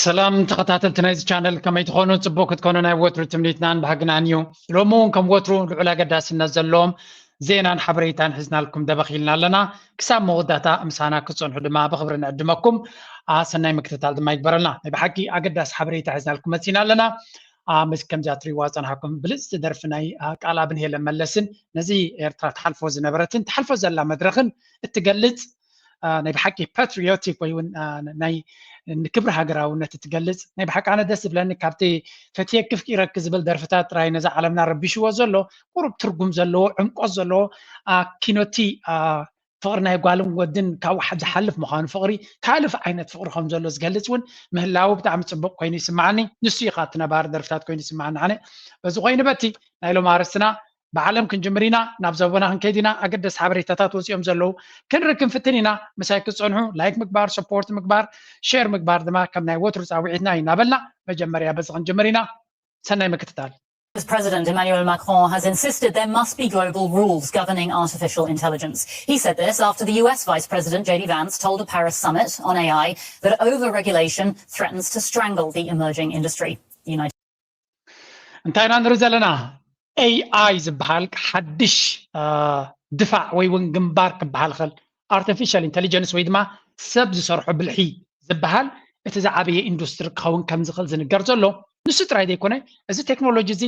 ሰላም ተኸታተልቲ ናይዚ ቻነል፣ ከመይ ትኾኑ? ጽቡቕ ክትኮኑ ናይ ወትሩ ትምኒትናን ባህግናን እዩ። ሎሚ እውን ከም ወትሩ ልዑል ኣገዳስነት ዘለዎም ዜናን ሓበሬታን ሒዝናልኩም ደበኽ ኢልና ኣለና። ክሳብ መወዳእታ ምሳና ክትጸንሑ ድማ ብኽብሪ ንዕድመኩም። ኣ፣ ሰናይ ምክትታል ድማ ይግበረልና። ናይ ብሓቂ ኣገዳሲ ሓበሬታ ሒዝናልኩም መጺና ኣለና። ኣ፣ ምስ ከምዚኣ ትሪእዋ ጸናሕኩም ብልጽቲ ደርፊ ናይ፣ ኣ፣ ቃልኣብን ሄለን መለስን ነዚ ኤርትራ ትሓልፎ ዝነበረትን ትሓልፎ ዘላ መድረኽን እትገልጽ፣ ኣ፣ ናይ ብሓቂ ፓትሪዮቲክ ወይ እውን፣ ኣ፣ ናይ ንክብሪ ሃገራውነት እትገልጽ ናይ ብሓቂ ኣነ ደስ ዝብለኒ ካብቲ ፈትየኪ ኣፍቂረኪ ዝብል ደርፍታት ጥራይ ነዛ ዓለምና ረቢሽዎ ዘሎ ቁሩብ ትርጉም ዘለዎ ዕምቆት ዘለዎ፣ ኣ፣ ኪኖቲ፣ ኣ፣ ፍቕሪ ናይ ጓልን ወድን ካብኡ ዝሓልፍ ምዃኑ ፍቕሪ ካልፍ ዓይነት ፍቕሪ ከም ዘሎ ዝገልጽ እውን ምህላዉ ብጣዕሚ ጽቡቕ ኮይኑ ይስምዓኒ። ንሱ እዩ ካብቲ ነባሪ ደርፍታት ኮይኑ ይስምዓኒ ኣነ። በዚ ኮይኑ በቲ ናይ ሎም ኣርስትና ብዓለም ክንጅምር ኢና፣ ናብ ዘቦና ክንከይድ ኢና። ኣገደስቲ ሓበሬታታት ወፂኦም ዘለዉ ክንርኢ ክንፍትን ኢና። ምሳይ ክትፀንሑ ላይክ ምግባር፣ ሰፖርት ምግባር፣ ሼር ምግባር ድማ ከም ናይ ወትሩ ፃውዒትና እዩ እናበልና መጀመርያ በዚ ክንጅምር ኢና። ሰናይ ምክትታል። As President Emmanuel Macron has insisted there must be global rules governing artificial intelligence. He said this after the U S Vice President J D Vance told a Paris summit on A I that over-regulation threatens to strangle the emerging industry. The United እንታይ ኢና ንርኢ ዘለና? ኤኣይ ዝበሃል ሓድሽ ድፋዕ ወይ እውን ግንባር ክበሃል ኽእል፣ ኣርቲፊሻል ኢንቴሊጀንስ ወይ ድማ ሰብ ዝሰርሖ ብልሒ ዝበሃል እቲ ዝዓበየ ኢንዱስትሪ ክኸውን ከም ዝኽእል ዝንገር ዘሎ ንሱ ጥራይ ዘይኮነ፣ እዚ ቴክኖሎጂ እዚ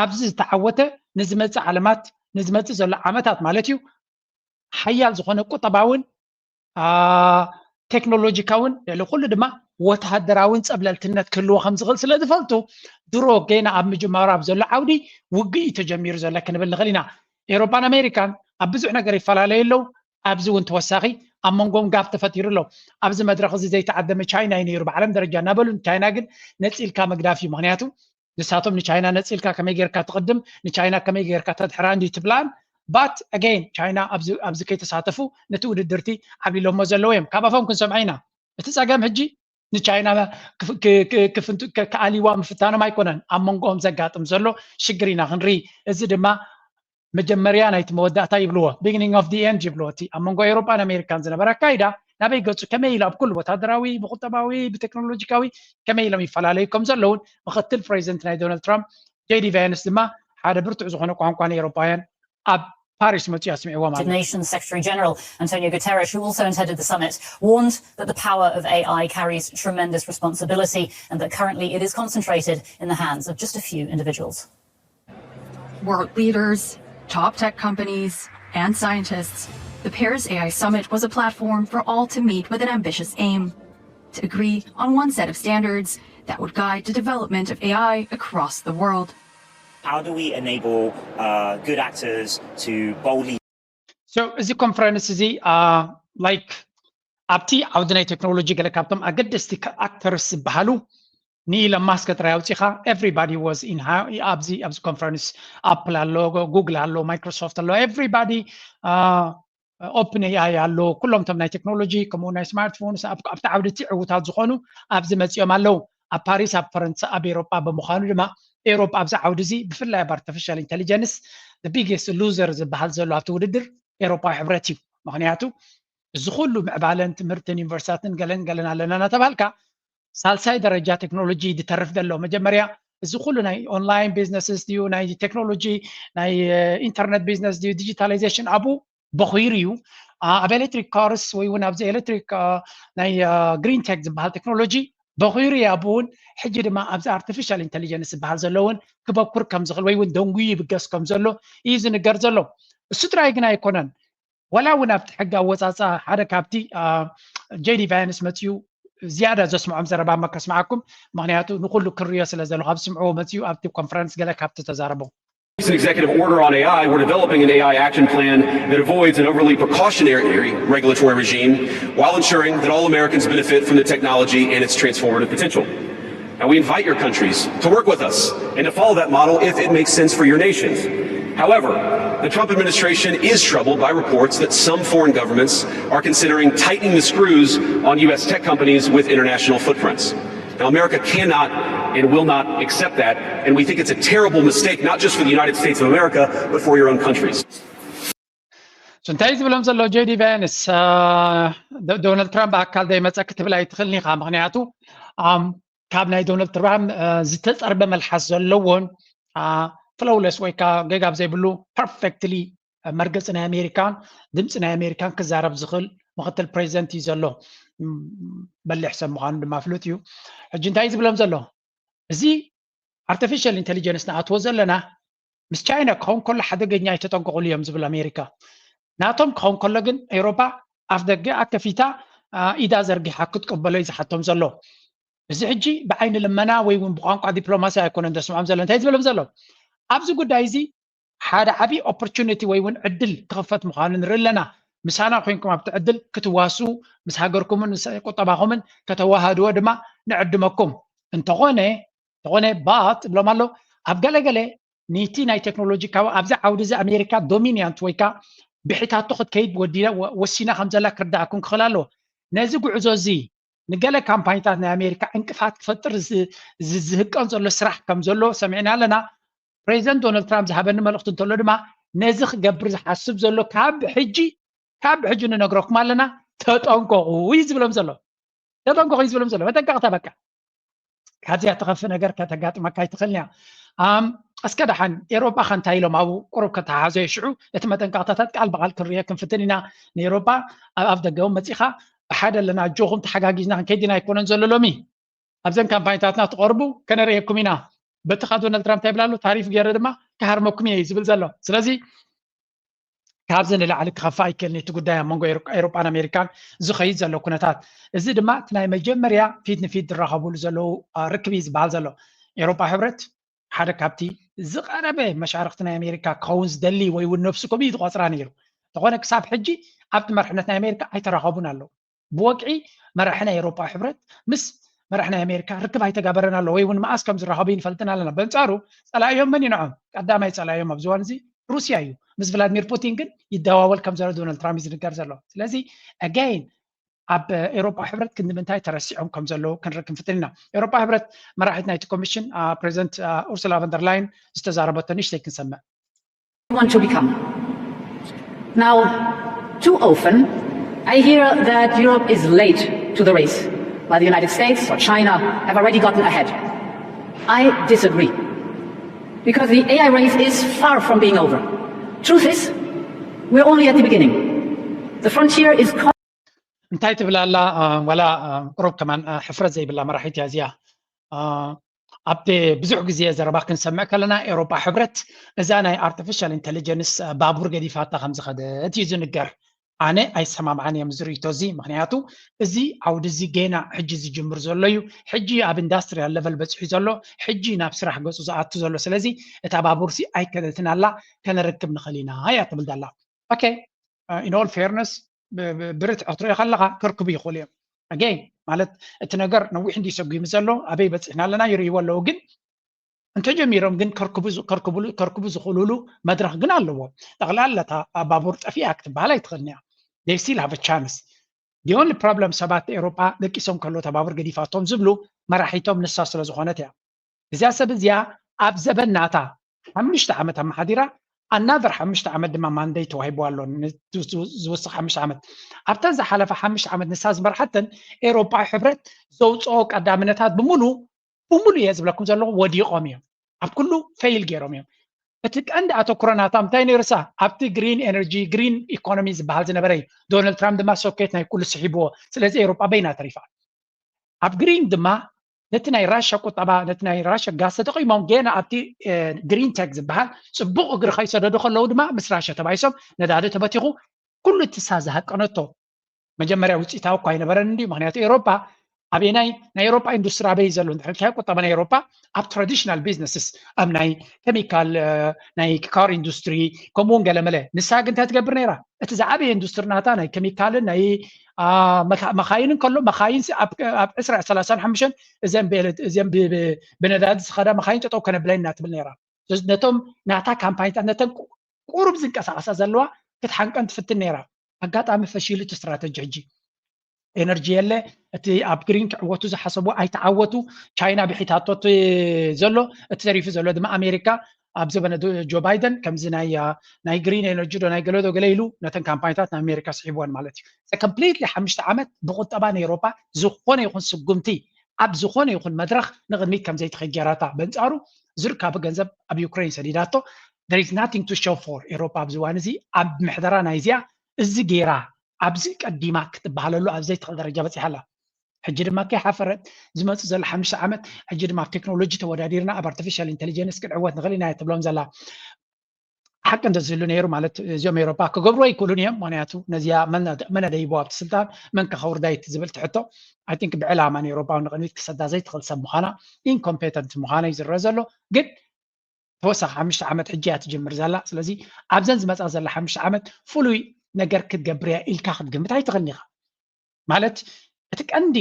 ኣብዚ ዝተዓወተ ንዝመፅእ ዓለማት፣ ንዝመፅእ ዘሎ ዓመታት ማለት እዩ፣ ሓያል ዝኾነ ቁጠባውን ቴክኖሎጂካውን ልዕሊ ኩሉ ድማ ወተሃደራውን ፀብለልትነት ክህልዎ ከም ዝኽእል ስለ ዝፈልጡ፣ ድሮ ገና ኣብ ምጅማሩ ኣብ ዘሎ ዓውዲ ውግእ እዩ ተጀሚሩ ዘሎ ክንብል ንኽእል ኢና። ኤውሮጳን ኣሜሪካን ኣብ ብዙሕ ነገር ይፈላለዩ ኣለዉ። ኣብዚ እውን ተወሳኺ ኣብ መንጎም ጋፕ ተፈጢሩ ኣሎ። ኣብዚ መድረኽ እዚ ዘይተዓደመ ቻይና እዩ ነይሩ። ብዓለም ደረጃ እናበሉ ንቻይና ግን ነፂልካ ምግዳፍ እዩ። ምክንያቱ ንሳቶም ንቻይና ነፂልካ ከመይ ጌርካ ትቕድም፣ ንቻይና ከመይ ጌርካ ተድሕራ እንድዩ ትብላን። But again ቻይና ኣብዚ ከይተሳተፉ ነቲ ውድድርቲ ዓብሊሎሞ ዘለዉ እዮም። ካብ ኣፎም ክንሰምዖ ኢና። እቲ ፀገም ሕጂ ንቻይና ክኣልይዋ ምፍታኖም ኣይኮነን፣ ኣብ መንጎኦም ዘጋጥም ዘሎ ሽግር ኢና ክንርኢ። እዚ ድማ መጀመርያ ናይቲ መወዳእታ ይብልዎ፣ beginning of the end ይብልዎ። እቲ ኣብ መንጎ ኤውሮጳን ኣሜሪካን ዝነበረ ኣካይዳ ናበይ ገጹ፣ ከመይ ኢሉ ኣብ ኩሉ ወታደራዊ፣ ብቁጠባዊ፣ ብቴክኖሎጂካዊ ከመይ ኢሎም ይፈላለዩ ከም ዘለውን ምኽትል ፕሬዚደንት ናይ ዶናልድ ትራምፕ ጄዲ ቫንስ ድማ ሓደ ብርቱዕ ዝኾነ ቋንቋ ንኤውሮጳውያን ኣብ ፓሪስ መጺኡ ኣስሚዕዎም ኣሎ። Nations Secretary General Antonio Guterres, who also attended the summit, warned that the power of A I carries tremendous responsibility and that currently it is concentrated in the hands of just a few individuals. World leaders, top tech companies, and scientists, the Paris A I Summit was a platform for all to meet with an ambitious aim: to agree on one set of standards that would guide the development of A I across the world. How do we enable uh, good actors to boldly So እዚ ኮንፈረንስ እዚ ላይክ ኣብቲ ዓውዲ ናይ ቴክኖሎጂ ገለ ካብቶም ኣገደስቲ ኣክተርስ ዝበሃሉ ንኢለን ማስክ ጥራይ ኣውፂኻ everybody was in ኣብዚ ኣብዚ ኮንፈረንስ ኣፕል ኣሎ፣ ጉግል ኣሎ፣ ማይክሮሶፍት ኣሎ፣ everybody ኦፕን ኤኣይ ኣሎ፣ ኩሎም ቶም ናይ ቴክኖሎጂ ከምኡ ናይ ስማርትፎንስ ኣብቲ ዓውዲ እቲ ዕውታት ዝኾኑ ኣብዚ መፂኦም ኣለዉ። ኣብ ፓሪስ ኣብ ፈረንሳ ኣብ ኤሮጳ ብምዃኑ ድማ ኤሮጳ ኣብዚ ዓውዲ እዚ ብፍላይ ኣብ ኣርቲፊሻል ኢንቴሊጀንስ the biggest loser ዝበሃል ዘሎ ኣብቲ ውድድር ኤሮጳዊ ሕብረት እዩ። ምክንያቱ እዚ ኩሉ ምዕባለን ትምህርትን ዩኒቨርሲታትን ገለን ገለን ኣለና እናተባልካ ሳልሳይ ደረጃ ቴክኖሎጂ ድተርፍ ዘሎ መጀመርያ እዚ ኩሉ ናይ ኦንላይን ቢዝነስስ ድዩ ናይ ቴክኖሎጂ ናይ ኢንተርነት ቢዝነስ ድዩ ዲጂታላይዜሽን ኣብኡ በኺሩ እዩ። ኣብ ኤሌክትሪክ ካርስ ወይ እውን ኣብዚ ኤሌክትሪክ ናይ ግሪን ቴክ ዝበሃል ቴክኖሎጂ በኺሩ እዩ። ኣብኡ እውን ሕጂ ድማ ኣብዚ ኣርቲፊሻል ኢንቴሊጀንስ ዝበሃል ዘሎ እውን ክበኩር ከም ዝኽእል ወይ እውን ደንጉዩ ይብገስ ከም ዘሎ እዩ ዝንገር ዘሎ። እሱ ጥራይ ግን ኣይኮነን። ዋላ እውን ኣብቲ ሕጊ ኣወፃፃ ሓደ ካብቲ ጄዲ ቫንስ መፅኡ ዝያዳ ዘስምዖም ዘረባ እሞ ከስምዓኩም፣ ምክንያቱ ንኩሉ ክርእዮ ስለ ዘለኹ ኣብ ዝስምዕዎ መፅኡ ኣብቲ ኮንፈረንስ ገለ ካብቲ ተዛረቦም። An executive order on A I, we're developing an A I action plan that avoids an overly precautionary regulatory regime while ensuring that all Americans benefit from the technology and its transformative potential. Now, we invite your countries to work with us and to follow that model if it makes sense for your nations. However, the Trump administration is troubled by reports that some foreign governments are considering tightening the screws on U S tech companies with international footprints. Now, America cannot and will not accept that, and we think it's a terrible mistake, not just for the United States of America, but for your own countries. እንታይ ዝብሎም ዘሎ ጄዲ ቫንስ፣ ዶናልድ ትራምፕ ብኣካል ዘይመፀ ክትብል ኣይትኽእልን ኢኻ። ምክንያቱ ካብ ናይ ዶናልድ ትራምፕ ዝተፀርበ መልሓስ ዘለዎን ፍሎውለስ ወይ ከዓ ገጋብ ዘይብሉ ፐርፌክትሊ መርገፂ ናይ ኣሜሪካን ድምፂ ናይ ኣሜሪካን ክዛረብ ዝኽእል ምክትል ፕሬዚደንት እዩ ዘሎ። በሊሕ ሰብ ምዃኑ ድማ ፍሉጥ እዩ። ሕጂ እንታይ እዩ ዝብሎም ዘሎ? እዚ ኣርቲፊሻል ኢንቴሊጀንስ ንኣትዎ ዘለና ምስ ቻይና ክኸውን ከሎ ሓደገኛ ኣይተጠንቀቑሉ እዮም ዝብል ኣሜሪካ። ናቶም ክኸውን ከሎ ግን ኤውሮፓ ኣፍ ደገ ኣከፊታ ኢዳ ዘርጊሓ ክትቀበሎ እዩ ዝሓቶም ዘሎ። እዚ ሕጂ ብዓይኒ ልመና ወይ እውን ብቋንቋ ዲፕሎማሲ ኣይኮነን ዘስምዖም ዘሎ። እንታይ ዝበሎም ዘሎ? ኣብዚ ጉዳይ እዚ ሓደ ዓብዪ ኦፖርቹኒቲ ወይ እውን ዕድል ክኽፈት ምዃኑ ንርኢ ኣለና። ምሳና ኮይንኩም ኣብቲ ዕድል ክትዋስኡ ምስ ሃገርኩምን ምስ ቁጠባኹምን ከተዋሃድዎ ድማ ንዕድመኩም። እንተኾነ እንተኾነ ባት እብሎም ኣሎ ኣብ ገለገለ ኒቲ ናይ ቴክኖሎጂ ካብ ኣብዚ ዓውዲ እዚ ኣሜሪካ ዶሚኒያንት ወይ ከዓ ብሒታቶ ክትከይድ ወሲና ከም ዘላ ክርዳእኩም ክኽእል ኣለዎ። ነዚ ጉዕዞ እዚ ንገለ ካምፓኒታት ናይ ኣሜሪካ ዕንቅፋት ክፈጥር ዝህቀን ዘሎ ስራሕ ከም ዘሎ ሰሚዕና ኣለና። ፕሬዚደንት ዶናልድ ትራምፕ ዝሃበኒ መልእኽቲ እንተሎ ድማ ነዚ ክገብር ዝሓስብ ዘሎ ካብ ሕጂ ካብ ሕጂ ንነግረኩም ኣለና፣ ተጠንቀቑ እዩ ዝብሎም ዘሎ። ተጠንቀቑ እዩ ዝብሎም ዘሎ። መጠንቀቕታ በቃ ካብዚኣ ትኸፍእ ነገር ከተጋጥመካ ኣይትኽእልን እያ። እስከ ደሓን ኤሮጳ ከ እንታይ ኢሎም ኣብኡ ቁሩብ ከተሓሓዞ ሽዑ እቲ መጠንቀቕታታት ቃል ብቃል ክንርዮ ክንፍትን ኢና። ንኤሮጳ ኣብ ኣፍ ደገ እውን መፂኻ ብሓደ ኣለና ኣጆኹም ተሓጋጊዝና ክንከይድ ኢና ኣይኮነን ዘሎ ሎሚ። ኣብዘን ካምፓኒታትና ትቐርቡ ከነርእየኩም ኢና። በቲ ካብ ዶናልድ ትራምፕ እንታይ ይብል ኣሎ? ታሪፍ ገይረ ድማ ክሃርመኩም እየ እዩ ዝብል ዘሎ። ስለዚ ካብዚ ንላዕሊ ክኸፍእ ኣይክእልን እቲ ጉዳይ ኣብ መንጎ ኤውሮጳን ኣሜሪካን ዝኸይድ ዘሎ ኩነታት። እዚ ድማ እቲ ናይ መጀመርያ ፊት ንፊት ዝራኸቡሉ ዘለዉ ርክብ እዩ ዝበሃል ዘሎ። ኤውሮጳ ሕብረት ሓደ ካብቲ ዝቐረበ መሻርክቲ ናይ ኣሜሪካ ክኸውን ዝደሊ ወይ እውን ነብሱ ከምኡ እዩ ዝቆፅራ ነይሩ። እንተኾነ ክሳብ ሕጂ ኣብቲ መርሕነት ናይ ኣሜሪካ ኣይተራኸቡን ኣለዉ። ብወግዒ መራሒ ናይ ኤውሮጳ ሕብረት ምስ መራሒ ናይ ኣሜሪካ ርክብ ኣይተጋበረን ኣሎ ወይ እውን መኣስ ከም ዝራኸቡ ይንፈልጥን ኣለና። በንጻሩ ጸላእዮም መን እዩ ንዖም? ቀዳማይ ጸላእዮም ኣብዚ እዋን እዚ ሩስያ እዩ። ምስ ቭላድሚር ፑቲን ግን ይደዋወል ከም ዘሎ ዶናልድ ትራምፕ እዩ ዝንገር ዘሎ። ስለዚ ኣገይን ኣብ ኤውሮጳ ሕብረት ክንዲ ምንታይ ተረሲዖም ከም ዘለዉ ክንርኢ ክንፍትን ኢና። ኤውሮጳ ሕብረት መራሒት ናይቲ ኮሚሽን ፕሬዚደንት ኡርሱላ ቨንደርላይን ዝተዛረበቶ ንእሽተይ ክንሰምዕ። want to become. Now, too often, I hear that Europe is late to the race, but the United States or China have already gotten ahead. I disagree, because the A I race is far from being over. Truth is, we're only at the beginning. The frontier is እንታይ ትብል ኣላ? ዋላ ቁሩብ ከማን ሕፍረት ዘይብላ መራሒት እያ እዚኣ። ኣብቲ ብዙሕ ግዜ ዘረባ ክንሰምዕ ከለና ኤውሮጳ ሕብረት እዛ ናይ ኣርቲፊሻል ኢንቴሊጀንስ ባቡር ገዲፋታ ከም ዝኸደት እዩ ዝንገር። ኣነ ኣይሰማምዓን እየ ምስ ርእይቶ እዚ። ምክንያቱ እዚ ዓውዲ እዚ ገና ሕጂ ዝጅምር ዘሎ እዩ። ሕጂ ኣብ ኢንዳስትሪያል ለቨል በፂሑ ዘሎ፣ ሕጂ ናብ ስራሕ ገፁ ዝኣቱ ዘሎ። ስለዚ እታ ባቡር ሲ ኣይከደትን ኣላ፣ ከነረክብ ንኽእል ኢና እያ ትብል ዘላ። ኦኬ፣ ኢን ኦል ፌርነስ ብርትዖ ክትሪኦ ከለካ ከርክቡ ይኽእሉ እዮም። ኣገይን ማለት እቲ ነገር ነዊሕ እንዲ ሰጉሙ ዘሎ ኣበይ በፂሕና ኣለና ይርእይዎ ኣለዉ። ግን እንተጀሚሮም ግን ከርክቡ ዝኽእሉሉ መድረክ ግን ኣለዎም። ጠቕላላ እታ ባቡር ጠፊኣ ክትበሃል ኣይትኽእልን እያ። They still have a chance. The only problem ሰባት ኤውሮጳ ደቂሶም ከሎ እታ ባቡር ገዲፋቶም ዝብሉ መራሒቶም ንሳ ስለ ዝኾነት እያ። እዚኣ ሰብ እዚኣ ኣብ ዘበን ናታ ሓሙሽተ ዓመት ኣመሓዲራ ኣናዘር ሓሙሽተ ዓመት ድማ ማንደይ ተዋሂብዋ ኣሎ። ዝወስኽ ሓሙሽተ ዓመት ኣብተን ዝሓለፈ ሓሙሽተ ዓመት ንሳ ዝመርሓተን ኤውሮጳዊ ሕብረት ዘውፅኦ ቀዳምነታት ብምሉ ብምሉ እየ ዝብለኩም ዘለኹ ወዲቖም እዮም። ኣብ ኩሉ ፌይል ገይሮም እዮም። እቲ ቀንዲ ኣተኩሮ ናታ እንታይ ነይሩሳ ኣብቲ ግሪን ኤነርጂ ግሪን ኢኮኖሚ ዝበሃል ዝነበረ እዩ። ዶናልድ ትራምፕ ድማ ሶኬት ናይ ኩሉ ስሒብዎ። ስለዚ ኤውሮጳ በይና ተሪፋ። ኣብ ግሪን ድማ ነቲ ናይ ራሻ ቁጠባ ነቲ ናይ ራሻ ጋስ ተጠቂሞም ገና ኣብቲ ግሪን ቴክ ዝበሃል ፅቡቕ እግሪ ከይሰደዱ ከለዉ ድማ ምስ ራሻ ተባይሶም ነዳዲ ተበቲኹ ኩሉ ትሳ ዝሃቀነቶ መጀመርያ ውፅኢታዊ እኳ ኣይነበረን እንዲ ምክንያቱ ኤውሮፓ ኣበናይ ናይ ኤውሮፓ ኢንዱስትሪ ኣበይ ዘሎ እንድሕር ቁጠባ ናይ ኤውሮፓ ኣብ ትራዲሽናል ቢዝነስስ ኣብ ናይ ኬሚካል ናይ ካር ኢንዱስትሪ ከምኡውን ገለመለ ንሳ ግን እንታይ ትገብር ነይራ እቲ ዝዓበየ ኢንዱስትሪ ናታ ናይ ኬሚካልን ናይ መካይንን ከሎ መካይን ኣብ ዕስራ ሰላሳን ሓሙሽተን እዘን ብነዳዲ ዝኸዳ መካይን ጠጠው ከነብለን ኢና ትብል ነይራ ነቶም ናታ ካምፓኒታት ነተን ቁሩብ ዝንቀሳቀሳ ዘለዋ ክትሓንቀን ትፍትን ነይራ ኣጋጣሚ ፈሺሉ እቲ ስትራተጂ ሕጂ ኤነርጂ የለ እቲ ኣብ ግሪን ክዕወቱ ዝሓሰቡ ኣይተዓወቱ ቻይና ብሒታቶ ዘሎ እቲ ተሪፉ ዘሎ ድማ ኣሜሪካ ኣብ ዘበነ ጆ ባይደን ከምዚ ናይ ናይ ግሪን ኤነርጂ ዶ ናይ ገለዶ ገለ ኢሉ ነተን ካምፓኒታት ናይ ኣሜሪካ ስሒብወን ማለት እዩ ኮምፕሊትሊ ሓሙሽተ ዓመት ብቁጠባ ናይ ኤሮፓ ዝኾነ ይኹን ስጉምቲ ኣብ ዝኾነ ይኹን መድረኽ ንቕድሚት ከም ዘይትኸይድ ጌራታ። በንጻሩ ዝርካቡ ገንዘብ ኣብ ዩክሬን ሰዲዳቶ። There is nothing to show for ኤሮፓ ኣብዚ እዋን እዚ ኣብ ምሕደራ ናይዚኣ እዚ ጌራ ኣብዚ ቀዲማ ክትበሃለሉ ኣብ ዘይትኽእል ደረጃ በፂሓ ኣላ። ሕጂ ድማ ከይሓፈረት ዝመፁ ዘሎ ሓሙሽተ ዓመት ሕጂ ድማ ኣብ ቴክኖሎጂ ተወዳዲርና ኣብ ኣርቲፊሻል ኢንቴሊጀንስ ክንዕወት ንኽእል ኢና እያ ትብሎም ዘላ። ሓቂ እንተዝህሉ ነይሩ ማለት እዚኦም ኤሮፓ ክገብሩ ኣይክእሉን እዮም። ምክንያቱ ነዚኣ መን ኣደ- መን ኣደይቦ ኣብቲ ስልጣን መን ከኸውርዳ እዩ ዝብል ትሕቶ I think ብዕላማ ንኤሮፓዊ ንቕድሚት ክሰዳ ዘይትኽእል ሰብ ምዃና ኢንኮምፔተንት ምዃና እዩ ዝረአ ዘሎ። ግን ተወሳኺ ሓሙሽተ ዓመት ሕጂ እያ ትጅምር ዘላ። ስለዚ ኣብዘን ዝመፃ ዘላ ሓሙሽተ ዓመት ፍሉይ ነገር ክትገብር እያ ኢልካ ክትግምት ኣይትኽእልን ኢኻ። ማለት እቲ ቀንዲ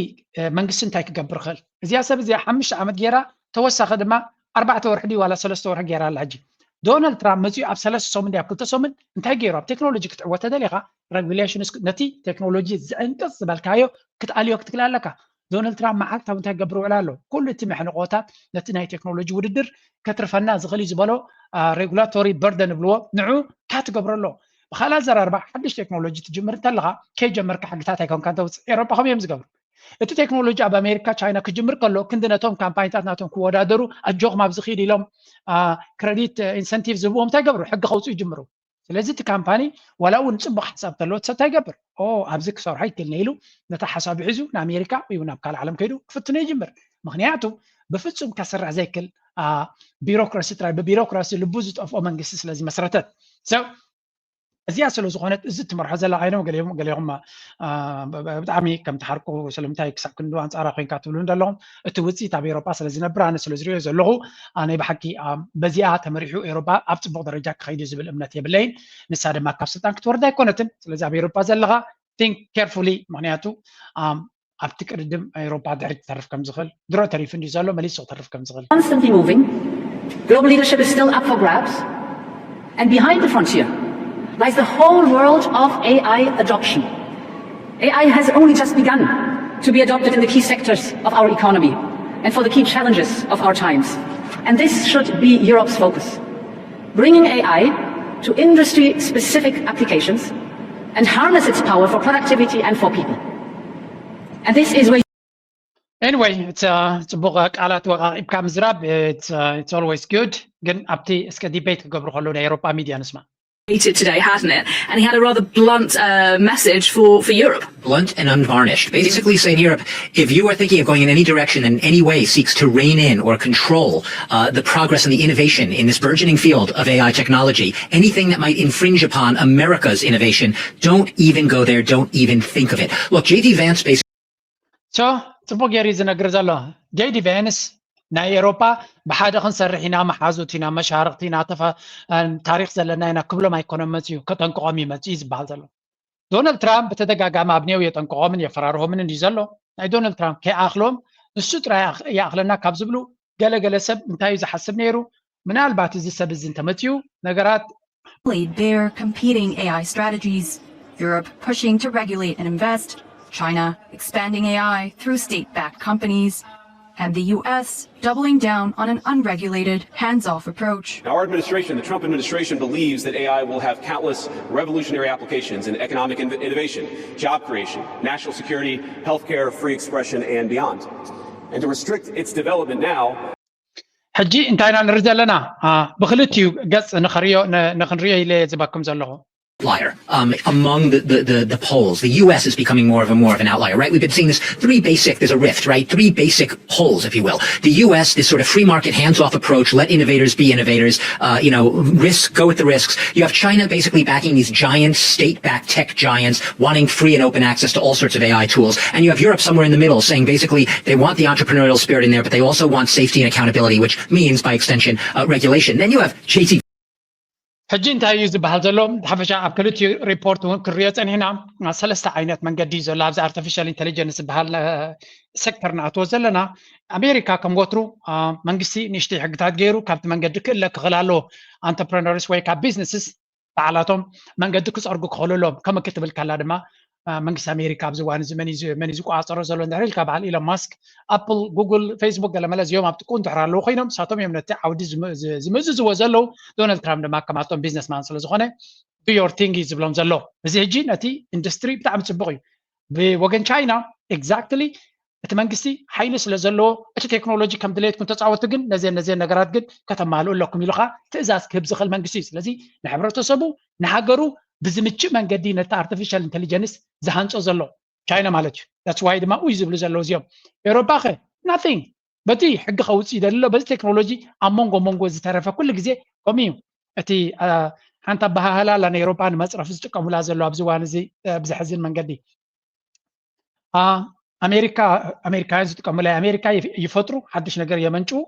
መንግስቲ እንታይ ክገብር ይኽእል? እዚኣ ሰብ እዚኣ ሓሙሽተ ዓመት ጌራ ተወሳኺ ድማ ኣርባዕተ ወርሒ ድዩ ዋላ ሰለስተ ወርሒ ጌራ ኣላ። ሕጂ ዶናልድ ትራምፕ መፅኡ ኣብ ሰለስተ ሰሙን ድዩ ኣብ ክልተ ሰሙን እንታይ ገይሩ? ኣብ ቴክኖሎጂ ክትዕወት ተደሊኻ ሬጉሌሽንስ ነቲ ቴክኖሎጂ ዝዕንቅፅ ዝበልካዮ ክትኣልዮ ክትክእል ኣለካ። ዶናልድ ትራምፕ መዓልታዊ እንታይ ክገብር ይውዕል ኣሎ? ኩሉ እቲ መሕንቆታት ነቲ ናይ ቴክኖሎጂ ውድድር ከትርፈና ዝኽእል እዩ ዝበሎ ሬጉላቶሪ በርደን ይብልዎ ንዑ እንታይ ትገብሮ ኣሎ? ብኻልእ ኣዘራርባ ሓድሽ ቴክኖሎጂ ትጅምር እንተለኻ ከይጀመርካ ሕግታት ኣይኮንካን ተውፅእ። ኤሮፓ ከምኡ እዮም ዝገብሩ። እቲ ቴክኖሎጂ ኣብ ኣሜሪካ ቻይና ክጅምር ከሎ ክንዲ ነቶም ካምፓኒታት ናቶም ክወዳደሩ ኣጆኹም ኣብዚ ኺድ ኢሎም ክረዲት ኢንሰንቲቭ ዝህብዎም እንታይ ገብሩ? ሕጊ ከውፅኡ ይጅምሩ። ስለዚ እቲ ካምፓኒ ዋላ እውን ፅቡቅ ሓሳብ ተለዎ እቲ ሰብ እንታይ ይገብር? ኦ ኣብዚ ክሰርሖ ይክእል ኢሉ ነታ ሓሳቡ ሒዙ ንኣሜሪካ ወይ ናብ ካልእ ዓለም ከይዱ ክፍትኖ ይጅምር። ምክንያቱ ብፍፁም ከስርሕ ዘይክል ቢሮክራሲ ጥራይ ብቢሮክራሲ ልቡ ዝጠፍኦ መንግስቲ ስለ ዝመስረተት። እዚኣ ስለ ዝኾነት እዚ ትመርሖ ዘላ ዓይኖም ገሊኦም ገሊኦም ብጣዕሚ ከም ተሓርቁ ስለምንታይ ክሳብ ክንዱ ኣንፃራ ኮይንካ ትብሉ እንደለኹም እቲ ውፅኢት ኣብ ኤሮጳ ስለ ዝነብር ኣነ ስለ ዝሪኦ ዘለኹ ናይ ብሓቂ በዚኣ ተመሪሑ ኤሮጳ ኣብ ፅቡቅ ደረጃ ክኸይድ ዝብል እምነት የብለይን። ንሳ ድማ ካብ ስልጣን ክትወርድ ኣይኮነትን። ስለዚ ኣብ ኤሮጳ ዘለኻ think carefully ምክንያቱ ኣብቲ ቅድድም ኤሮጳ ድሕሪ ክተርፍ ከም ዝኽእል ድሮ ተሪፉ እንዲ ዘሎ መሊሱ ክተርፍ ከም ዝኽእል Constantly moving, global leadership is still up for grabs. And behind the frontier lies the whole world of A I adoption. A I has only just begun to be adopted in the key sectors of our economy and for the key challenges of our times. And this should be Europe's focus. Bringing A I to industry specific applications and harness its power for productivity and for people. And this is where Anyway, it's a ጽቡቕ ቃላት ወቓቒብካ ምዝራብ it's uh, it's always good። ግን ኣብቲ እስከ ዲቤት ክገብሩ ከለዉ ናይ ኤሮፓ ሚድያ ንስማ። Today, hadn't it? And he had a rather blunt uh, message for, for Europe. Blunt and unvarnished. Basically saying Europe, if you are thinking of going in any direction and in any way seeks to rein in or control uh, the progress and the innovation in this burgeoning field of A I technology, anything that might infringe upon America's innovation, don't even go there, don't even think of it. Look, J D Vance basically so ጽቡቅ ገይሩ ዝነግር ዘሎ ጄዲ ቬንስ ናይ ኤሮፓ ብሓደ ክንሰርሕ ኢና መሓዙት ኢና መሻርክቲ ኢና ታሪክ ዘለና ኢና ክብሎም ኣይኮነን መፅኡ ከጠንቅቆም እዩ መፅኡ ዝበሃል ዘሎ። ዶናልድ ትራምፕ ብተደጋጋሚ ኣብ ኔው የጠንቅቆምን የፈራርሆምን እንዲዩ ዘሎ። ናይ ዶናልድ ትራምፕ ከይኣክሎም ንሱ ጥራይ ይኣክለና ካብ ዝብሉ ገለገለ ሰብ እንታይ እዩ ዝሓስብ ነይሩ? ምናልባት እዚ ሰብ እዚ እንተመፅኡ ነገራት They're competing A I strategies. Europe pushing to regulate and invest. China expanding A I through state backed companies. And the U S doubling down on an unregulated, hands off approach. Our administration, the Trump administration, believes that A I will have countless revolutionary applications in economic innovation, job creation, national security, healthcare, free expression, and beyond. And to restrict its development now, ሕጂ እንታይ ኢና ንርኢ ዘለና? ብክልቲኡ ገፅ ንኽንሪኦ ኢለ ዝበኩም ዘለኹ። outlier um, among the, the, the, the polls. The U S is becoming more of a more of an outlier, right? We've been seeing this three basic, there's a rift, right? Three basic polls, if you will. The U S, this sort of free market hands-off approach, let innovators be innovators, uh, you know, risk, go with the risks. You have China basically backing these giant state-backed tech giants, wanting free and open access to all sorts of A I tools. And you have Europe somewhere in the middle saying basically they want the entrepreneurial spirit in there, but they also want safety and accountability, which means by extension, uh, regulation. Then you have J T ሕጂ እንታይ እዩ ዝበሃል ዘሎ? ሓፈሻ ኣብ ክልቲኡ ሪፖርት እውን ክንሪኦ ፀኒሕና። ሰለስተ ዓይነት መንገዲ እዩ ዘሎ ኣብዚ ኣርቲፊሻል ኢንቴሊጀንስ ዝበሃል ሴክተር ንኣትዎ ዘለና። ኣሜሪካ ከም ወትሩ መንግስቲ ንእሽተይ ሕግታት ገይሩ ካብቲ መንገዲ ክእለ ክኽእል ኣለዎ። ኣንተርፕረነርስ ወይ ካብ ቢዝነስስ ባዕላቶም መንገዲ ክፀርጉ ክኽእሉ ኣለዎም። ከም ክትብል ከላ ድማ መንግስቲ ኣሜሪካ ኣብዚ እዋን እዚ መን እዩ ዝቆፃፀሮ ዘሎ እንድሕር ኢልካ በዓል ኢሎን ማስክ ኣፕል ጉግል ፌስቡክ ገለመለ እዚኦም ኣብቲ ቁንትሕር ኣለዉ ኮይኖም ንሳቶም እዮም ነቲ ዓውዲ ዝምእዝዝዎ ዘለዉ። ዶናልድ ትራምፕ ድማ ከማቶም ቢዝነስማን ስለዝኾነ do your thing እዩ ዝብሎም ዘሎ። እዚ ሕጂ ነቲ ኢንዱስትሪ ብጣዕሚ ፅቡቅ እዩ። ብወገን ቻይና exactly እቲ መንግስቲ ሓይሊ ስለ ዘለዎ እቲ ቴክኖሎጂ ከም ድሌትኩም ተፃወቱ፣ ግን ነዚን ነዚን ነገራት ግን ከተማልኡ ኣለኩም ኢሉካ ትእዛዝ ክህብ ዝኽእል መንግስቲ እዩ። ስለዚ ንሕብረተሰቡ ንሃገሩ ብዝምችእ መንገዲ ነቲ ኣርቲፊሻል ኢንቴሊጀንስ ዝሃንፆ ዘሎ ቻይና ማለት እዩ። That's why ድማ ኡይ ዝብሉ ዘለዉ እዚኦም። ኤውሮጳ ኸ nothing። በቲ ሕጊ ከውፅእ ይደሊ ኣሎ። በዚ ቴክኖሎጂ ኣብ መንጎ መንጎ ዝተረፈ ኩሉ ግዜ ከምኡ እዩ። እቲ ሓንቲ ኣበሃህላ ኣላ ናይ ኤውሮጳ ንመፅረፊ ዝጥቀሙላ ዘሎ ኣብዚ እዋን እዚ ብዘሕዝን መንገዲ። ኣሜሪካ ኣሜሪካውያን ዝጥቀሙላ፣ ኣሜሪካ ይፈጥሩ፣ ሓድሽ ነገር የመንጭው።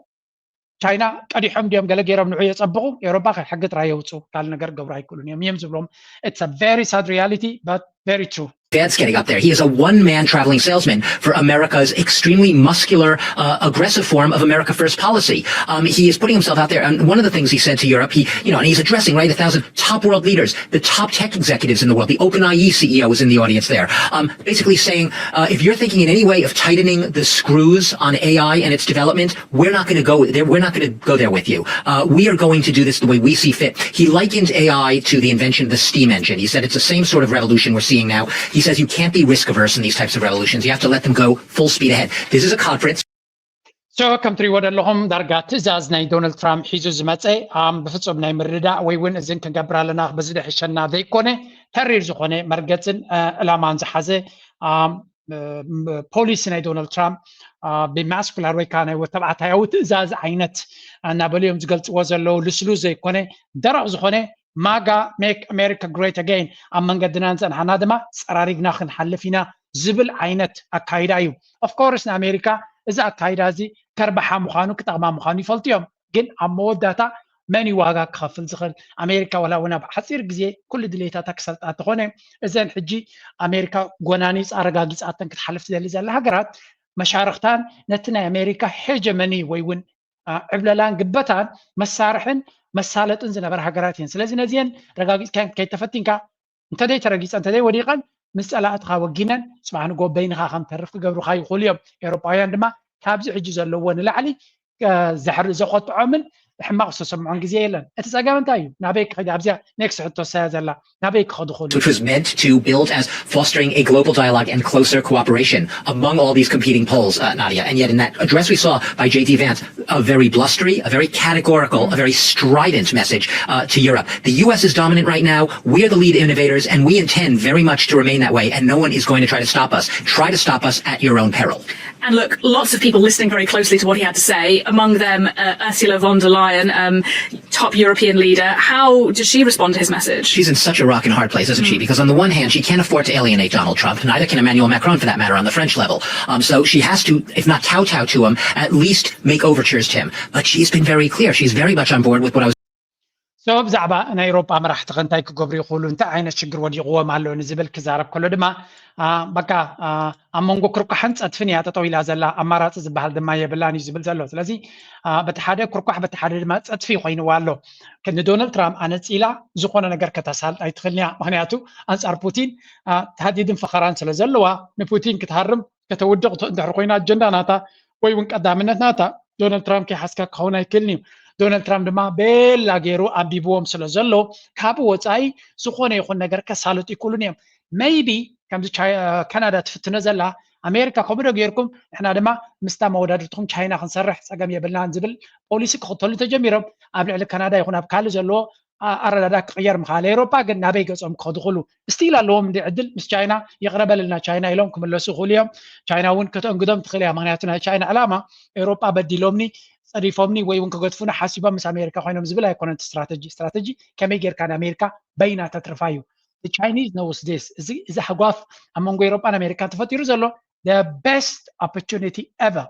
ቻይና ቀዲሖም ድዮም ገለ ገይሮም ንዑ የፀብቑ፣ ኤውሮጳ ከ ሕጊ ጥራይ የውፅኡ፣ ካልእ ነገር ክገብሩ ኣይክእሉን እዮም እዮም ዝብሎም። It's a very sad reality, but very true. That's getting up there. He is a one-man traveling salesman for America's extremely muscular, uh, aggressive form of America First policy. Um, he is putting himself out there. And one of the things he said to Europe, he, you know, and he's addressing, right, a thousand top world leaders, the top tech executives in the world. The OpenAI C E O was in the audience there, um, basically saying, uh, if you're thinking in any way of tightening the screws on A I and its development, we're not going to go there. We're not going to go there with you. Uh, we are going to do this the way we see fit. He likened A I to the invention of the steam engine. He said it's the same sort of revolution we're seeing now. He says you can't be risk averse in these types of revolutions. You have to let them go full speed ahead. This is a conference. So ከም ትሪእዎ ዘለኹም ዳርጋ ትእዛዝ ናይ ዶናልድ ትራምፕ ሒዙ ዝመፀ ብፍፁም ናይ ምርዳእ ወይ እውን እዝን ክንገብር ኣለና በዚ ደሕሸና ዘይኮነ ተሪር ዝኾነ መርገፅን ዕላማን ዝሓዘ ፖሊሲ ናይ ዶናልድ ትራምፕ ብማስኩላር ወይ ከዓ ናይ ተባዕታያዊ ትእዛዝ ዓይነት እናበሉ እዮም ዝገልፅዎ ዘለዉ። ልስሉስ ዘይኮነ ደረቕ ዝኾነ ማጋ make America great again ኣብ መንገድና ንፀንሓና ድማ ፀራሪግና ክንሓልፍ ኢና ዝብል ዓይነት ኣካይዳ እዩ። Of course ንኣሜሪካ እዚ ኣካይዳ እዚ ከርብሓ ምዃኑ ክጠቕማ ምዃኑ ይፈልጡ እዮም። ግን ኣብ መወዳእታ መን እዩ ዋጋ ክኸፍል ዝኽእል? ኣሜሪካ ዋላ እውን ኣብ ሓፂር ግዜ ኩሉ ድሌታታ ክሰልጣ እንተኾነ እዘን ሕጂ ኣሜሪካ ጎናኒፃ ኣረጋጊፃተን ክትሓልፍ ትደሊ ዘላ ሃገራት መሻርኽታን ነቲ ናይ ኣሜሪካ ሄጀመኒ ወይ እውን ዕብለላን ግበታን መሳርሕን መሳለጥን ዝነበራ ሃገራት እየን። ስለዚ ነዚአን ረጋጊፅካን ከይተፈቲንካ እንተደይ ተረጊፀ እንተደይ ወዲቐን ምስ ፀላእትኻ ወጊነን ፅባሕ ንጎ በይንኻ ከም ተርፍ ክገብሩኻ ይኽእሉ እዮም። ኤውሮጳውያን ድማ ካብዚ ሕጂ ዘለዎ ንላዕሊ ዘሕር ዘቆጥዖምን ሕማቕ ዝተሰምዖን ግዜ የለን። እቲ ፀገም እንታይ እዩ? ናበይ ክኸዲ ኣብዚያ ኔክስት ሕቶ ሳያ ዘላ ናበይ ክኸዱ ክእሉ which was meant to build as fostering a global dialogue and closer cooperation among all these competing poles, uh, Nadia. And yet, in that address we saw by J D Vance, a very blustery, a very categorical, a very strident message uh, to Europe. The U S is dominant right now. We are the lead innovators, and we intend very much to remain that way. And no one is going to try to stop us. Try to stop us at your own peril. And look, lots of people listening very closely to what he had to say, among them uh, Ursula von der Leyen, um, top European leader. How does she respond to his message? She's in such a rock and hard place, isn't mm. she? Because on the one hand, she can't afford to alienate Donald Trump. Neither can Emmanuel Macron, for that matter, on the French level. Um, so she has to, if not kowtow to him, at least make overtures to him. But she's been very clear. She's very much on board with what I was So ብዛዕባ ናይ ኤውሮጳ መራሕቲ ከ እንታይ ክገብሩ ይኽእሉ? እንታይ ዓይነት ሽግር ወዲቕዎም ኣሎ ንዝብል ክዛረብ ከሎ ድማ በቃ ኣብ መንጎ ክርኳሕን ፀትፍን እያ ጠጠው ኢላ ዘላ፣ ኣማራፂ ዝበሃል ድማ የብላን እዩ ዝብል ዘሎ። ስለዚ በቲ ሓደ ክርኳሕ በቲ ሓደ ድማ ፀትፊ ኮይንዋ ኣሎ። ንዶናልድ ትራምፕ ኣነፂላ ዝኾነ ነገር ከተሳልጥ ኣይትኽእልን እያ። ምክንያቱ ኣንፃር ፑቲን ተሃዲድን ፈኸራን ስለ ዘለዋ ንፑቲን ክትሃርም ከተውድቕ እንድሕር ኮይና ኣጀንዳ ናታ ወይ እውን ቀዳምነት ናታ ዶናልድ ትራምፕ ከይሓዝካ ክኸውን ኣይክእልን እዩ። ዶናልድ ትራምፕ ድማ ቤላ ገይሩ ኣንቢብዎም ስለ ዘሎ ካብ ወፃኢ ዝኾነ ይኹን ነገር ከሳልጡ ይክእሉን እዮም። ሜይቢ ከምዚ ካናዳ ትፍትኖ ዘላ ኣሜሪካ ከምኡ ዶ ገይርኩም ንሕና ድማ ምስታ መወዳድርትኹም ቻይና ክንሰርሕ ፀገም የብልናን ዝብል ፖሊሲ ክኽተሉ ተጀሚሮም ኣብ ልዕሊ ካናዳ ይኹን ኣብ ካልእ ዘለዎ ኣረዳዳ ክቕየር ምኽኣለ። ኤውሮጳ ግን ናበይ ገጾም ክኸዱ ክእሉ? ስቲል ኣለዎም እንዲ ዕድል ምስ ቻይና ይቕረ በልልና ቻይና ኢሎም ክምለሱ ይኽእሉ እዮም። ቻይና እውን ከተእንግዶም ትኽእል እያ። ምክንያቱ ናይ ቻይና ዕላማ ኤውሮጳ በዲሎምኒ፣ ጸሪፎምኒ ወይ እውን ክገድፉና ሓሲቦም ምስ ኣሜሪካ ኮይኖም ዝብል ኣይኮነን እቲ ስትራተጂ። ስትራተጂ ከመይ ጌርካ ንኣሜሪካ በይና ተትርፋ እዩ። Chinese knows this። እዚ እዚ ሃጓፍ ኣብ መንጎ ኤውሮጳን ኣሜሪካን ተፈጢሩ ዘሎ the best opportunity ever።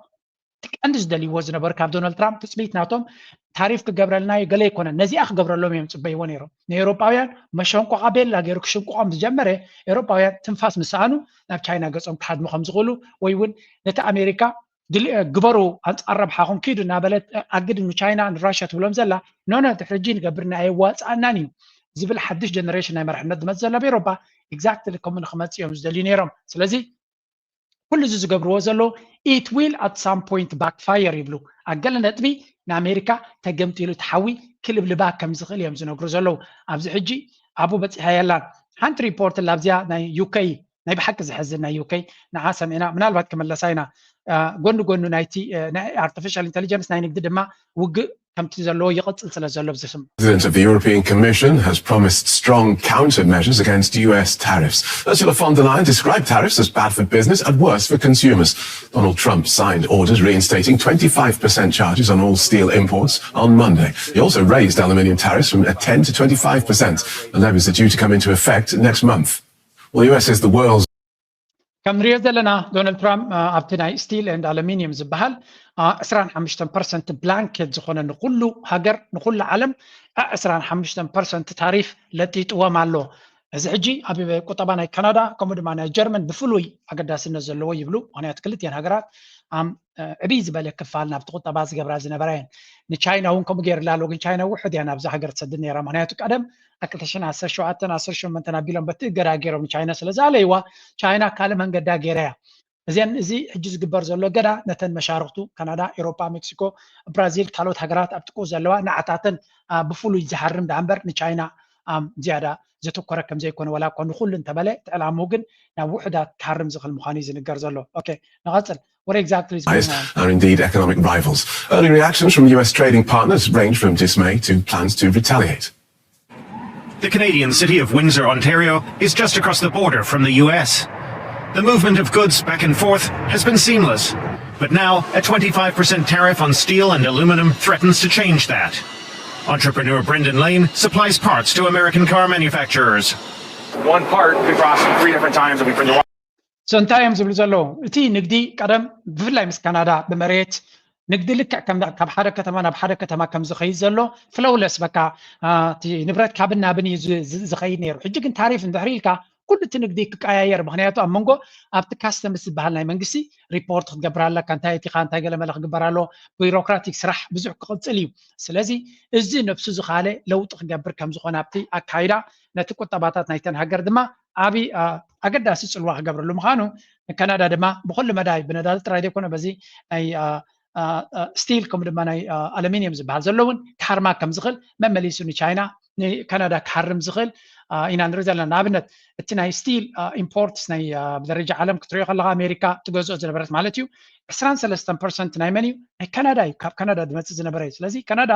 እቲ ቀንዲ ዝደልይዎ ዝነበሩ ካብ ዶናልድ ትራምፕ ትፅቢት ናቶም ታሪፍ ክገብረልና እዩ ገለ ኣይኮነን። ነዚኣ ክገብረሎም እዮም ፅበይዎ ነይሮም። ንኤውሮጳውያን መሸንቆቓ ቤላ ገይሩ ክሽንቁቖም ዝጀመረ ኤውሮጳውያን ትንፋስ ምስ ሰኣኑ ናብ ቻይና ገፆም ክሃድሙ ከም ዝኽእሉ ወይ እውን ነቲ ኣሜሪካ ግበሩ ኣንፃር ረብሓኹም ኪዱ እናበለት ኣግድ ንቻይና ንራሽያ ትብሎም ዘላ ኖኖ ድሕሪ ሕጂ ንገብርና ኣየዋፅኣናን እዩ ዝብል ሓድሽ ጀነሬሽን ናይ መራሕነት ዝመፅ ዘሎ ኣብ ኤውሮጳ ኤግዛክትሊ ከምኡ ንክመፅ እዮም ዝደልዩ ነይሮም። ስለዚ ኩሉ እዚ ዝገብርዎ ዘለዉ it will at some point backfire ይብሉ። ኣብ ገለ ነጥቢ ንኣሜሪካ ተገምጢሉ እቲ ሓዊ ክልብልባ ከም ዝኽእል እዮም ዝነግሩ ዘለዉ። ኣብዚ ሕጂ ኣብኡ በፂሓ የላን። ሓንቲ ሪፖርት ኣላ ኣብዚኣ ናይ ዩኬ ናይ ብሓቂ ዝሕዝን ናይ ዩኬ ንዓ ሰሚዕና ምናልባት ክመለሳ ኢና። ጎኒ ጎኑ ናይቲ ናይ ኣርቲፊሻል ኢንቴሊጀንስ ናይ ንግዲ ድማ ውግእ ከምቲ ዘለዎ ይቕፅል ስለ ዘሎ ብዝስም President of the European Commission has promised strong countermeasures against U S tariffs. Ursula von der Leyen described tariffs as bad for business and worse for consumers. Donald Trump signed orders reinstating twenty-five percent charges on all steel imports on Monday. He also raised aluminium tariffs from ten to twenty-five percent. The levies are due to come into effect next month. Well, the U S is the world's ከም ንሪኦ ዘለና ዶናልድ ትራምፕ ኣብቲ ናይ steel and aluminium ዝበሃል ዕስራን ሓሙሽተን ፐርሰንት ብላንኬት ዝኾነ ንኩሉ ሃገር ንኩሉ ዓለም ዕስራን ሓሙሽተን ፐርሰንት ታሪፍ ለጢጥዎም ኣሎ። እዚ ሕጂ ኣብ ቁጠባ ናይ ካናዳ ከምኡ ድማ ናይ ጀርመን ብፍሉይ ኣገዳስነት ዘለዎ ይብሉ። ምክንያቱ ክልቲኤን ሃገራት ዕብይ ዝበለ ክፋል ናብቲ ቁጠባ ዝገብራ ዝነበራ እየን። ንቻይና እውን ከምኡ ገይርላ ኣሎ። ግን ቻይና ውሕድ እያ ናብዛ ሃገር ትሰድድ ነይራ። ምክንያቱ ቀደም ኣብ ክልተ ሽሕን ዓሰርተ ሸውዓተን ዓሰርተ ሸሞንተን ኣቢሎም በቲ እገዳ ገይሮም ንቻይና ስለ ዝኣለይዋ ቻይና ካልእ መንገዳ ገይራ እያ። እዚን እዚ ሕጂ ዝግበር ዘሎ እገዳ ነተን መሻርክቱ ካናዳ፣ ኤሮፓ፣ ሜክሲኮ፣ ብራዚል፣ ካልኦት ሃገራት ኣብ ጥቅኡ ዘለዋ ንዓታተን ብፍሉይ ዝሃርም ደኣ እምበር ንቻይና ዝያዳ ዘተኮረ ከም ዘይኮነ ዋላ እኳ ንኩሉ እንተበለ እቲ ዕላምኡ ግን ናብ ውሕዳት ክሃርም ዝኽእል ምዃኑ እዩ ዝንገር ዘሎ። ኦኬ ንቐጽል። What exactly is going on? Are indeed economic rivals. Early reactions from U S trading partners range from dismay to plans to retaliate. The Canadian city of Windsor, Ontario is just across the border from the U S. The movement of goods back and forth has been seamless, but now a twenty-five percent tariff on steel and aluminum threatens to change that. Entrepreneur Brendan Lane supplies parts to American car manufacturers. One part we process three different times and we bring the So እንታይ እዮም ዝብሉ ዘለዉ? እቲ ንግዲ ቀደም ብፍላይ ምስ ካናዳ ብመሬት ንግዲ ልክዕ ካብ ሓደ ከተማ ናብ ሓደ ከተማ ከም ዝኸይድ ዘሎ ፍለውለስ በቃ ንብረት ካብን ናብን እዩ ዝኸይድ ነይሩ። ሕጂ ግን ታሪፍ እንድሕር ኢልካ ኩሉ እቲ ንግዲ ክቀያየር፣ ምክንያቱ ኣብ መንጎ ኣብቲ ካስተምስ ዝበሃል ናይ መንግስቲ ሪፖርት ክትገብር ኣለካ፣ እንታይ እቲኻ እንታይ ገለመለ ክግበር ኣለዎ፣ ቢሮክራቲክ ስራሕ ብዙሕ ክቕፅል እዩ። ስለዚ እዚ ነብሱ ዝኻለ ለውጢ ክገብር ከም ዝኾነ ኣብቲ ኣካይዳ ነቲ ቁጠባታት ናይተን ሃገር ድማ ዓብዪ ኣገዳሲ ፅልዋ ክገብረሉ ምዃኑ ንካናዳ ድማ ብኩሉ መዳይ ብነዳዲ ጥራይ ዘይኮነ በዚ ናይ ስቲል ከምኡ ድማ ናይ ኣለሚኒየም ዝበሃል ዘሎ እውን ክሃርማ ከም ዝኽእል መመሊሱ ንቻይና ንካናዳ ክሃርም ዝኽእል ኢና ንርኢ ዘለና። ንኣብነት እቲ ናይ ስቲል ኢምፖርትስ ናይ ብደረጃ ዓለም ክትሪኦ ከለካ ኣሜሪካ ትገዝኦ ዝነበረት ማለት እዩ ዕስራን ሰለስተን ፐርሰንት ናይ መን እዩ? ናይ ካናዳ እዩ። ካብ ካናዳ ዝመፅእ ዝነበረ እዩ። ስለዚ ካናዳ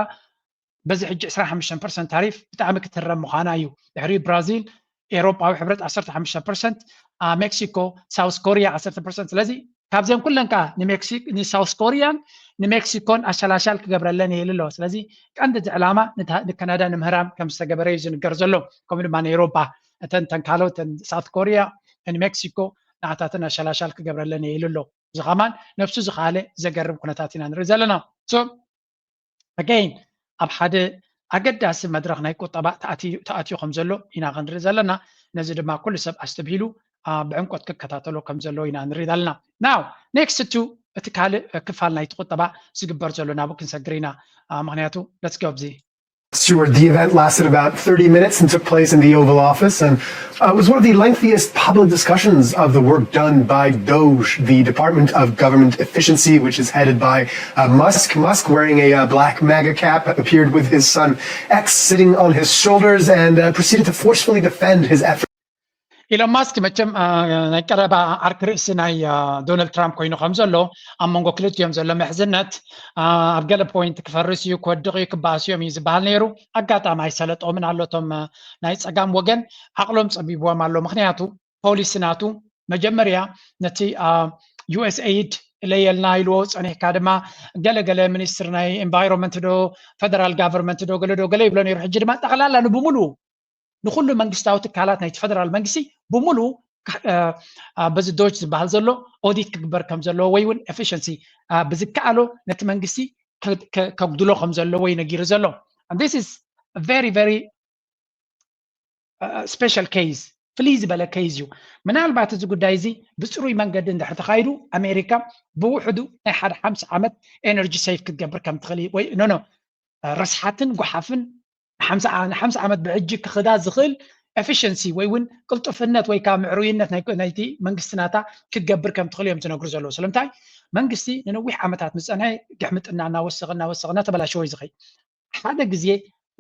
በዚ ሕጂ ዕስራን ሓሙሽተን ፐርሰንት ታሪፍ ብጣዕሚ ክትህረም ምዃና እዩ። ድሕሪኡ ብራዚል፣ ኤሮጳዊ ሕብረት ዓሰርተ ሓሙሽተ ፐርሰንት፣ ሜክሲኮ፣ ሳውስ ኮሪያ ዓሰርተ ፐርሰንት። ስለዚ ካብዚአን ኩለን ከዓ ንሳውስ ኮሪያን ንሜክሲኮን ኣሸላሻል ክገብረለን ይኽእል ኣሎ። ስለዚ ቀንዲ እቲ ዕላማ ንካናዳ ንምህራም ከም ዝተገበረ እዩ ዝንገር ዘሎ። ከምኡ ድማ ንኤሮጳ እተን ተን ካልኦት ሳውት ኮሪያ ንሜክሲኮ ንዓታተን ኣሸላሻል ክገብረለን ይኽእል ኣሎ። እዚ ከማን ነብሱ ዝኸኣለ ዘገርም ኩነታት ኢና ንርኢ ዘለና። ኣገይን ኣብ ሓደ ኣገዳሲ መድረኽ ናይ ቁጠባ ተኣትዩ ከም ዘሎ ኢና ክንርኢ ዘለና። ነዚ ድማ ኩሉ ሰብ ኣስተብሂሉ ብዕምቆት ክከታተሎ ከም ዘለዎ ኢና ንርኢ ዘለና። ናው ኔክስት ቱ እቲ ካልእ ክፋል ናይቲ ቁጠባ ዝግበር ዘሎ ናብኡ ክንሰግር ኢና። ምክንያቱ let's go ኣብዚ Stewart, the event lasted about thirty minutes and took place in the Oval Office and uh, was one of the lengthiest public discussions of the work done by DOGE, the Department of Government Efficiency, which is headed by uh, Musk. Musk, wearing a uh, black MAGA cap, appeared with his son X sitting on his shoulders and uh, proceeded to forcefully defend his efforts. ኢሎን ማስክ መቸም ናይ ቀረባ ዓርኪ ርእሲ ናይ ዶናልድ ትራምፕ ኮይኑ ከም ዘሎ ኣብ መንጎ ክልቲኦም ዘሎ ምሕዝነት ኣብ ገለ ፖይንት ክፈርስ እዩ ክወድቕ እዩ ክበኣስ እዮም እዩ ዝበሃል ነይሩ። ኣጋጣሚ ኣይሰለጦምን ኣሎ። እቶም ናይ ፀጋም ወገን ዓቕሎም ፀቢብዎም ኣሎ። ምክንያቱ ፖሊሲ ናቱ መጀመርያ ነቲ ዩኤስኤይድ ለየልና ኢልዎ ፀኒሕካ ድማ ገለገለ ሚኒስትር ናይ ኤንቫይሮንመንት ዶ ፈደራል ጋቨርንመንት ዶ ገለ ዶ ገለ ይብሎ ነይሩ። ሕጂ ድማ ጠቕላላ ንብሙሉ ንኩሉ መንግስታዊ ትካላት ናይቲ ፈደራል መንግስቲ ብሙሉ በዚ ዶጅ ዝበሃል ዘሎ ኦዲት ክግበር ከም ዘለዎ ወይ እውን ኤፊሽንሲ ብዝከኣሎ ነቲ መንግስቲ ከጉድሎ ከም ዘለዎ እዩ ነጊሩ ዘሎ። This is very very special case፣ ፍልይ ዝበለ ኬዝ እዩ። ምናልባት እዚ ጉዳይ እዚ ብፅሩይ መንገዲ እንድሕር ተኻይዱ ኣሜሪካ ብውሕዱ ናይ ሓደ ሓምሳ ዓመት ኤነርጂ ሴቭ ክትገብር ከም ትኽእል ወይ ኖ ኖ ረስሓትን ጓሓፍን ንሓምሳ ዓመት ብሕጂ ክኽዳ ዝኽእል ኤፊሽንሲ ወይ እውን ቅልጡፍነት ወይ ከዓ ምዕሩይነት ናይቲ መንግስቲ ናታ ክትገብር ከም ትኽእል እዮም ዝነግሩ ዘለዉ። ስለምንታይ መንግስቲ ንነዊሕ ዓመታት ምስ ፀንሐ ግሕምጥና እናወሰኸ እናወሰኸ እናተበላሸወ እዩ ዝኸይድ። ሓደ ግዜ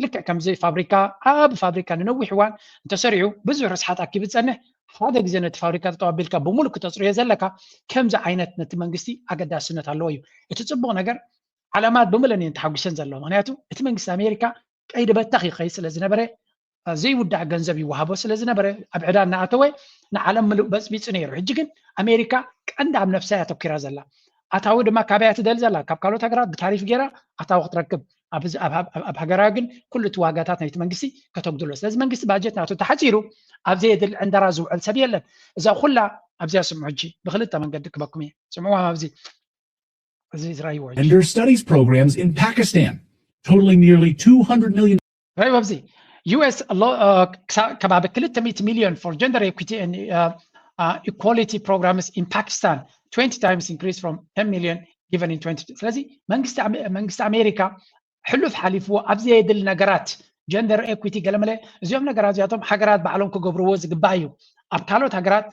ልክዕ ከምዚ ፋብሪካ ኣብ ፋብሪካ ንነዊሕ እዋን እንተሰሪዑ ብዙሕ ርስሓት ኣኪቡ ዝፀንሕ ሓደ ግዜ ነቲ ፋብሪካ ተጠባቢልካ ብምሉእ ክተፅርዮ ዘለካ ከምዚ ዓይነት ነቲ መንግስቲ ኣገዳስነት ኣለዎ እዩ። እቲ ፅቡቕ ነገር ዓለማት ብምለን እየን ተሓጒሰን ዘለዋ። ምክንያቱ እቲ መንግስቲ ኣሜሪካ ቀይዲ በታኽ ይኸይድ ስለ ዝነበረ ዘይውዳእ ገንዘብ ይወሃቦ ስለ ዝነበረ ኣብ ዕዳ እናኣተወ ንዓለም ምሉእ በፅቢፁ ነይሩ። ሕጂ ግን ኣሜሪካ ቀንዲ ኣብ ነፍሳ እያ ኣተኪራ ዘላ። ኣታዊ ድማ ካበያ ትደሊ ዘላ ካብ ካልኦት ሃገራት ብታሪፍ ገይራ ኣታዊ ክትረክብ ኣብ ሃገራ ግን ኩሉ እቲ ዋጋታት ናይቲ መንግስቲ ከተጉድሎ። ስለዚ መንግስቲ ባጀት ናቱ ተሓፂሩ ኣብ ዘየድሊ ዕንደራ ዝውዕል ሰብ የለን። እዛ ኩላ ኣብዚኣ ስምዑ። ሕጂ ብክልተ መንገዲ ክበኩም እየ። ስምዑ ኣብዚ እዚ ዝረኣይዎ ሕጂ። Gender studies programs in Pakistan, totaling nearly two hundred million. ራይ ኣብዚ US ከባቢ ክልተ ሚእቲ ሚልዮን for gender equity and equality programs in Pakistan, twenty times increase from ten million given in twenty. ስለዚ መንግስቲ ኣሜሪካ ሕሉፍ ሓሊፍዎ ኣብ ዘየድሊ ነገራት gender equity ገለመለ እዚኦም ነገራት እዚኣቶም ሃገራት ባዕሎም ክገብርዎ ዝግባእ እዩ። ኣብ ካልኦት ሃገራት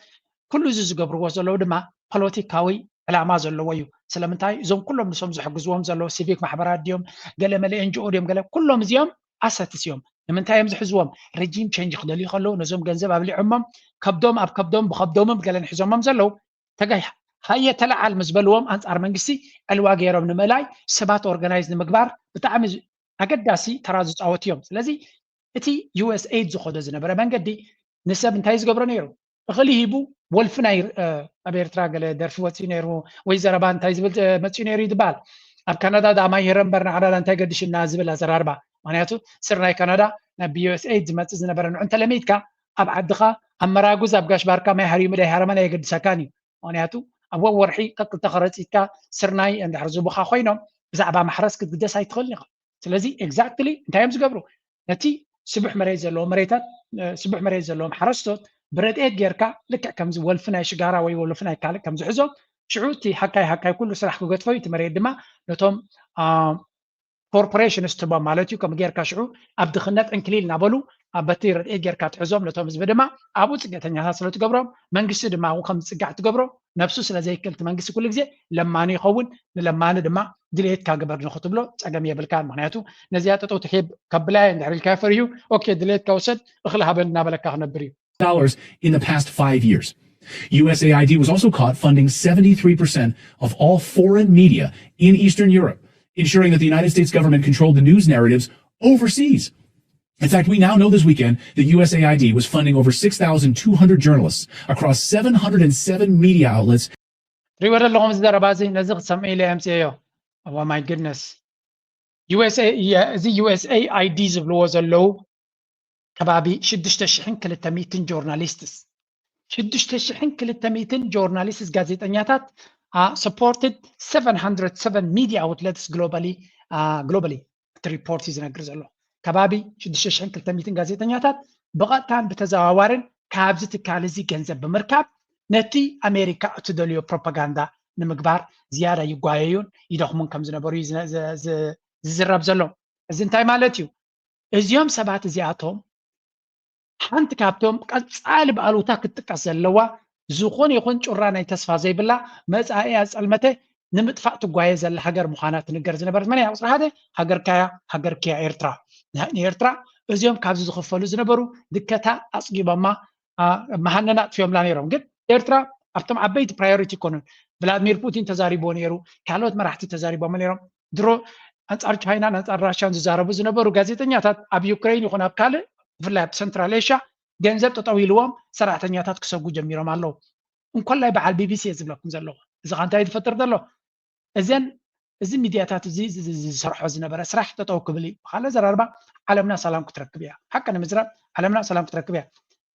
ኩሉ እዚ ዝገብርዎ ዘለዉ ድማ ፖለቲካዊ ዕላማ ዘለዎ እዩ። ስለምንታይ እዞም ኩሎም ንሶም ዝሕግዝዎም ዘለዉ ሲቪክ ማሕበራት ድዮም ገለ መለ ኤንጂኦ ድዮም ገለ ኩሎም እዚኦም ኣሰትስ እዮም። ንምንታይ እዮም ዝሕዝዎም? ረጂም ቸንጅ ክደልዩ ከለዉ ነዞም ገንዘብ ኣብሊዖሞም ከብዶም ኣብ ከብዶም ብከብዶምም ገለን ሒዞሞም ዘለዉ ተጋይ ሃየ ተለዓል ምስ በልዎም ኣንጻር መንግስቲ ዕልዋ ገይሮም ንምእላይ ሰባት ኦርጋናይዝ ንምግባር ብጣዕሚ ኣገዳሲ ተራ ዝፃወቱ እዮም። ስለዚ እቲ ዩኤስኤይድ ዝኸዶ ዝነበረ መንገዲ ንሰብ እንታይ ዝገብሮ ነይሩ? እኽሊ ሂቡ ወልፊ ናይ ኣብ ኤርትራ ገለ ደርፊ ወፂኡ ነይሩ ወይ ዘረባ እንታይ ዝብል መፂኡ ነይሩ ይትበሃል። ኣብ ካናዳ ዳ ማይ ሄረ እምበር ንዓዳዳ እንታይ ገድሽና ዝብል ኣዘራርባ። ምክንያቱ ስር ናይ ካናዳ ናብ ዩኤስኤይድ ዝመፅእ ዝነበረ ንዑ እንተለሚድካ ኣብ ዓድኻ ኣብ መራጉዝ ኣብ ጋሽ ባርካ ማይ ሃሪሙ ዳይ ሃረመን ኣየገድሰካን እዩ። ምክንያቱ ኣብ ወርሒ ቀጥልተ ከረፂትካ ስርናይ እንድሕር ዝቡኻ ኮይኖም ብዛዕባ ማሕረስ ክትግደስ ኣይትኽእልን ኢኻ። ስለዚ ኤግዛክትሊ እንታይ እዮም ዝገብሩ? ነቲ ስቡሕ መሬት ዘለዎ መሬታት ስቡሕ መሬት ዘለዎም ሓረስቶት ብረድኤት ጌርካ ልክዕ ከምዚ ወልፊ ናይ ሽጋራ ወይ ወልፊ ናይ ካልእ ከም ዝሕዞም ሽዑ እቲ ሃካይ ሃካይ ኩሉ ስራሕ ክገድፎ እዩ። እቲ መሬት ድማ ነቶም ኮርፖሬሽንስ ትቦም ማለት እዩ። ከም ጌርካ ሽዑ ኣብ ድኽነት ዕንክሊል እናበሉ በቲ ረድኤት ጌርካ ትሕዞም። ነቶም ህዝቢ ድማ ኣብኡ ፅግዕተኛታት ስለ ትገብሮም መንግስቲ ድማ ኣብኡ ከም ዝፅጋዕ ትገብሮ። ነብሱ ስለ ዘይክእል እቲ መንግስቲ ኩሉ ግዜ ለማኒ ይኸውን። ንለማኒ ድማ ድሌትካ ግበር ንክትብሎ ፀገም የብልካን። ምክንያቱ ነዚኣ ጠጠው ትሒብ ከብላ እየ እንድሕር ኢልካ ፈርዩ ኦኬ ድሌትካ ውሰድ እኽሊ ሃበን እናበለካ ክነብር እዩ። dollars in the past five years. USAID was also caught funding seventy-three percent of all foreign media in Eastern Europe, ensuring that the United States government controlled the news narratives overseas. In fact, we now know this weekend that USAID was funding over six thousand two hundred journalists across seven hundred and seven media outlets. ትሪእዎ ዘለኹም እዚ ዘረባ እዚ ነዚ ክትሰምዑ ኢለ የምፅኤዮ። Oh my goodness. USA እዚ USAID ዝብልዎ ዘለዉ ከባቢ ሽዱሽተ ሽሕን ክልተ ሚእትን journalists ሽዱሽተ ሽሕን ክልተ ሚእትን journalists ጋዜጠኛታት supported seven hundred seven media outlets globally globally እቲ ሪፖርት እዩ ዝነግር ዘሎ። ከባቢ ሽዱሽተ ሽሕን ክልተ ሚእትን ጋዜጠኛታት ብቐጥታን ብተዘዋዋርን ካብዚ ትካል እዚ ገንዘብ ብምርካብ ነቲ ኣሜሪካ እትደልዮ ፕሮፓጋንዳ ንምግባር ዝያዳ ይጓየዩን ይደኽሙን ከም ዝነበሩ እዩ ዝዝረብ ዘሎ። እዚ እንታይ ማለት እዩ? እዚኦም ሰባት እዚኣቶም ሓንቲ ካብቶም ቀፃሊ ብኣሉታ ክትጥቀስ ዘለዋ ዝኾነ ይኹን ጩራ ናይ ተስፋ ዘይብላ መፃኢ ኣፀልመተ ንምጥፋእ ትጓየ ዘላ ሃገር ምዃና ትንገር ዝነበረት መን እያ? ቁፅሪ ሓደ ሃገርካያ ሃገርክያ ኤርትራ። ንኤርትራ እዚኦም ካብዚ ዝኽፈሉ ዝነበሩ ድከታ ኣፅጊቦማ መሃነና ኣጥፍዮምላ ነይሮም። ግን ኤርትራ ኣብቶም ዓበይቲ ፕራዮሪቲ ይኮኑን። ቭላድሚር ፑቲን ተዛሪቦ ነይሩ፣ ካልኦት መራሕቲ ተዛሪቦም ነይሮም። ድሮ ኣንጻር ቻይናን ኣንጻር ራሽያን ዝዛረቡ ዝነበሩ ጋዜጠኛታት ኣብ ዩክሬን ይኹን ኣብ ካልእ ብፍላይ ኣብ ሰንትራል ኤሽያ ገንዘብ ጠጠው ኢልዎም ሰራሕተኛታት ክሰጉ ጀሚሮም ኣለዉ። እንኮላይ በዓል ቢቢሲ እየ ዝብለኩም ዘለኹ። እዚ ኸ እንታይ ዝፈጥር ዘሎ? እዘን እዚ ሚድያታት እዚ ዝሰርሖ ዝነበረ ስራሕ ጠጠው ክብል እዩ። ብካልእ ዘራርባ ዓለምና ሰላም ክትረክብ እያ። ሓቂ ንምዝራብ ዓለምና ሰላም ክትረክብ እያ።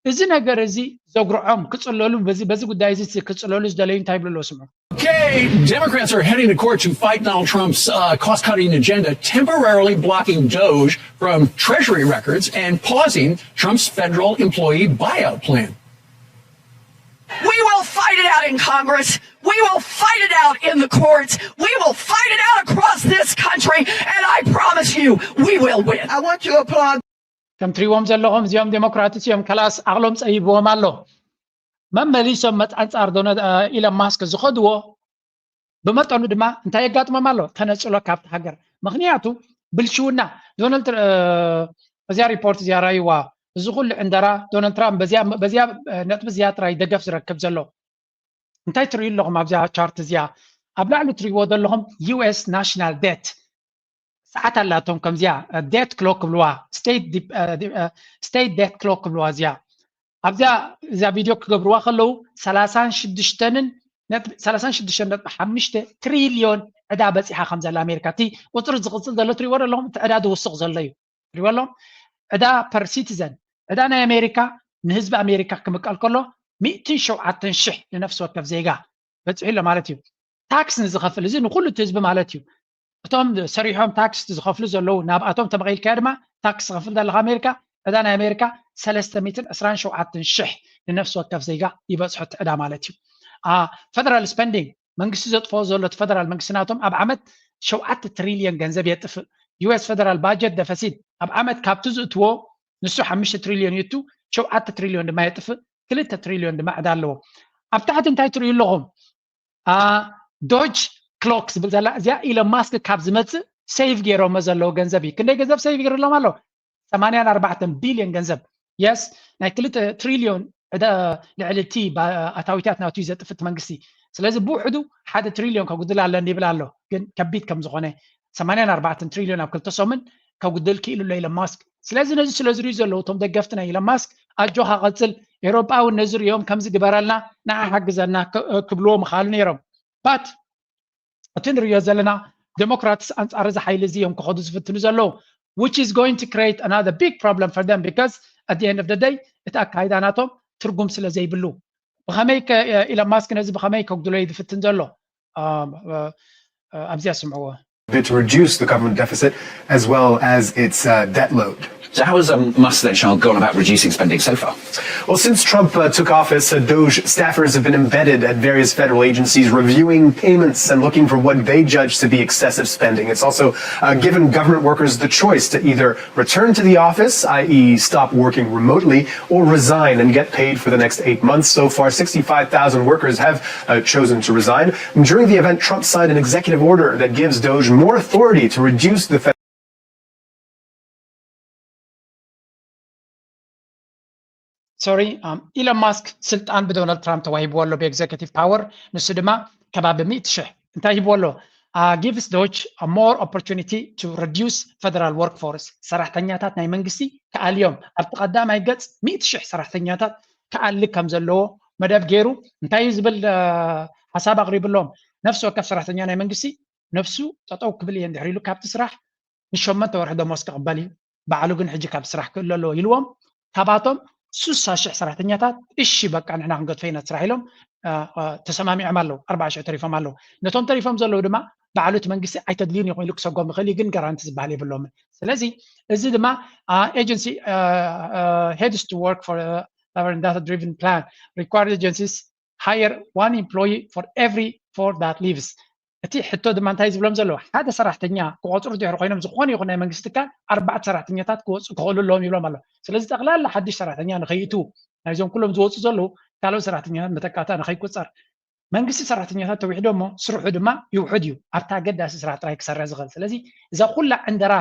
እዚ ነገር እዚ ዘጉርዖም ክጽለሉ በዚ በዚ ጉዳይ እዚ ክጽለሉ ዝደለዩ እንታይ ይብሉ ኣለዉ ስምዑ። Okay, Democrats are heading to court to fight Donald Trump's uh, cost cutting agenda, temporarily blocking Doge from Treasury records and pausing Trump's federal employee buyout plan. We will fight it out in Congress. We will fight it out in the courts. We will fight it out across this country. And I promise you, we will win. I want to applaud. ከም ትሪእዎም ዘለኹም እዚኦም ዴሞክራትስ እዮም። ከላስ ዓቕሎም ጸቢብዎም ኣሎ። መመሊሶም መት ኣንጻር ዶነ ኢለን ማስክ ዝኸድዎ ብመጠኑ ድማ እንታይ የጋጥሞም ኣሎ? ተነጽሎ ካብቲ ሃገር። ምክንያቱ ብልሽውና ዶናልድ ትራ- እ፣ እዚያ ሪፖርት እዚኣ ራይዋ። እዚ ኩሉ ዕንደራ ዶናልድ ትራምፕ በዚያ በዚያ ነጥቢ እዚኣ ጥራይ ደገፍ ዝረክብ ዘሎ። እንታይ ትርእዩ ኣለኹም ኣብዚኣ ቻርት እዚኣ? ኣብ ላዕሊ ትርእይዎ ዘለኹም ዩኤስ ናሽናል ዴት ሰዓት ኣላቶም፣ ከምዚኣ ዴት ክሎክ ክብልዋ፣ ስቴት ዴት ክሎክ ክብልዋ። እዚኣ ኣብዚኣ እዛ ቪድዮ ክገብርዋ ከለዉ ሰላሳን ሽዱሽተን ነጥቢ ሰላሳን ሽዱሽተን ነጥቢ ሓሙሽተ ትሪልዮን ዕዳ በፂሓ ከም ዘላ ኣሜሪካ፣ እቲ ቁፅሪ ዝቕፅል ዘሎ ትሪእዎ ኣለኹም። እቲ ዕዳ ዝውስቕ ዘሎ እዩ። ትሪእዎ ኣለኹም። ዕዳ ፐር ሲቲዘን፣ ዕዳ ናይ ኣሜሪካ ንህዝቢ ኣሜሪካ ክምቀል ከሎ ሚእትን ሸውዓተን ሽሕ ንነፍሲ ወከፍ ዜጋ በፂሑ ኣሎ ማለት እዩ። ታክስ ንዝኸፍል፣ እዚ ንኩሉ እቲ ህዝቢ ማለት እዩ። እቶም ሰሪሖም ታክስ ዝኸፍሉ ዘለዉ፣ ናብኣቶም ተመቒልካዮ ድማ ታክስ ዝኸፍል ዘለካ ኣሜሪካ፣ ዕዳ ናይ ኣሜሪካ ሰለስተ ሚእትን ዕስራን ሸውዓተን ሽሕ ንነፍሲ ወከፍ ዜጋ ይበፅሖ እቲ ዕዳ ማለት እዩ። ፌደራል ስፐንዲንግ፣ መንግስቲ ዘጥፍኦ ዘሎ እቲ ፌደራል መንግስቲ ናቶም ኣብ ዓመት ሸውዓተ ትሪልዮን ገንዘብ የጥፍእ። ዩኤስ ፌደራል ባጀት ደፈሲት ኣብ ዓመት ካብቲ ዝእትዎ፣ ንሱ ሓሙሽተ ትሪልዮን ይእቱ፣ ሸውዓተ ትሪልዮን ድማ የጥፍእ፣ ክልተ ትሪልዮን ድማ ዕዳ ኣለዎ። ኣብ ታሕቲ እንታይ ትርእዩ ኣለኹም? ዶጅ ክሎክ ዝብል ዘላ እዚኣ ኢሎን ማስክ ካብ ዝመፅእ ሴቭ ገይሮሞ ዘለዉ ገንዘብ እዩ። ክንደይ ገንዘብ ሴቭ ገይርሎም ኣሎ? ሰማንያን ኣርባዕተን ቢልዮን ገንዘብ። የስ፣ ናይ ክልተ ትሪልዮን ዕዳ ልዕሊ እቲ ባ- ኣታዊታት ናቱ እዩ ዘጥፍት መንግስቲ። ስለዚ ብውሕዱ ሓደ ትሪልዮን ከጉድል ኣለኒ ይብል ኣሎ። ግን ከቢድ ከም ዝኾነ፣ ሰማንያን ኣርባዕተን ትሪልዮን ኣብ ክልተ ሰሙን ከጉድል ክኢሉ ኣሎ ኢሎን ማስክ። ስለዚ ነዚ ስለ ዝርእዩ ዘለዉ እቶም ደገፍቲ ናይ ኢሎን ማስክ፣ ኣጆኻ ቀፅል፣ ኤሮጳ እውን ነዚ ርእዮም ከምዚ ግበረልና፣ ንዓ ሓግዘና ክ- ክብልዎ ምኽኣሉ ነይሮም። ባት እቲ ንርእዮ ዘለና ዴሞክራትስ ኣንጻር እዚ ሓይሊ እዚ እዮም ክኸዱ ዝፍትኑ ዘለዉ, which is going to create another big problem for them, because at the end of the day እቲ ኣካይዳ ናቶም ትርጉም ስለ ዘይብሉ። ብኸመይ ከ ኢሎን ማስክ ነዚ ብኸመይ ከጉድሎ እዩ ዝፍትን ዘሎ? ኣብዚኣ ስምዕዎ። To reduce the government deficit as well as its uh, debt load. So how has um, Musk then, Charles, gone about reducing spending so far? Well, since Trump uh, took office, uh, Doge staffers have been embedded at various federal agencies, reviewing payments and looking for what they judge to be excessive spending. It's also uh, given government workers the choice to either return to the office, i e, stop working remotely, or resign and get paid for the next eight months. So far, sixty-five thousand workers have uh, chosen to resign. During the event, Trump signed an executive order that gives Doge more authority to reduce the federal ሶሪ፣ ኢሎን ማስክ ስልጣን ብዶናልድ ትራምፕ ተዋሂብዎ ኣሎ ብኤግዜኪቲቭ ፓወር። ንሱ ድማ ከባቢ ሚእቲ ሽሕ እንታይ ሂብዎ ኣሎ? Gives Doge more opportunity to reduce federal workforce. ሰራሕተኛታት ናይ መንግስቲ ክኣልዮም፣ ኣብቲ ቀዳማይ ገጽ ሚእቲ ሽሕ ሰራሕተኛታት ክኣሊ ከም ዘለዎ መደብ ገይሩ እንታይ እዩ ዝብል ሓሳብ ኣቕሪብሎም? ነፍሲ ወከፍ ሰራሕተኛ ናይ መንግስቲ ነፍሱ ጠጠው ክብል እየ እንድሕር ኢሉ ካብቲ ስራሕ ንሸመንተ ወርሒ ደሞዝ ክቕበል እዩ፣ ባዕሉ ግን ሕጂ ካብ ስራሕ ክእለ ኣለዎ ኢልዎም። ካባቶም ሱሳ ሽሕ ሰራሕተኛታት እሺ በቃ ንሕና ክንገድፎ ኢና ስራሕ ኢሎም ተሰማሚዖም ኣለዉ። ኣርባዓ ሽሕ ተሪፎም ኣለዉ። ነቶም ተሪፎም ዘለዉ ድማ ባዕሉ እቲ መንግስቲ ኣይተድልዩን ኢኹም ኢሉ ክሰጎም ይኽእል እዩ፣ ግን ጋራንቲ ዝበሃል የብሎምን። ስለዚ እዚ ድማ agency heads to work for data driven plan required agencies hire one employee for every four that leaves. እቲ ሕቶ ድማ እንታይ ዝብሎም ዘለዉ? ሓደ ሰራሕተኛ ክቆፅሩ ድሕሪ ኮይኖም ዝኾነ ይኹን ናይ መንግስቲ ትካል ኣርባዕተ ሰራሕተኛታት ክወፁ ክኽእሉ ኣለዎም ይብሎም ኣሎ። ስለዚ ጠቕላላ ሓድሽ ሰራሕተኛ ንኸይእትዉ ናይዞም ኩሎም ዝወፁ ዘለዉ ካልኦት ሰራሕተኛታት መተካእታ ንኸይቁፀር መንግስቲ ሰራሕተኛታት ተዊሕዶ እሞ ስርሑ ድማ ይውሕድ እዩ። ኣብቲ ኣገዳሲ ስራሕ ጥራይ ክሰርሕ ዝኽእል። ስለዚ እዛ ኩላ ዕንደራ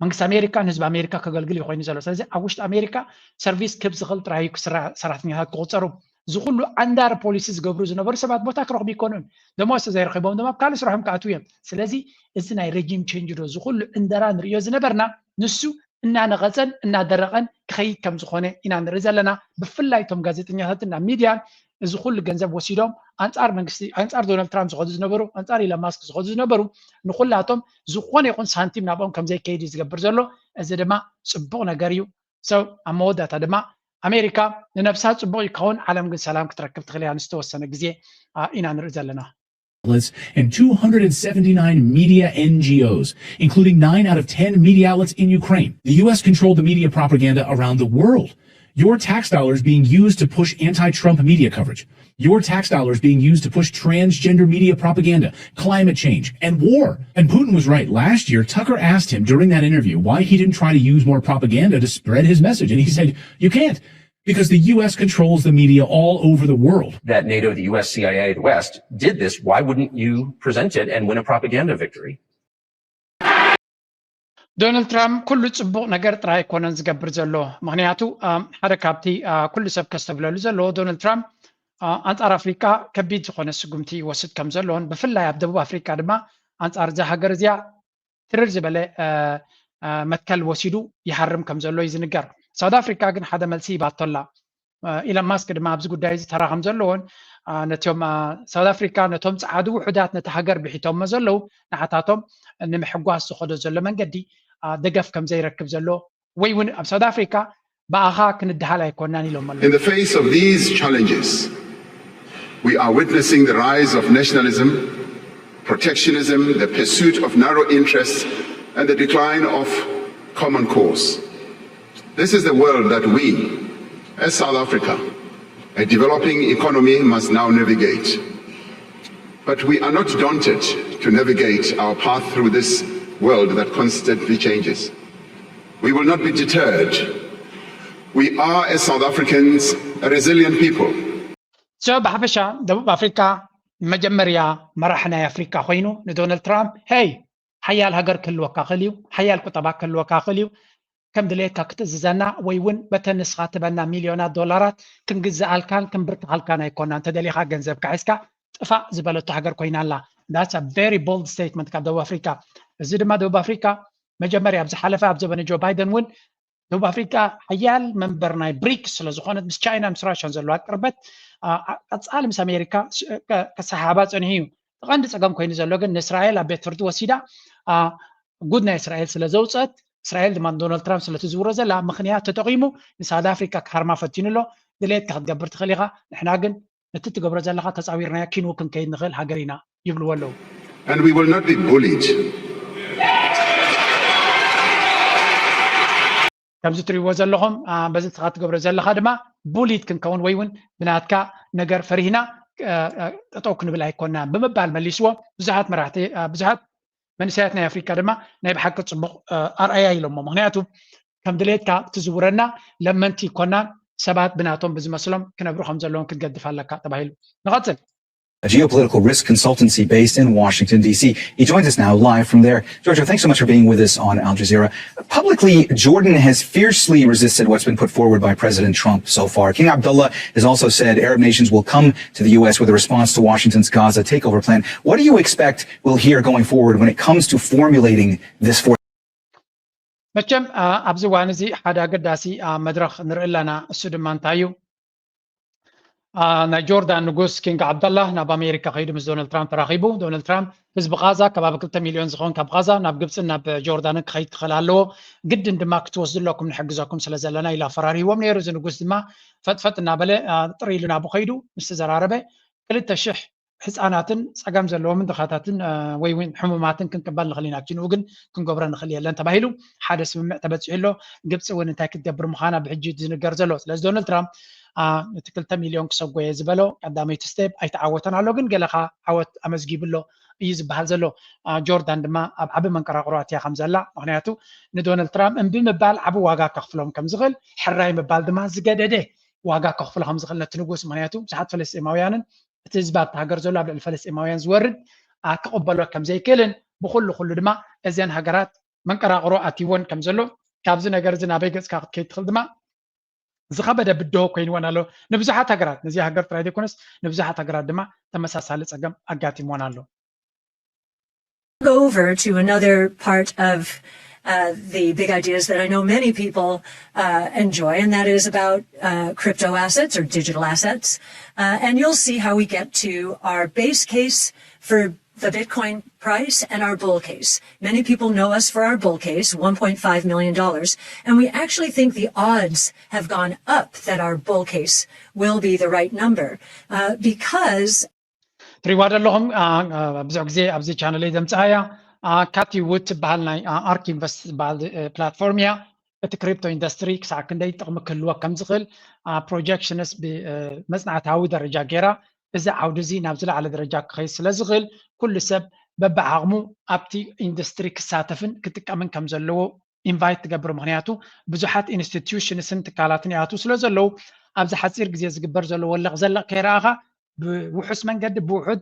መንግስቲ ኣሜሪካ ንህዝቢ ኣሜሪካ ከገልግል እዩ ኮይኑ ዘሎ። ስለዚ ኣብ ውሽጢ ኣሜሪካ ሰርቪስ ክብ ዝኽእል ጥራይ እዩ ክስራ- ሰራሕተኛታት ክቁፀሩ። እዚ ኩሉ ዓንዳር ፖሊሲ ዝገብሩ ዝነበሩ ሰባት ቦታ ክረኽቡ ይኮኑን። ደሞዝ ተዘይረኺቦም ድማ ኣብ ካልእ ስርሖም ክኣትዉ እዮም። ስለዚ እዚ ናይ ሬጂም ቼንጅ ዶ እዚ ኩሉ ዕንደራ ንርእዮ ዝነበርና ንሱ እናነቐፀን እናደረቐን ክኸይድ ከም ዝኾነ ኢና ንርኢ ዘለና። ብፍላይ እቶም ጋዜጠኛታትን ኣብ ሚድያን እዚ ኩሉ ገንዘብ ወሲዶም ኣንፃር መንግስቲ ኣንፃር ዶናልድ ትራምፕ ዝኸዱ ዝነበሩ ኣንፃር ኢሎን ማስክ ዝኸዱ ዝነበሩ ንኩላቶም ዝኾነ ይኹን ሳንቲም ናብኦም ከም ዘይከይድ እዩ ዝገብር ዘሎ። እዚ ድማ ፅቡቕ ነገር እዩ። So ኣብ መወዳእታ ድማ ኣሜሪካ ንነብሳ ፅቡቕ ይከውን፣ ዓለም ግን ሰላም ክትረክብ ትኽእል እያ ንዝተወሰነ ግዜ ኢና ንርኢ ዘለና። And two hundred seventy-nine media N G Os, including nine out of ten media outlets in Ukraine. The U S controlled the media propaganda around the world. Your tax dollars being used to push anti Trump media coverage. Your tax dollars being used to push transgender media propaganda, climate change, and war. And Putin was right. Last year, Tucker asked him during that interview why he didn't try to use more propaganda to spread his message. And he said, "You can't, because the U S controls the media all over the world." That NATO, the U S, C I A, the West did this. Why wouldn't you present it and win a propaganda victory? ዶናልድ ትራምፕ ኩሉ ጽቡቕ ነገር ጥራይ ኣይኮነን ዝገብር ዘሎ። ምኽንያቱ ሓደ ካብቲ ኩሉ ሰብ ከስተብለሉ ዘለዎ፣ ዶናልድ ትራምፕ ኣንጻር ኣፍሪካ ከቢድ ዝኾነ ስጉምቲ ይወስድ ከም ዘሎን፣ ብፍላይ ኣብ ደቡብ ኣፍሪካ ድማ ኣንጻር እዛ ሃገር እዚኣ ትርር ዝበለ መትከል ወሲዱ ይሃርም ከም ዘሎ እዩ ዝንገር። ሳውት ኣፍሪካ ግን ሓደ መልሲ ሂባቶላ። ኢለን ማስክ ድማ ኣብዚ ጉዳይ እዚ ተራ ከም ዘለዎን፣ ነቶም ሳውት ኣፍሪካ፣ ነቶም ጸዓዱ ውሑዳት ነቲ ሃገር ብሒቶሞ ዘለዉ ንዓታቶም ንምሕጓስ ዝኸዶ ዘሎ መንገዲ ደገፍ ከም ዘይረክብ ዘሎ፣ ወይ እውን ኣብ ሳውት ኣፍሪካ ብኣኻ ክንድሃል ኣይኮናን ኢሎም ኣለዉ። In the face of these challenges, we are witnessing the rise of nationalism, protectionism, the pursuit of narrow interests, and the decline of common cause. This is the world that we, as South Africa, a developing economy, must now navigate. But we are not daunted to navigate our path through this world that constantly changes. We will not be deterred. We are, as South Africans, a resilient people. So ብሓፈሻ ደቡብ ኣፍሪካ መጀመርያ መራሒ ናይ ኣፍሪካ ኮይኑ ንዶናልድ ትራምፕ፣ ሄይ፣ ሓያል ሃገር ክህልወካ ክእል እዩ፣ ሓያል ቁጠባ ክህልወካ ክእል እዩ፣ ከም ድሌትካ ክትእዝዘና ወይ እውን በተን ንስኻ ትበና ሚልዮናት ዶላራት ክንግዝኣልካን ክንብርክኸልካን ኣይኮና፣ እንተደሊኻ ገንዘብካ ሒዝካ ጥፋእ ዝበለቶ ሃገር ኮይና ኣላ። That's a very bold statement ካብ ደቡብ ኣፍሪካ። እዚ ድማ ደቡብ ኣፍሪካ መጀመርያ ኣብ ዝሓለፈ ኣብ ዘበነ ጆ ባይደን እውን ደቡብ ኣፍሪካ ሓያል መንበር ናይ ብሪክስ ስለዝኾነት ምስ ቻይና ምስ ራሽያን ዘለዋ ቅርበት ቀፃሊ ምስ ኣሜሪካ ክሰሓሓባ ፀኒሑ እዩ። እቲ ቀንዲ ፀገም ኮይኑ ዘሎ ግን ንእስራኤል ኣብ ቤት ፍርዲ ወሲዳ ጉድ ናይ እስራኤል ስለ ዘውፀት፣ እስራኤል ድማ ንዶናልድ ትራምፕ ስለትዝውሮ ዘላ ምኽንያት ተጠቒሙ ንሳውት ኣፍሪካ ክሃርማ ፈቲኑ ኣሎ። ድሌትካ ክትገብር ትኽእል ኢኻ፣ ንሕና ግን ነቲ ትገብሮ ዘለኻ ተፃዊርናዮ ኪንው ክንከይድ ንኽእል ሃገር ኢና ይብልዎ ኣለዉ። And we will not be bullied. ከምዚ ትሪእዎ ዘለኹም በዚ ንስኻ ትገብሮ ዘለኻ ድማ ቡሊድ ክንከውን ወይ እውን ብናትካ ነገር ፈሪህና ጠጠው ክንብል ኣይኮናን ብምባል መሊስዎ። ብዙሓት መራሕቲ ብዙሓት መንእሰያት ናይ ኣፍሪካ ድማ ናይ ብሓቂ ፅቡቕ ኣርኣያ ኢሎሞ። ምክንያቱ ከም ድሌትካ ትዝውረና ለመንቲ ይኮናን፣ ሰባት ብናቶም ብዝመስሎም ክነብሩ ከም ዘለዎም ክትገድፍ ኣለካ ተባሂሉ። ንቐፅል። A geopolitical risk consultancy based in Washington, D C. He joins us now live from there. Giorgio, thanks so much for being with us on Al Jazeera. Publicly, Jordan has fiercely resisted what's been put forward by President Trump so far. King Abdullah has also said Arab nations will come to the U S with a response to Washington's Gaza takeover plan. What do you expect we'll hear going forward when it comes to formulating this forth? መቸም ኣብዚ እዋን እዚ ሓደ ኣገዳሲ መድረኽ ንርኢ ኣለና። እሱ ድማ እንታይ እዩ? ናይ ጆርዳን ንጉስ ኪንግ ዓብደላ ናብ ኣሜሪካ ከይዱ ምስ ዶናልድ ትራምፕ ተራኺቡ። ዶናልድ ትራምፕ ህዝቢ ቃዛ ከባቢ ክልተ ሚልዮን ዝኸውን ካብ ቃዛ ናብ ግብፅን ናብ ጆርዳንን ክኸይድ ክኽእል ኣለዎ። ግድን ድማ ክትወስዱ ኣለኩም ንሕግዘኩም ስለ ዘለና ኢሉ ኣፈራሪህዎም ነይሩ። እዚ ንጉስ ድማ ፈጥፈጥ እናበለ ጥር ኢሉ ናብኡ ከይዱ ምስ ተዘራረበ ክልተ ሽሕ ህፃናትን ፀገም ዘለዎምን ድኻታትን ወይ እውን ሕሙማትን ክንቅበል ንኽእል ኢና፣ ኣብቲ ንኡ ግን ክንገብሮ ንኽእል የለን ተባሂሉ ሓደ ስምምዕ ተበፂሑ ኣሎ። ግብፂ እውን እንታይ ክትገብር ምዃና ብሕጂ ዝንገር ዘሎ። ስለዚ ዶናልድ ትራምፕ ነቲ ክልተ ሚልዮን ክሰጎየ ዝበሎ ቀዳመይቲ ስቴፕ ኣይተዓወተን ኣሎ፣ ግን ገለኻ ዓወት ኣመዝጊቡ ኣሎ እዩ ዝበሃል ዘሎ። ጆርዳን ድማ ኣብ ዓቢ መንቀራቕሮ ኣትያ ከም ዘላ፣ ምክንያቱ ንዶናልድ ትራምፕ እምቢ ምባል ዓቢ ዋጋ ከኽፍሎም ከም ዝኽእል፣ ሕራይ ምባል ድማ ዝገደደ ዋጋ ከኽፍሎ ከም ዝኽእል ነቲ ንጉስ፣ ምክንያቱ ብዙሓት ፈለስጢማውያንን እቲ ህዝቢ ኣብቲ ሃገር ዘሎ ኣብ ልዕሊ ፈለስጢማውያን ዝወርድ ክቕበሎ ከም ዘይክእልን ብኩሉ ኩሉ ድማ እዘን ሃገራት መንቀራቕሮ ኣትይወን ከም ዘሎ፣ ካብዚ ነገር እዚ ናበይ ገጽካ ክትከይድ ትኽእል ድማ ዝኸበደ ብድሆ ኮይንወን ኣሎ ንብዙሓት ሃገራት። ነዚ ሃገር ጥራይ ዘይኮነስ ንብዙሓት ሃገራት ድማ ተመሳሳሊ ጸገም ኣጋጢምወን ኣሎ። Go over to another part of uh, the big ideas that I know many people uh, enjoy, and that is about uh, crypto assets or digital assets. Uh, and you'll see how we get to our base case for the Bitcoin price and our bull case. Many people know us for our bull case, one point five million dollars, and we actually think the odds have gone up that our bull case will be the right number uh, because ትሪዋ ዘለኹም ብዙሕ ግዜ ኣብዚ ቻነለይ ዘምፅኣያ ካቲ ውድ ትበሃል ናይ ኣርክ ኢንቨስት ዝበሃል ፕላትፎርም እያ። እቲ ክሪፕቶ ኢንዱስትሪ ክሳዕ ክንደይ ጥቕሚ ክህልዎ ከም ዝኽእል ፕሮጀክሽንስ ብመፅናዕታዊ ደረጃ ገይራ፣ እዚ ዓውዲ እዚ ናብ ዝለዓለ ደረጃ ክኸይድ ስለ ዝኽእል ኩሉ ሰብ በብዓቕሙ ኣብቲ ኢንዱስትሪ ክሳተፍን ክጥቀምን ከም ዘለዎ ኢንቫይት ትገብር። ምክንያቱ ብዙሓት ኢንስቲትዩሽንስን ትካላትን ይኣትዉ ስለ ዘለዉ ኣብዚ ሓፂር ግዜ ዝግበር ዘሎ ወለቕ ዘለቕ ከይረኣኻ ብውሑስ መንገዲ ብውሑድ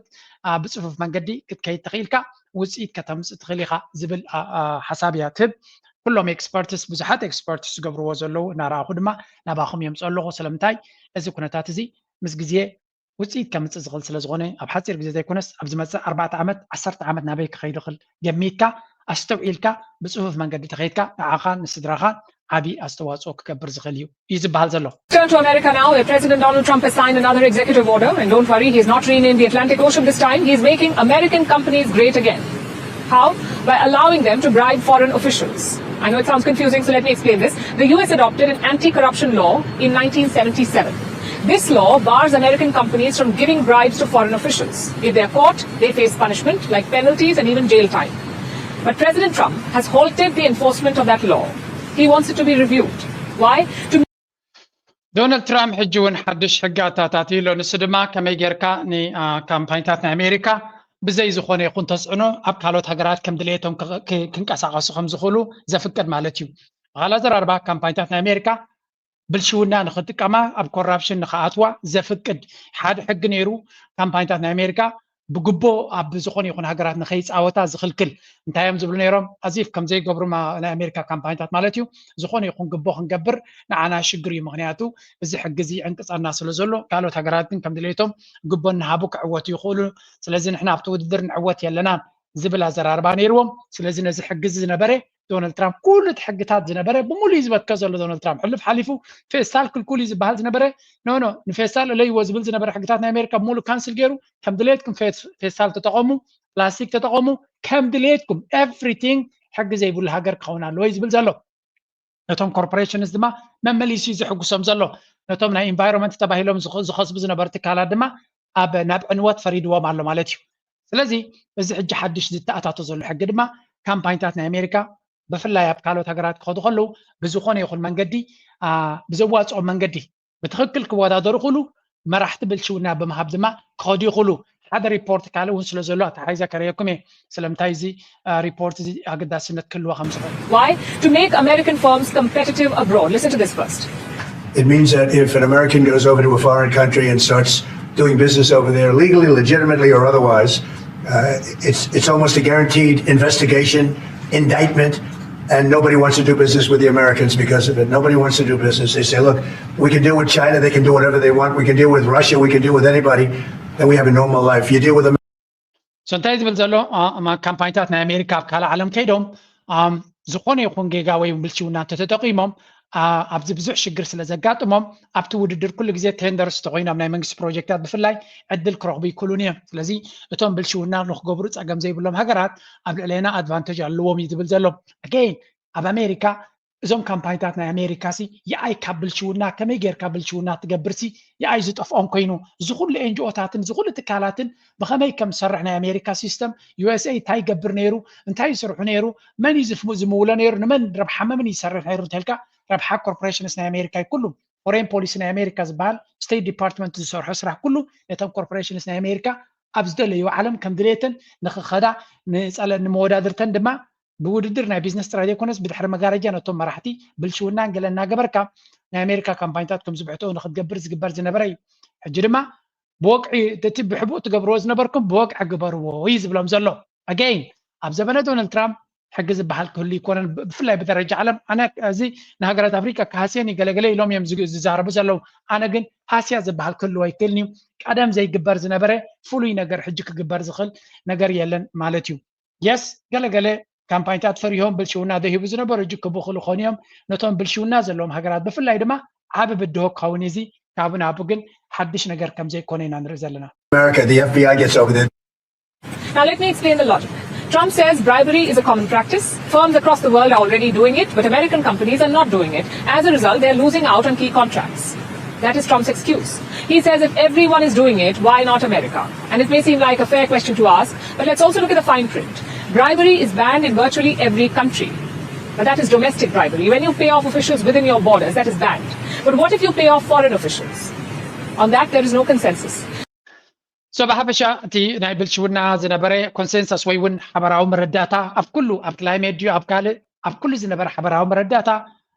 ብፅፉፍ መንገዲ ክትከይድ ትኽኢልካ። ውፅኢት ከተምፅእ ትኽእል ኢኻ ዝብል ሓሳብ እያ ትህብ። ኩሎም experts፣ ብዙሓት experts ዝገብርዎ ዘለዉ እናረኣኹ ድማ ናባኹም የምፅእ ኣለኹ። ስለምንታይ? እዚ ኩነታት እዚ ምስ ግዜ ውፅኢት ከምፅእ ዝኽእል ስለ ዝኾነ፣ ኣብ ሓፂር ግዜ ዘይኮነስ ኣብ ዝመፅእ ኣርባዕተ ዓመት፣ ዓሰርተ ዓመት ናበይ ክኸይድ ይኽእል ገሚትካ ኣስተውዒልካ ብፅፉፍ መንገዲ ተኸይድካ ንዓኻን ንስድራኻን ዓቢ ኣስተዋፅኦ ክገብር ዝኽእል እዩ እዩ ዝበሃል ዘሎ። Turn to America now, where President Donald Trump has signed another executive order. And don't worry, he's not renamed the Atlantic Ocean this time. He's making American companies great again. How? By allowing them to bribe foreign officials. I know it sounds confusing, so let me explain this. The U S adopted an anti corruption law in nineteen seventy-seven. This law bars American companies from giving bribes to foreign officials. If they're caught, they face punishment like penalties and even jail time. But President Trump has halted the enforcement of that law. He wants it to be reviewed. Why? To ዶናልድ ትራምፕ ሕጂ እውን ሓድሽ ሕጊ ኣታታትዩ ኣሎ። ንሱ ድማ ከመይ ጌርካ ንካምፓኒታት ናይ ኣሜሪካ ብዘይ ዝኾነ ይኹን ተፅዕኖ ኣብ ካልኦት ሃገራት ከም ድሌቶም ክንቀሳቐሱ ከም ዝኽእሉ ዘፍቅድ ማለት እዩ። ብኻልእ ኣዘራርባ ካምፓኒታት ናይ ኣሜሪካ ብልሽውና ንኽጥቀማ፣ ኣብ ኮራፕሽን ንኽኣትዋ ዘፍቅድ ሓደ ሕጊ ነይሩ። ካምፓኒታት ናይ ኣሜሪካ ብግቦ ኣብ ዝኾነ ይኹን ሃገራት ንኸይፃወታ ዝኽልክል እንታይ እዮም ዝብሉ ነይሮም? ኣዚፍ ከም ዘይገብሩ ናይ ኣሜሪካ ካምፓኒታት ማለት እዩ። ዝኾነ ይኹን ግቦ ክንገብር ንዓና ሽግር እዩ። ምክንያቱ እዚ ሕጊ እዚ ዕንቅፀና ስለ ዘሎ ካልኦት ሃገራት ግን ከም ድሌቶም ግቦ እናሃቡ ክዕወቱ ይኽእሉ። ስለዚ ንሕና ኣብቲ ውድድር ንዕወት የለና ዝብል ኣዘራርባ ነይርዎም። ስለዚ ነዚ ሕጊ እዚ ዝነበረ ዶናልድ ትራምፕ ኩሉ እቲ ሕግታት ዝነበረ ብምሉእ እዩ ዝበትከ ዘሎ። ዶናልድ ትራምፕ ሕልፍ ሓሊፉ ፌስታል ክልኩል እዩ ዝበሃል ዝነበረ ኖ ኖ ንፌስታል እለይዎ ዝብል ዝነበረ ሕግታት ናይ ኣሜሪካ ብምሉእ ካንስል ገይሩ ከም ድሌትኩም ፌስታል ተጠቐሙ፣ ፕላስቲክ ተጠቐሙ፣ ከም ድሌትኩም ኤቭሪቲንግ ሕጊ ዘይብሉ ሃገር ክኸውን ኣለዎ እዩ ዝብል ዘሎ። ነቶም ኮርፖሬሽንስ ድማ መመሊሱ እዩ ዝሕጉሶም ዘሎ። ነቶም ናይ ኢንቫይሮንመንት ተባሂሎም ዝኸስቡ ዝነበሩ ትካላት ድማ ኣብ ናብ ዕንወት ፈሪድዎም ኣሎ ማለት እዩ። ስለዚ እዚ ሕጂ ሓድሽ ዝተኣታቶ ዘሎ ሕጊ ድማ ካምፓኒታት ናይ ኣሜሪካ ብፍላይ ኣብ ካልኦት ሃገራት ክኸዱ ከለዉ ብዝኾነ ይኹን መንገዲ ብዘዋፅኦም መንገዲ ብትኽክል ክወዳደሩ ክእሉ መራሕቲ ብልሽውና ብምሃብ ድማ ክኸዱ ይኽእሉ። ሓደ ሪፖርት ካልእ እውን ስለ ዘሎ ኣተሓሒዘ ከርእየኩም እየ ስለምንታይ እዚ ሪፖርት እዚ ኣገዳስነት ክህልዎ ከም ዝኽእል። Why? To make American firms competitive abroad. Listen to this first. It means that if an American goes over to a foreign country and starts doing business over there legally, legitimately, or otherwise, uh, it's, it's almost a guaranteed investigation, indictment, and nobody wants to do business with the Americans because of it. Nobody wants to do business. They say, look, we can deal with China, they can do whatever they want. We can deal with Russia, we can deal with anybody, and we have a normal life. You deal with them. So እንታይ ዝብል ዘሎ ካምፓኒታት ናይ ኣሜሪካ ኣብ ካልእ ዓለም ከይዶም ዝኾነ ይኹን ጌጋ ወይ ብልሽውና እንተተጠቒሞም ኣብዚ ብዙሕ ሽግር ስለ ዘጋጥሞም ኣብቲ ውድድር ኩሉ ግዜ ቴንደርስ ተኮይኖም ናይ መንግስቲ ፕሮጀክታት ብፍላይ ዕድል ክረኽቡ ይክእሉን እዮም። ስለዚ እቶም ብልሽውና ንክገብሩ ፀገም ዘይብሎም ሃገራት ኣብ ልዕሌና ኣድቫንቴጅ ኣለዎም እዩ ዝብል ዘሎ። ኣገይን ኣብ ኣሜሪካ እዞም ካምፓኒታት ናይ ኣሜሪካ ሲ የኣይ ካብ ብልሽውና ከመይ ጌርካ ብልሽውና ትገብር ሲ የኣይ ዝጠፍኦም ኮይኑ እዚ ኩሉ ኤንጂኦታትን እዚ ኩሉ ትካላትን ብኸመይ ከም ዝሰርሕ ናይ ኣሜሪካ ሲስተም ዩ ኤስ ኤ እንታይ ይገብር ነይሩ እንታይ ይስርሑ ነይሩ መን እዩ ዝፍሙ ዝምውሎ ነይሩ ንመን ረብሓ መምን ይሰርሕ ነይሩ እንተልካ ረብሓ ኮርፖሬሽንስ ናይ ኣሜሪካ እዩ ኩሉ ፎሬን ፖሊሲ ናይ ኣሜሪካ ዝበሃል ስቴት ዲፓርትመንት ዝሰርሖ ስራሕ ኩሉ ነተን ኮርፖሬሽንስ ናይ ኣሜሪካ ኣብ ዝደለዩ ዓለም ከም ድሌተን ንክኸዳ ንፀለ ንመወዳድርተን ድማ ብውድድር ናይ ቢዝነስ ጥራይ ዘይኮነስ ብድሕሪ መጋረጃ ነቶም መራሕቲ ብልሽውናን ገለ እናገበርካ ናይ ኣሜሪካ ካምፓኒታት ከም ዝብሕትኦ ንክትገብር ዝግበር ዝነበረ እዩ። ሕጂ ድማ ብወግዒ እቲ ብሕቡእ ትገብርዎ ዝነበርኩም ብወግዒ ግበርዎ እዩ ዝብሎም ዘሎ። ኣገይን ኣብ ዘበነ ዶናልድ ትራምፕ ሕጊ ዝበሃል ክህሉ ይኮነን ብፍላይ ብደረጃ ዓለም ኣነ እዚ ንሃገራት ኣፍሪካ ካህስየን ገለገለ ኢሎም እዮም ዝዛረቡ ዘለዉ። ኣነ ግን ሃስያ ዝበሃል ክህልዎ ኣይክእልን እዩ። ቀደም ዘይግበር ዝነበረ ፍሉይ ነገር ሕጂ ክግበር ዝኽእል ነገር የለን ማለት እዩ። የስ ገለገለ ካምፓኒታት ፈሪሆም ብልሽውና ደሂቡ ዝነበሩ ሕጂ ክብኽሉ ኾኑ እዮም። ነቶም ብልሽውና ዘለዎም ሃገራት ብፍላይ ድማ ዓቢ ብድሆ ክኸውን እዚ ካብኡ ናብኡ ግን ሓድሽ ነገር ከም ዘይኮነ ኢና ንርኢ ዘለና። America, the F B I gets over there. Now, let me explain the logic. Trump says bribery is a common practice. Firms across the world are already doing it, but American companies are not doing it. As a result, they're losing out on key contracts. That is Trump's excuse. He says if everyone is doing it, why not America? And it may seem like a fair question to ask, but let's also look at the fine print. Bribery is banned in virtually every country. But that is domestic bribery. When you pay off officials within your borders, that is banned. But what if you pay off foreign officials? On that, there is no consensus. So ብሓፈሻ እቲ ናይ ብልሽውና ዝነበረ ኮንሰንሰስ ወይ እውን ሓበራዊ መረዳእታ ኣብ ኩሉ ኣብ ክላይሜት ድዩ ኣብ ካልእ ኣብ ኩሉ ዝነበረ ሓበራዊ መረዳእታ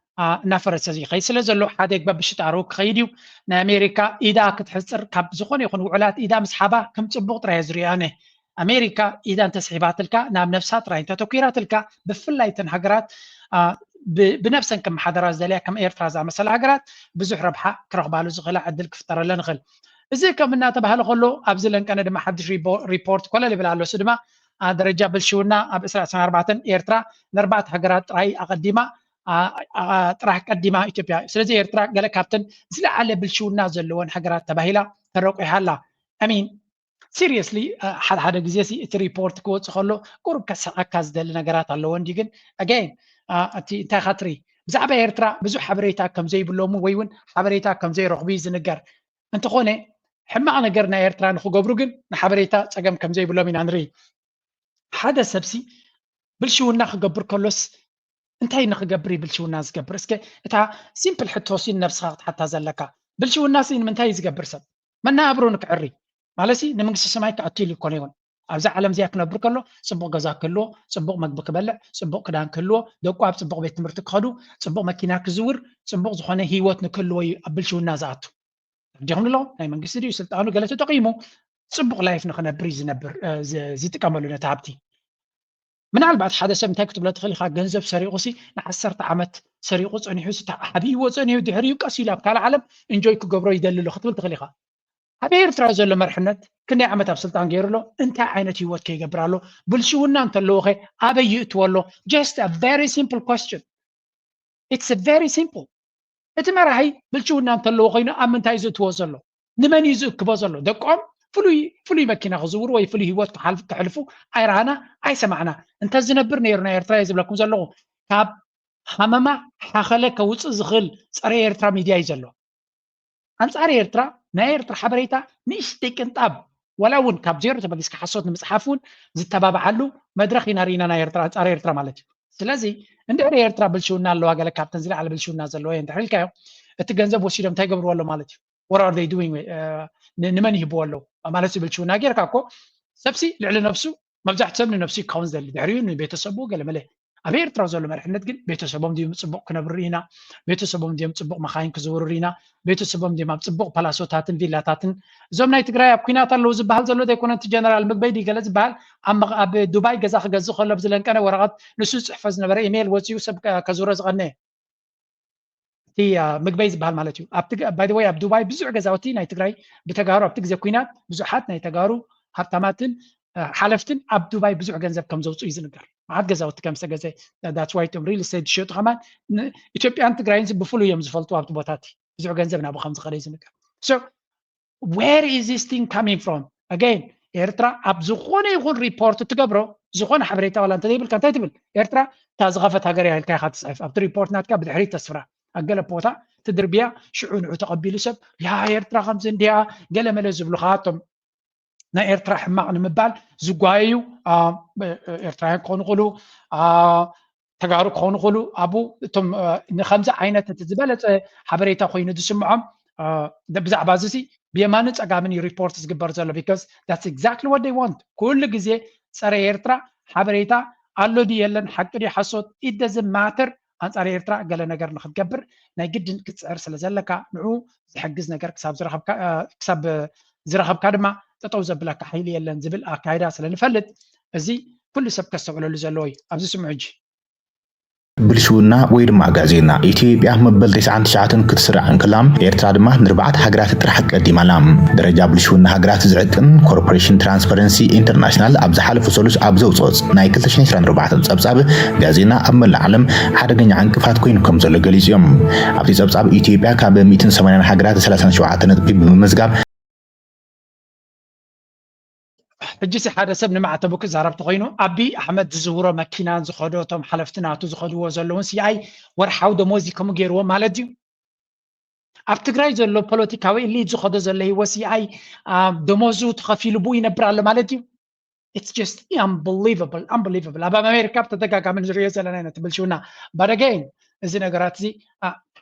እናፈረሰ ይኸይድ ስለ ዘሎ ሓደ ግበ ብሽጣሩ ክኸይድ እዩ። ናይ ኣሜሪካ ኢዳ ክትሕፅር ካብ ዝኾነ ይኹን ውዕላት ኢዳ ምስ ሓባ ከም ፅቡቕ ጥራይ ዝሪኦ ኣነ ኣሜሪካ ኢዳ እንተስሒባትልካ ናብ ነብሳ ጥራይ እንተተኲራትልካ ብፍላይ እተን ሃገራት ብነብሰን ክመሓደራ ዝደልያ ከም ኤርትራ ዝኣመሰላ ሃገራት ብዙሕ ረብሓ ክረኽባሉ ዝኽእላ ዕድል ክፍጠረለን ይኽእል። እዚ ከም እናተባህለ ከሎ ኣብዚ ለንቀነ ድማ ሓድሽ ሪፖርት ኮለል ይብል ኣሎ። እሱ ድማ ደረጃ ብልሽውና ኣብ ዕስራ ዕስራን ኣርባዕተን ኤርትራ ንኣርባዕተ ሃገራት ጥራይ ኣቐዲማ ጥራሕ ቀዲማ ኢትዮጵያ። ስለዚ ኤርትራ ገለ ካብተን ዝለዓለ ብልሽውና ዘለወን ሃገራት ተባሂላ ተረቂሓ ኣላ። ሚን ሲሪየስሊ ሓደ ሓደ ግዜ እቲ ሪፖርት ክወፅእ ከሎ ቁሩብ ከሰቃካ ዝደሊ ነገራት ኣለዎ። እንዲ ግን ኣገይን እቲ እንታይ ኢኻ ትርኢ ብዛዕባ ኤርትራ ብዙሕ ሓበሬታ ከም ዘይብሎሙ ወይ እውን ሓበሬታ ከም ዘይረኽቡ እዩ ዝንገር። እንተኾነ ሕማቕ ነገር ናይ ኤርትራ ንክገብሩ ግን ንሓበሬታ ፀገም ከም ዘይብሎም ኢና ንርኢ። ሓደ ሰብሲ ብልሽውና ክገብር ከሎስ እንታይ ንክገብር እዩ ብልሽውና ዝገብር? እስከ እታ ሲምፕል ሕቶ ሲ ነብስኻ ክትሓታ ዘለካ፣ ብልሽውና ሲ ንምንታይ እዩ ዝገብር ሰብ? መነባብሮ ንክዕሪ ማለት ሲ ንመንግስቲ ሰማይ ክኣቱ ኢሉ ይኮነ ይኮን። ኣብዛ ዓለም እዚኣ ክነብር ከሎ ፅቡቕ ገዛ ክህልዎ፣ ፅቡቕ መግቢ ክበልዕ፣ ፅቡቕ ክዳን ክህልዎ፣ ደቁ ኣብ ፅቡቕ ቤት ትምህርቲ ክኸዱ፣ ፅቡቕ መኪና ክዝውር፣ ፅቡቕ ዝኾነ ህይወት ንክህልዎ እዩ ኣብ ብልሽውና ዝኣቱ። ዲኹም ኣሎ ናይ መንግስቲ ድዩ ስልጣኑ ገለ ተጠቂሙ ፅቡቕ ላይፍ ንክነብር እዩ ዝነብር ዝጥቀመሉ ነቲ ሃብቲ። ምናልባት ሓደ ሰብ እንታይ ክትብሎ ትኽእል ኢኻ፣ ገንዘብ ሰሪቑ ሲ ንዓሰርተ ዓመት ሰሪቑ ፀኒሑ ሲ ሓቢእዎ ፀኒሑ ድሕሪኡ ቀስ ኢሉ ኣብ ካልእ ዓለም እንጆይ ክገብሮ ይደሊ ኣሎ ክትብል ትኽእል ኢኻ። ኣብ ኤርትራ ዘሎ መርሕነት ክንደይ ዓመት ኣብ ስልጣን ገይሩ ኣሎ? እንታይ ዓይነት ህይወት ከይገብር ኣሎ? ብልሽውና እንተለዎ ኸ ኣበይ ይእትዎ ኣሎ? Just a very simple question. It's very simple. እቲ መራሒ ብልሽውና እንተለዎ ኮይኑ ኣብ ምንታይ እዩ ዝእትዎ ዘሎ? ንመን እዩ ዝእክቦ ዘሎ? ደቆም ፍሉይ ፍሉይ መኪና ክዝውሩ ወይ ፍሉይ ህይወት ክሓልፍ- ከሕልፉ ኣይረኣና ኣይሰማዕና። እንተ ዝነብር ነይሩ ናይ ኤርትራ እየ ዝብለኩም ዘለኹ ካብ ሃመማ ሓኸለ ከውፅእ ዝኽእል ፀረ ኤርትራ ሚድያ እዩ ዘሎ። ኣንፃር ኤርትራ ናይ ኤርትራ ሓበሬታ ንእሽተይ ቅንጣብ ዋላ እውን ካብ ዜሮ ተበጊስካ ሓሶት ንምፅሓፍ እውን ዝተባብዓሉ መድረኽ ኢና ርኢና ናይ ኤርትራ ኣንፃር ኤርትራ ማለት እዩ። ስለዚ እንድሕሪ ኤርትራ ብልሽውና ኣለዋ ገለ ካብተን ዝለዓለ ብልሽውና ዘለዎ እየ እንድሕሪ ኢልካዮ እቲ ገንዘብ ወሲዶም እንታይ ገብርዎ ኣሎ ማለት እዩ። What are they doing? ንመን ይህብዎ ኣለዉ ማለት እዩ። ብልሽውና ጌርካ እኮ ሰብሲ ልዕሊ ነብሱ መብዛሕቲ ሰብ ንነብሱ ክኸውን ዝደሊ ድሕሪኡ ንቤተሰቡ ገለመለ። ኣብ ኤርትራ ዘሎ መርሕነት ግን ቤተሰቦም ድዮም ፅቡቕ ክነብሩ ኢና፣ ቤተሰቦም ድዮም ፅቡቕ መኻይን ክዝውርሩ ኢና፣ ቤተሰቦም ድዮም ኣብ ፅቡቕ ፓላሶታትን ቪላታትን። እዞም ናይ ትግራይ ኣብ ኩናት ኣለዉ ዝበሃል ዘሎ ዘይኮነ እቲ ጀነራል ምግበይ ድዩ ገለ ዝበሃል ኣብ ዱባይ ገዛ ክገዝእ ከሎ ብዝለንቀነ ወረቐት ንሱ ዝፅሕፎ ዝነበረ ኢሜይል ወፂኡ ሰብ ከዝውሮ ዝቐነየ እቲ ምግበይ ዝበሃል ማለት እዩ። ኣብቲ ባይ ወይ ኣብ ዱባይ ብዙሕ ገዛውቲ ናይ ትግራይ ብተጋሩ ኣብቲ ግዜ ኩናት ብዙሓት ናይ ተጋሩ ሃብታማትን ሓለፍትን ኣብ ዱባይ ብዙሕ ገንዘብ ከም ዘውፅኡ እዩ ዝንገር። መዓት ገዛውቲ ከም ዝተገዘ that's why እቶም ሪል ስቴት ዝሸጡ ከማን ኢትዮጵያን ትግራይን ብፍሉይ እዮም ዝፈልጡ ኣብቲ ቦታ እቲ ብዙሕ ገንዘብ ናብኡ ከም ዝኸደ እዩ ዝንገር። So where is this thing coming from? Again ኤርትራ ኣብ ዝኾነ ይኹን ሪፖርት እትገብሮ ዝኾነ ሓበሬታ ዋላ እንተዘይብልካ እንታይ ትብል? ኤርትራ እታ ዝኸፈት ሃገር እያ ኢልካ ኢኻ ትፅሕፍ። ኣብቲ ሪፖርት ናትካ ብድሕሪት ተስፍራ ኣብ ገለ ቦታ ትድርብያ። ሽዑ ንዑ ተቐቢሉ ሰብ ያ ኤርትራ ከምዚ እንዲያ ገለ መለ ዝብሉኻ እቶም ናይ ኤርትራ ሕማቕ ንምባል ዝጓየዩ ኤርትራውያን ክኾኑ ይኽእሉ፣ ተጋሩ ክኾኑ ይኽእሉ። ኣብኡ እቶም ንከምዚ ዓይነት እቲ ዝበለፀ ሓበሬታ ኮይኑ ዝስምዖም ብዛዕባ እዚ ብየማንን ፀጋምን እዩ ሪፖርት ዝግበር ዘሎ because that's exactly what they want። ኩሉ ግዜ ፀረ ኤርትራ ሓበሬታ ኣሎ ድዩ የለን፣ ሓቂ ድዩ ሓሶት it doesn't matter። ኣንፃር ኤርትራ ገለ ነገር ንክትገብር ናይ ግድን ክትፅዕር ስለ ዘለካ ንዑ ዝሕግዝ ነገር ክሳብ ዝረኸብካ ድማ ጠጠው ዘብለካ ሓይሊ የለን ዝብል ኣካይዳ ስለ ንፈልጥ እዚ ኩሉ ሰብ ከስተውዕለሉ ዘለዎ እዩ። ኣብዚ ስምዑ ሕጂ። ብልሽውና ወይ ድማ ጋዜና ኢትዮጵያ መበል ተስዓን ትሽዓተን ክትስራዕ እንክላ ኤርትራ ድማ ንርባዕተ ሃገራት ጥራሕ ቀዲማ ኣላ። ደረጃ ብልሽውና ሃገራት ዝዕቅን ኮርፖሬሽን ትራንስፓረንሲ ኢንተርናሽናል ኣብ ዝሓለፈ ሰሉስ ኣብ ዘውፅኦ ናይ ክልተ ሽሕን ዕስራን ኣርባዕተን ፀብፃብ ጋዜና ኣብ መላእ ዓለም ሓደገኛ ዕንቅፋት ኮይኑ ከም ዘሎ ገሊፁ እዮም። ኣብቲ ፀብፃብ ኢትዮጵያ ካብ ሚእትን ሰማንያን ሃገራት ሰላሳን ሸውዓተ ነጥቢ ብምምዝጋብ ሕጂ ሲ ሓደ ሰብ ንማዕተቡ ክዛረብ ተኮይኑ ኣቢ ኣሕመድ ዝዝውሮ መኪናን ዝኸዶ እቶም ሓለፍቲ ናቱ ዝኸድዎ ዘለውን ሲኣይ ወርሓዊ ደሞዝ ከምኡ ገይርዎ ማለት ድዩ? ኣብ ትግራይ ዘሎ ፖለቲካዊ ኤሊት ዝኸዶ ዘሎ ህይወት ሲኣይ ደሞዙ ተኸፊሉ ብኡ ይነብር ኣሎ ማለት ድዩ? It's just unbelievable, unbelievable. ኣብ ኣሜሪካ ብተደጋጋሚ ንሪኦ ዘለና ኢና እቲ ብልሽውና። But again እዚ ነገራት እዚ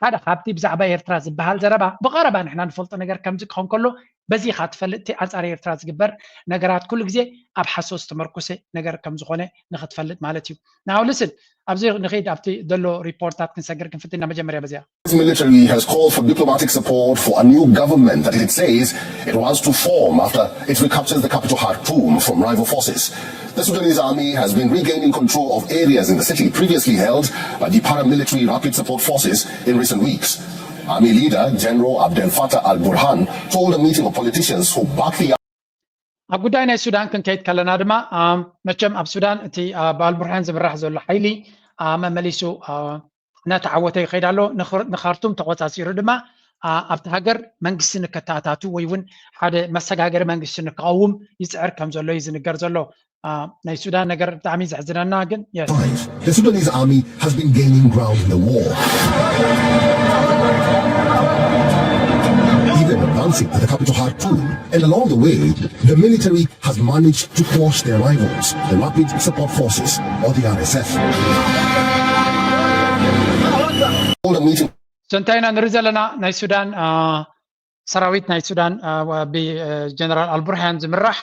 ሓደ ካብቲ ብዛዕባ ኤርትራ ዝበሃል ዘረባ ብቐረባ ንሕና ንፈልጦ ነገር ከምዚ ክኸውን ከሎ በዚ ኢኻ ትፈልጥ፣ እቲ ኣንጻር ኤርትራ ዝግበር ነገራት ኩሉ ግዜ ኣብ ሓሶት ዝተመርኮሰ ነገር ከም ዝኾነ ንኽትፈልጥ ማለት እዩ። Now listen፣ ኣብዚ ንኸይድ ኣብቲ ዘሎ ሪፖርታት ክንሰግር ክንፍትን ኢና። መጀመርያ በዚኣ Its military has called for diplomatic support for a new government that it says it wants to form after it recaptures the capital Khartoum from rival forces. The Sudanese army has been regaining control of areas in the city previously held by the paramilitary Rapid Support Forces in recent weeks. Army leader General Abdel Fattah al Burhan told a meeting of politicians who backed the ኣብ ጉዳይ ናይ ሱዳን ክንከይድ ከለና ድማ፣ ኣም፣ መቸም ኣብ ሱዳን እቲ፣ ኣ፣ ብኣልቡርሃን ዝምራሕ ዘሎ ሓይሊ፣ ኣ፣ መመሊሱ፣ ኣ፣ እናተዓወተ ይኸይድ ኣሎ። ንኽ-፣ ንኻርቱም ተቖጻጺሩ ድማ፣ ኣ፣ ኣብቲ ሃገር መንግስቲ ንከተኣታቱ ወይ እውን ሓደ መሰጋገሪ መንግስቲ ንክቐውም ይጽዕር ከም ዘሎ እዩ ዝንገር ዘሎ። ኣ፣ ናይ ሱዳን ነገር ብጣዕሚ ዘሕዝነና ግን፣ yes። The Sudanese army has been gaining ground in the war, even advancing to the capital Khartoum. And along the way, the military has managed to quash their rivals, the Rapid Support Forces, or the R S F. All the meeting So እንታይ ኢና ንርኢ ዘለና? ናይ ሱዳን፣ ኣ፣ ሰራዊት ናይ ሱዳን፣ ኣ፣ ወ-፣ ብ-፣ ጀነራል ኣልቡርሃን ዝምራሕ፣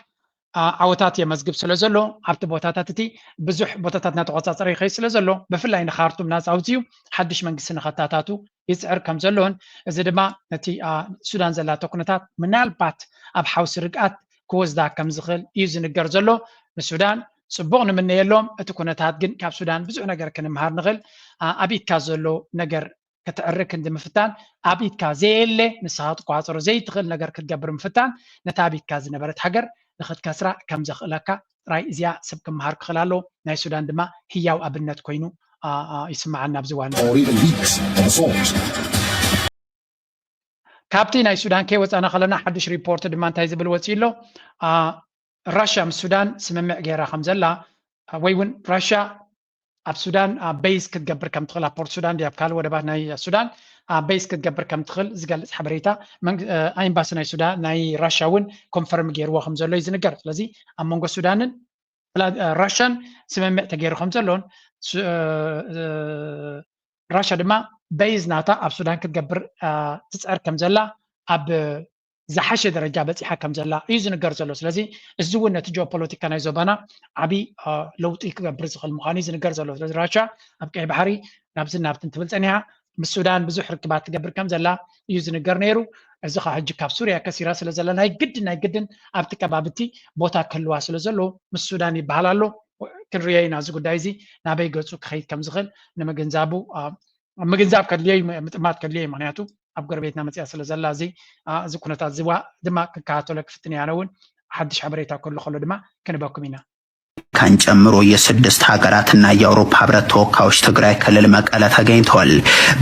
ኣ፣ ዓወታት የመዝግብ ስለ ዘሎ፣ ኣብቲ ቦታታት እቲ ብዙሕ ቦታታት እናተቆጻጸረ ይኸይድ ስለ ዘሎ፣ ብፍላይ ንኻርቱም ናጻ ኣውጺኡ ሓድሽ መንግስቲ ንኸታታቱ ይጽዕር ከም ዘሎን፣ እዚ ድማ ነቲ፣ ኣ፣ ሱዳን ዘላቶ ኩነታት ምናልባት ኣብ ሓውሲ ርግኣት ክወስዳ ከም ዝኽእል እዩ ዝንገር ዘሎ። ንሱዳን ጽቡቕ ንምነየሎም፣ እቲ ኩነታት ግን ካብ ሱዳን ብዙሕ ነገር ክንምሃር ንኽእል። ኣ፣ ኣብ ኢድካ ዘሎ ነገር ከተዕርክ እንዲ ምፍታን፣ ኣብ ኢድካ ዘየለ ንስኻ ክትቋጸሮ ዘይትኽእል ነገር ክትገብር ምፍታን፣ ነታ ኣብ ኢድካ ዝነበረት ሃገር ንኽትከስራ ከም ዘኽእለካ ጥራይ እዚኣ ሰብ ክመሃር ክኽእል ኣለዎ። ናይ ሱዳን ድማ ህያው ኣብነት ኮይኑ፣ ኣ፣ ኣ፣ ይስምዓኒ ኣብዚ እዋን። or even weeks of assault. ካብቲ ናይ ሱዳን ከይወጻና ከለና ሓድሽ ሪፖርት ድማ እንታይ ዝብል ወጺኡ ኣሎ? ኣ፣ ራሽያ ምስ ሱዳን ስምምዕ ገይራ ከም ዘላ፣ ኣ፣ ወይ እውን ራሽያ ኣብ ሱዳን፣ ኣ፣ ቤዝ ክትገብር ከም ትኽእል፣ ኣብ ፖርት ሱዳን ድያ ኣብ ካልእ ወደባት ናይ ሱዳን፣ ኣ፣ ቤዝ ክትገብር ከም ትኽእል ዝገልጽ ሓበሬታ መንግ-፣ እ፣ ኤምባሲ ናይ ሱዳን፣ ናይ ራሽያ እውን ኮንፈርም ገይርዎ ከም ዘሎ እዩ ዝንገር። ስለዚ ኣብ መንጎ ሱዳንን ብላ-፣ እ፣ ራሽያን ስምምዕ ተገይሩ ከም ዘሎን ሱ-፣ እ፣ እ፣ ራሽያ ድማ ቤዝ ናታ ኣብ ሱዳን ክትገብር፣ እ፣ ትጽዕር ከም ዘላ ኣብ ዝሓሸ ደረጃ በጺሓ ከም ዘላ እዩ ዝንገር ዘሎ። ስለዚ እዚ እውን ነቲ ጂኦፖለቲካ ናይ ዞባና ዓቢ፣ እ፣ ለውጢ ክገብር ዝኽእል ምዃኑ እዩ ዝንገር ዘሎ። ስለዚ ራሽያ ኣብ ቀይ ባሕሪ ናብዝን ናብትን ትብል ጸኒሓ፣ ምስ ሱዳን ብዙሕ ርክባት ትገብር ከም ዘላ እዩ ዝንገር ነይሩ። እዚ ኸኣ ሕጂ ካብ ሱርያ ከሲራ ስለ ዘላ ናይ ግድን፣ ናይ ግድን ኣብቲ ከባቢ እቲ ቦታ ክህልዋ ስለ ዘለዎ ምስ ሱዳን ይበሃል ኣሎ። ክንርእዮ ኢና እዚ ጉዳይ እዚ ናበይ ገጹ ክኸይድ ከም ዝኽእል ንምግንዛቡ፣ ኣ፣ ምግንዛብ ከድልዮ እዩ፣ ምጥማት ከድልዮ እዩ። ምኽንያቱ ኣብ ጎረቤትና መጺኣ ስለ ዘላ እዚ፣ ኣ፣ እዚ ኩነታት እዚ ዋ-፣ ድማ ክከታተሎ ክፍትን እየ። ኣነ እውን ሓድሽ ሓበሬታ ከሎ ከሎ ድማ ክንበኩም ኢና። ካን ጨምሮ የስድስት ሀገራትና የአውሮፓ ህብረት ተወካዮች ትግራይ ክልል መቀለ ተገኝተዋል።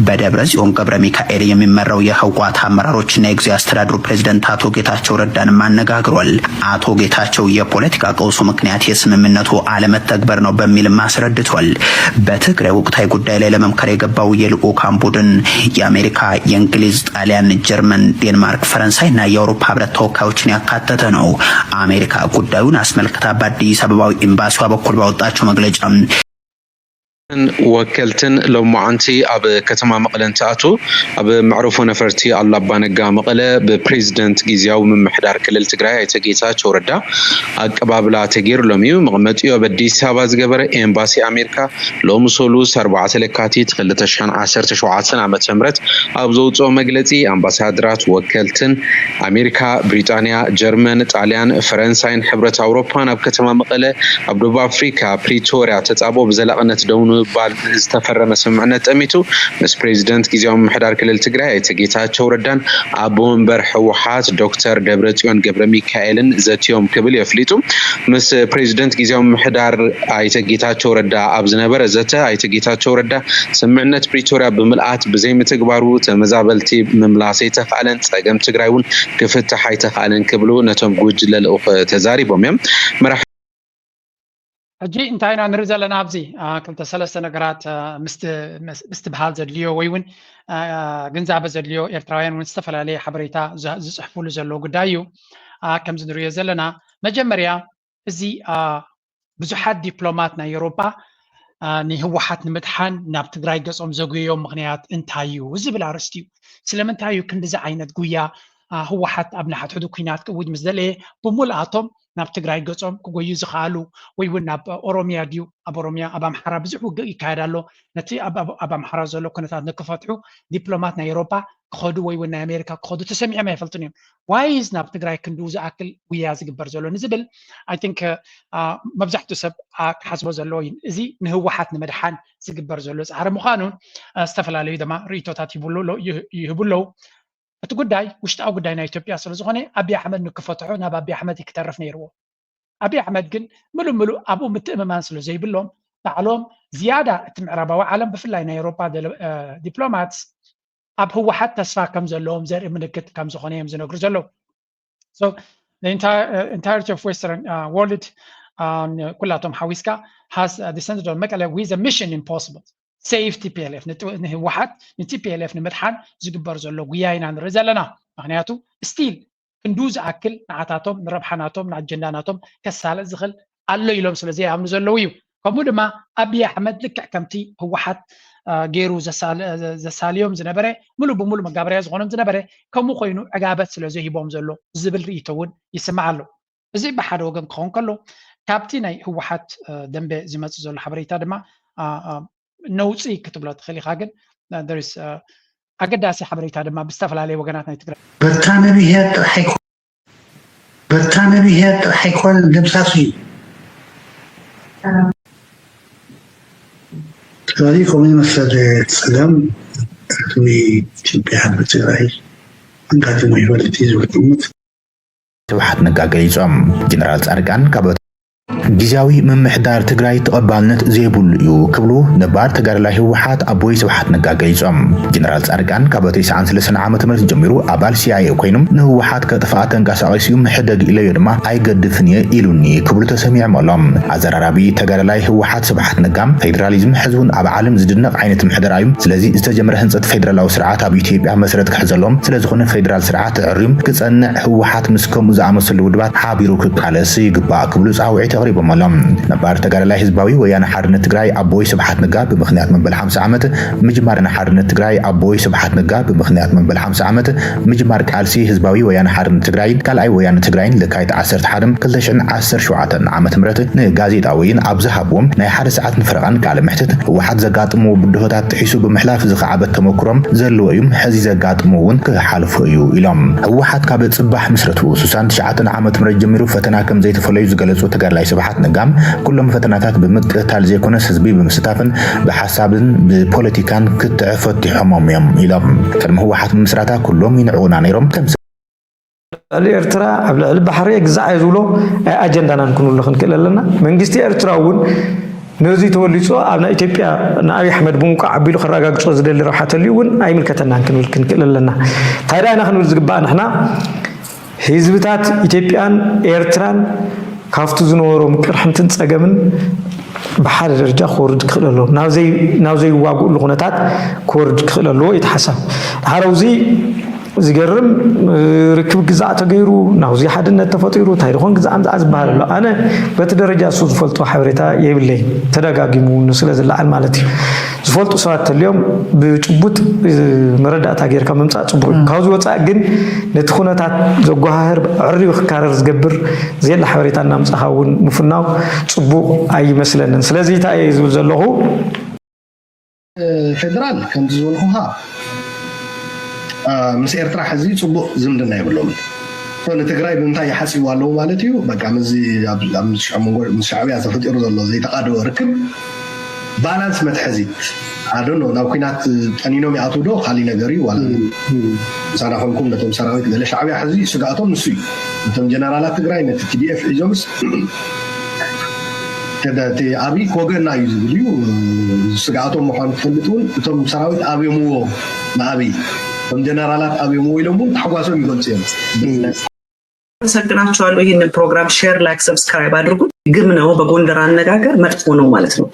በደብረ ጽዮን ገብረ ሚካኤል የሚመራው የህወሓት አመራሮችና የጊዜያዊ አስተዳደሩ ፕሬዝደንት አቶ ጌታቸው ረዳንም አነጋግሯል። አቶ ጌታቸው የፖለቲካ ቀውሱ ምክንያት የስምምነቱ አለመተግበር ነው በሚልም አስረድቷል። በትግራይ ወቅታዊ ጉዳይ ላይ ለመምከር የገባው የልዑካን ቡድን የአሜሪካ፣ የእንግሊዝ፣ ጣሊያን፣ ጀርመን፣ ዴንማርክ፣ ፈረንሳይና የአውሮፓ ህብረት ተወካዮችን ያካተተ ነው። አሜሪካ ጉዳዩን አስመልክታ በአዲስ አበባው ኤምባሲዋ በኩል ባወጣቸው መግለጫ፣ ወከልትን ሎማዓንቲ ኣብ ከተማ መቐለ እንትኣቱ ኣብ መዕረፎ ነፈርቲ ኣሉላ ኣባነጋ መቐለ ብፕሬዝደንት ጊዜያዊ ምምሕዳር ክልል ትግራይ ኣይተ ጌታቸው ረዳ ኣቀባብላ ተገይሩሎም እዩ። መቐመጢኡ ኣብ ኣዲስ ኣበባ ዝገበረ ኤምባሲ ኣሜሪካ ሎሚ ሰሉስ ኣርባዕተ ለካቲት ክልተ ሽሕን ዓሰርተ ሸውዓተን ዓመተ ምህረት ኣብ ዘውፅኦ መግለፂ ኣምባሳደራት፣ ወከልትን ኣሜሪካ፣ ብሪጣንያ፣ ጀርመን፣ ጣልያን፣ ፈረንሳይን ሕብረት ኣውሮፓን ኣብ ከተማ መቐለ ኣብ ደቡብ ኣፍሪካ ፕሪቶርያ ተፃብኦ ብዘላቕነት ደው ንምባል ዝተፈረመ ስምምዕነት ጠሚቱ ምስ ፕሬዚደንት ጊዜያዊ ምምሕዳር ክልል ትግራይ ኣይተ ጌታቸው ረዳን ኣቦ ወንበር ህወሓት ዶክተር ደብረፅዮን ገብረ ሚካኤልን ዘትዮም ክብል የፍሊጡ። ምስ ፕሬዚደንት ጊዜያዊ ምምሕዳር ኣይተ ጌታቸው ረዳ ኣብ ዝነበረ ዘተ ኣይተ ጌታቸው ረዳ ስምምዕነት ፕሪቶርያ ብምልኣት ብዘይምትግባሩ ተመዛበልቲ ምምላስ ኣይተኻእለን፣ ፀገም ትግራይ እውን ክፍታሕ ኣይተኻእለን ክብሉ ነቶም ጉጅለ ልኡኽ ተዛሪቦም እዮም። መራሕ ሕጂ እንታይ ኢና ንርኢ ዘለና ኣብዚ፣ ኣ፣ ክልተ ሰለስተ ነገራት፣ ኣ፣ ምስቲ-፣ ምስ-፣ ምስትብሃል ዘድልዮ ወይ እውን፣ ኣ፣ ግንዛበ ዘድልዮ ኤርትራውያን እውን ዝተፈላለየ ሓበሬታ ዝ-፣ ዝጽሕፉሉ ዘሎ ጉዳይ እዩ። ኣ፣ ከምዚ ንርእዮ ዘለና መጀመርያ እዚ፣ ኣ፣ ብዙሓት ዲፕሎማት ናይ ኤውሮጳ ንህወሓት ንምድሓን ናብ ትግራይ ገጾም ዘጉየዮም ምኽንያት እንታይ እዩ ዝብል ኣርእስቲ እዩ። ስለምንታይ እዩ ክንድዚ ዓይነት ጉያ ህወሓት ኣብ ንሓድሕዱ ኲናት ክእውጅ ምስ ደለየ ብምልኣቶም ናብ ትግራይ ገጾም ክጎዩ ዝኸኣሉ? ወይ እውን ናብ ኦሮሚያ ድዩ? ኣብ ኦሮሚያ ኣብ ኣምሓራ ብዙሕ ውግእ ይካየድ ኣሎ። ነቲ ኣብ ኣምሓራ ዘሎ ኩነታት ንክፈትሑ ዲፕሎማት ናይ ኤሮፓ ክኸዱ ወይ እውን ናይ ኣሜሪካ ክኸዱ ተሰሚዖም ኣይፈልጡን እዮም። ዋይዝ ናብ ትግራይ ክንድኡ ዝኣክል ጉያ ዝግበር ዘሎ ንዝብል ኣይ ቲንክ መብዛሕትኡ ሰብ ክሓስቦ ዘለዎ እዩ። እዚ ንህወሓት ንምድሓን ዝግበር ዘሎ ፃዕሪ ምዃኑን ዝተፈላለዩ ድማ ርእይቶታት ይህቡ ኣለዉ። እቲ ጉዳይ ውሽጣዊ ጉዳይ ናይ ኢትዮጵያ ስለዝኾነ ኣብይ ኣሕመድ ንክፈትሑ ናብ ኣብይ ኣሕመድ ክተርፍ ነይርዎ። ኣብይ ኣሕመድ ግን ምሉእ ምሉእ ኣብኡ ምትእምማን ስለ ዘይብሎም ባዕሎም ዝያዳ እቲ ምዕራባዊ ዓለም ብፍላይ ናይ ኤሮፓ ዲፕሎማትስ ኣብ ህወሓት ተስፋ ከም ዘለዎም ዘርኢ ምልክት ከም ዝኾነ እዮም ዝነግሩ ዘለዉ። So the entire uh, entirety of Western uh, world ኩላቶም ሓዊስካ has uh, descended on መቀለ with a mission impossible save T P L F ንህወሓት ን T P L F ንምድሓን ዝግበር ዘሎ ጉያ ኢና ንርኢ ዘለና። ምክንያቱ still ክንዱ ዝኣክል ንዓታቶም ንረብሓናቶም ንኣጀንዳናቶም ከሳልጥ ዝኽእል ኣሎ ኢሎም ስለ ዘይኣምኑ ዘለዉ እዩ። ከምኡ ድማ ኣብይ ኣሕመድ ልክዕ ከምቲ ህወሓት ገይሩ ዘሳልዮም ዝነበረ ሙሉእ ብሙሉእ መጋበርያ ዝኾኖም ዝነበረ ከምኡ ኮይኑ ዕጋበት ስለ ዘይሂቦም ዘሎ ዝብል ርእይቶ እውን ይስማዕ ኣሎ። እዚ ብሓደ ወገን ክኸውን ከሎ ካብቲ ናይ ህወሓት ደንበ ዝመፅእ ዘሎ ሓበሬታ ድማ ነውፂ ክትብሎ ትኽእል ኢኻ። ግን ኣገዳሲ ሓበሬታ ድማ ብዝተፈላለየ ወገናት ናይ ትግራይ በታ ነብሄር ጥራሕ ኣይኮን በታ ነብሄር ጥራሕ ኣይኮን ደምሳሱ እዩ። ስለዚ ከምኡ ይመስል ጸገም ህዝቢ ኢትዮጵያ ብትግራይ ኣጋጢሞ ይፈልጥ እዩ ዝብል ግምት ስብሓት ነጋ ገሊጾም። ጀነራል ጻድቃን ካብ ግዝያዊ ምምሕዳር ትግራይ ተቐባልነት ዘይብሉ እዩ ክብሉ ነባር ተጋዳላይ ህወሓት ኣቦይ ስብሓት ነጋ ገሊጾም። ጀነራል ጻድቃን ካብ ተስዓን ሰለስተን ዓመተ ምህረት ጀሚሩ ኣባል C I A ኮይኖም ንህወሓት ከጥፍኣ ተንቀሳቒሱ እዩ፣ ምሕደግ ኢለዮ ድማ ኣይገድፍን እየ ኢሉኒ ክብሉ ተሰሚዖም ኣሎም። ኣዘራራቢ ተጋዳላይ ህወሓት ስብሓት ነጋ ፌዴራሊዝም ሕዚ እውን ኣብ ዓለም ዝድነቕ ዓይነት ምሕደራ እዩ። ስለዚ ዝተጀመረ ህንፀት ፌዴራላዊ ስርዓት ኣብ ኢትዮጵያ መሰረት ክሕዘሎም ስለዝኾነ ፌዴራል ስርዓት ተዕርዩ ክፀንዕ ህወሓት ምስ ከምኡ ዝኣመሰሉ ውድባት ሓቢሩ ክቃለስ ይግባእ ክብሉ ፃውዒት ኣቕሪቦም ኣሎም። ነባር ተጋዳላይ ህዝባዊ ወያነ ሓርነት ትግራይ ኣቦይ ስብሓት ነጋ ብምኽንያት መበል ሓምሳ ዓመት ምጅማር ሓርነት ትግራይ ኣቦይ ስብሓት ነጋ ብምኽንያት መበል ሓምሳ ዓመት ምጅማር ቃልሲ ህዝባዊ ወያነ ሓርነት ትግራይን ካልኣይ ወያነ ትግራይን ለካቲት ዓሰርተ ሓደ ክልተ ሽሕን ዓሰርተ ሸውዓተን ዓመተ ምህረት ንጋዜጣ ወይን ኣብ ዝሃብዎም ናይ ሓደ ሰዓት ንፈረቓን ቃለ መሕትት ህወሓት ዘጋጥምዎ ብድሆታት ጥሒሱ ብምሕላፍ ዝኸዓበት ተመክሮም ዘለዎ እዩ። ሕዚ ዘጋጥሞ እውን ክሓልፎ እዩ ኢሎም። ህወሓት ካብ ፅባሕ ምስረቱ ስሳን ትሽዓተን ዓመተ ምህረት ጀሚሩ ፈተና ከም ዘይተፈለዩ ዝገለፁ ተጋዳላይ ስብሓት ነጋ ኩሎም ፈተናታት ብምቅታል ዘይኮነስ ህዝቢ ብምስታፍን ብሓሳብን ብፖለቲካን ክትዕ ፈቲሖሞም እዮም ኢሎም። ቅድሚ ህወሓት ምምስራታ ኩሎም ይንዕቑና ነይሮም ከም ልዕሊ ኤርትራ ኣብ ልዕሊ ባሕሪ ግዛዕ እየ ዝብሎ ኣጀንዳናን ክንብሎ ክንክእል ኣለና። መንግስቲ ኤርትራ እውን ነዚ ተወሊፁ ኣብ ናይ ኢትዮጵያ ንኣብይ ኣሕመድ ብምውቃዕ ኣቢሉ ከረጋግፆ ዝደሊ ረብሓ ተልዩ እውን ኣይምልከተናን ክንብል ክንክእል ኣለና። እንታይ ደኣ ኢና ክንብል ዝግባእ ንሕና ህዝብታት ኢትዮጵያን ኤርትራን ካብቲ ዝነበሮም ቅርሕንትን ፀገምን ብሓደ ደረጃ ክወርድ ክኽእል ኣለዎ። ናብ ዘይዋግእሉ ኩነታት ክወርድ ክኽእል ኣለዎ እዩ እቲ ሓሳብ። ድሓር ኣብዚ ዝገርም ርክብ ግዛዕ ተገይሩ ናብዚ ሓድነት ተፈጢሩ እንታይ ደኾን ግዛዕ ምዛዕ ዝበሃል ኣሎ። ኣነ በቲ ደረጃ እሱ ዝፈልጦ ሓበሬታ የብለይ ተደጋጊሙ ስለ ዝለዓል ማለት እዩ። ዝፈልጡ ሰባት ተልዮም ብጭቡጥ መረዳእታ ጌርካ ምምፃእ ፅቡቅ እዩ። ካብዚ ወፃእ ግን ነቲ ኩነታት ዘጓሃህር ኣዕርዩ ክካረር ዝገብር ዘየለ ሓበሬታ እናምፃእካ እውን ምፍናው ፅቡቅ ኣይመስለንን። ስለዚ እንታይ እየ ዝብል ዘለኹ ፌደራል ከምቲ ዝበልኩኻ ምስ ኤርትራ ሕዚ ፅቡቅ ዝምድና የብሎምን። ንትግራይ ብምንታይ ይሓፅይዋ ኣለዉ ማለት እዩ። በቃ ምስዚ ኣብ ሻዕብያ ተፈጢሩ ዘሎ ዘይተቃደወ ርክብ ባላንስ መትሐዚ ኣደኖ ናብ ኩናት ጠኒኖም ይኣትዉ ዶ ካሊእ ነገር እዩ ዋላ ምሳና ኮንኩም ነቶም ሰራዊት ገለ ሻዕብያ ሕዚ ስጋእቶም ንሱ እዩ። ነቶም ጀነራላት ትግራይ ነቲ ቲ ዲ ኤፍ ሒዞምስ እቲ ኣብይ ክወገና እዩ ዝብል እዩ ስጋእቶም ምኳኑ ትፈልጥ እውን እቶም ሰራዊት ኣብዮምዎ ንኣብይ እቶም ጀነራላት ኣብዮምዎ ኢሎም እውን ታሕጓሶም ይገልፁ እዮም። አመሰግናችኋለሁ። ይህንን ፕሮግራም share፣ like፣ subscribe አድርጉ። ግም ነው፣ በጎንደር አነጋገር መጥፎ ነው ማለት ነው።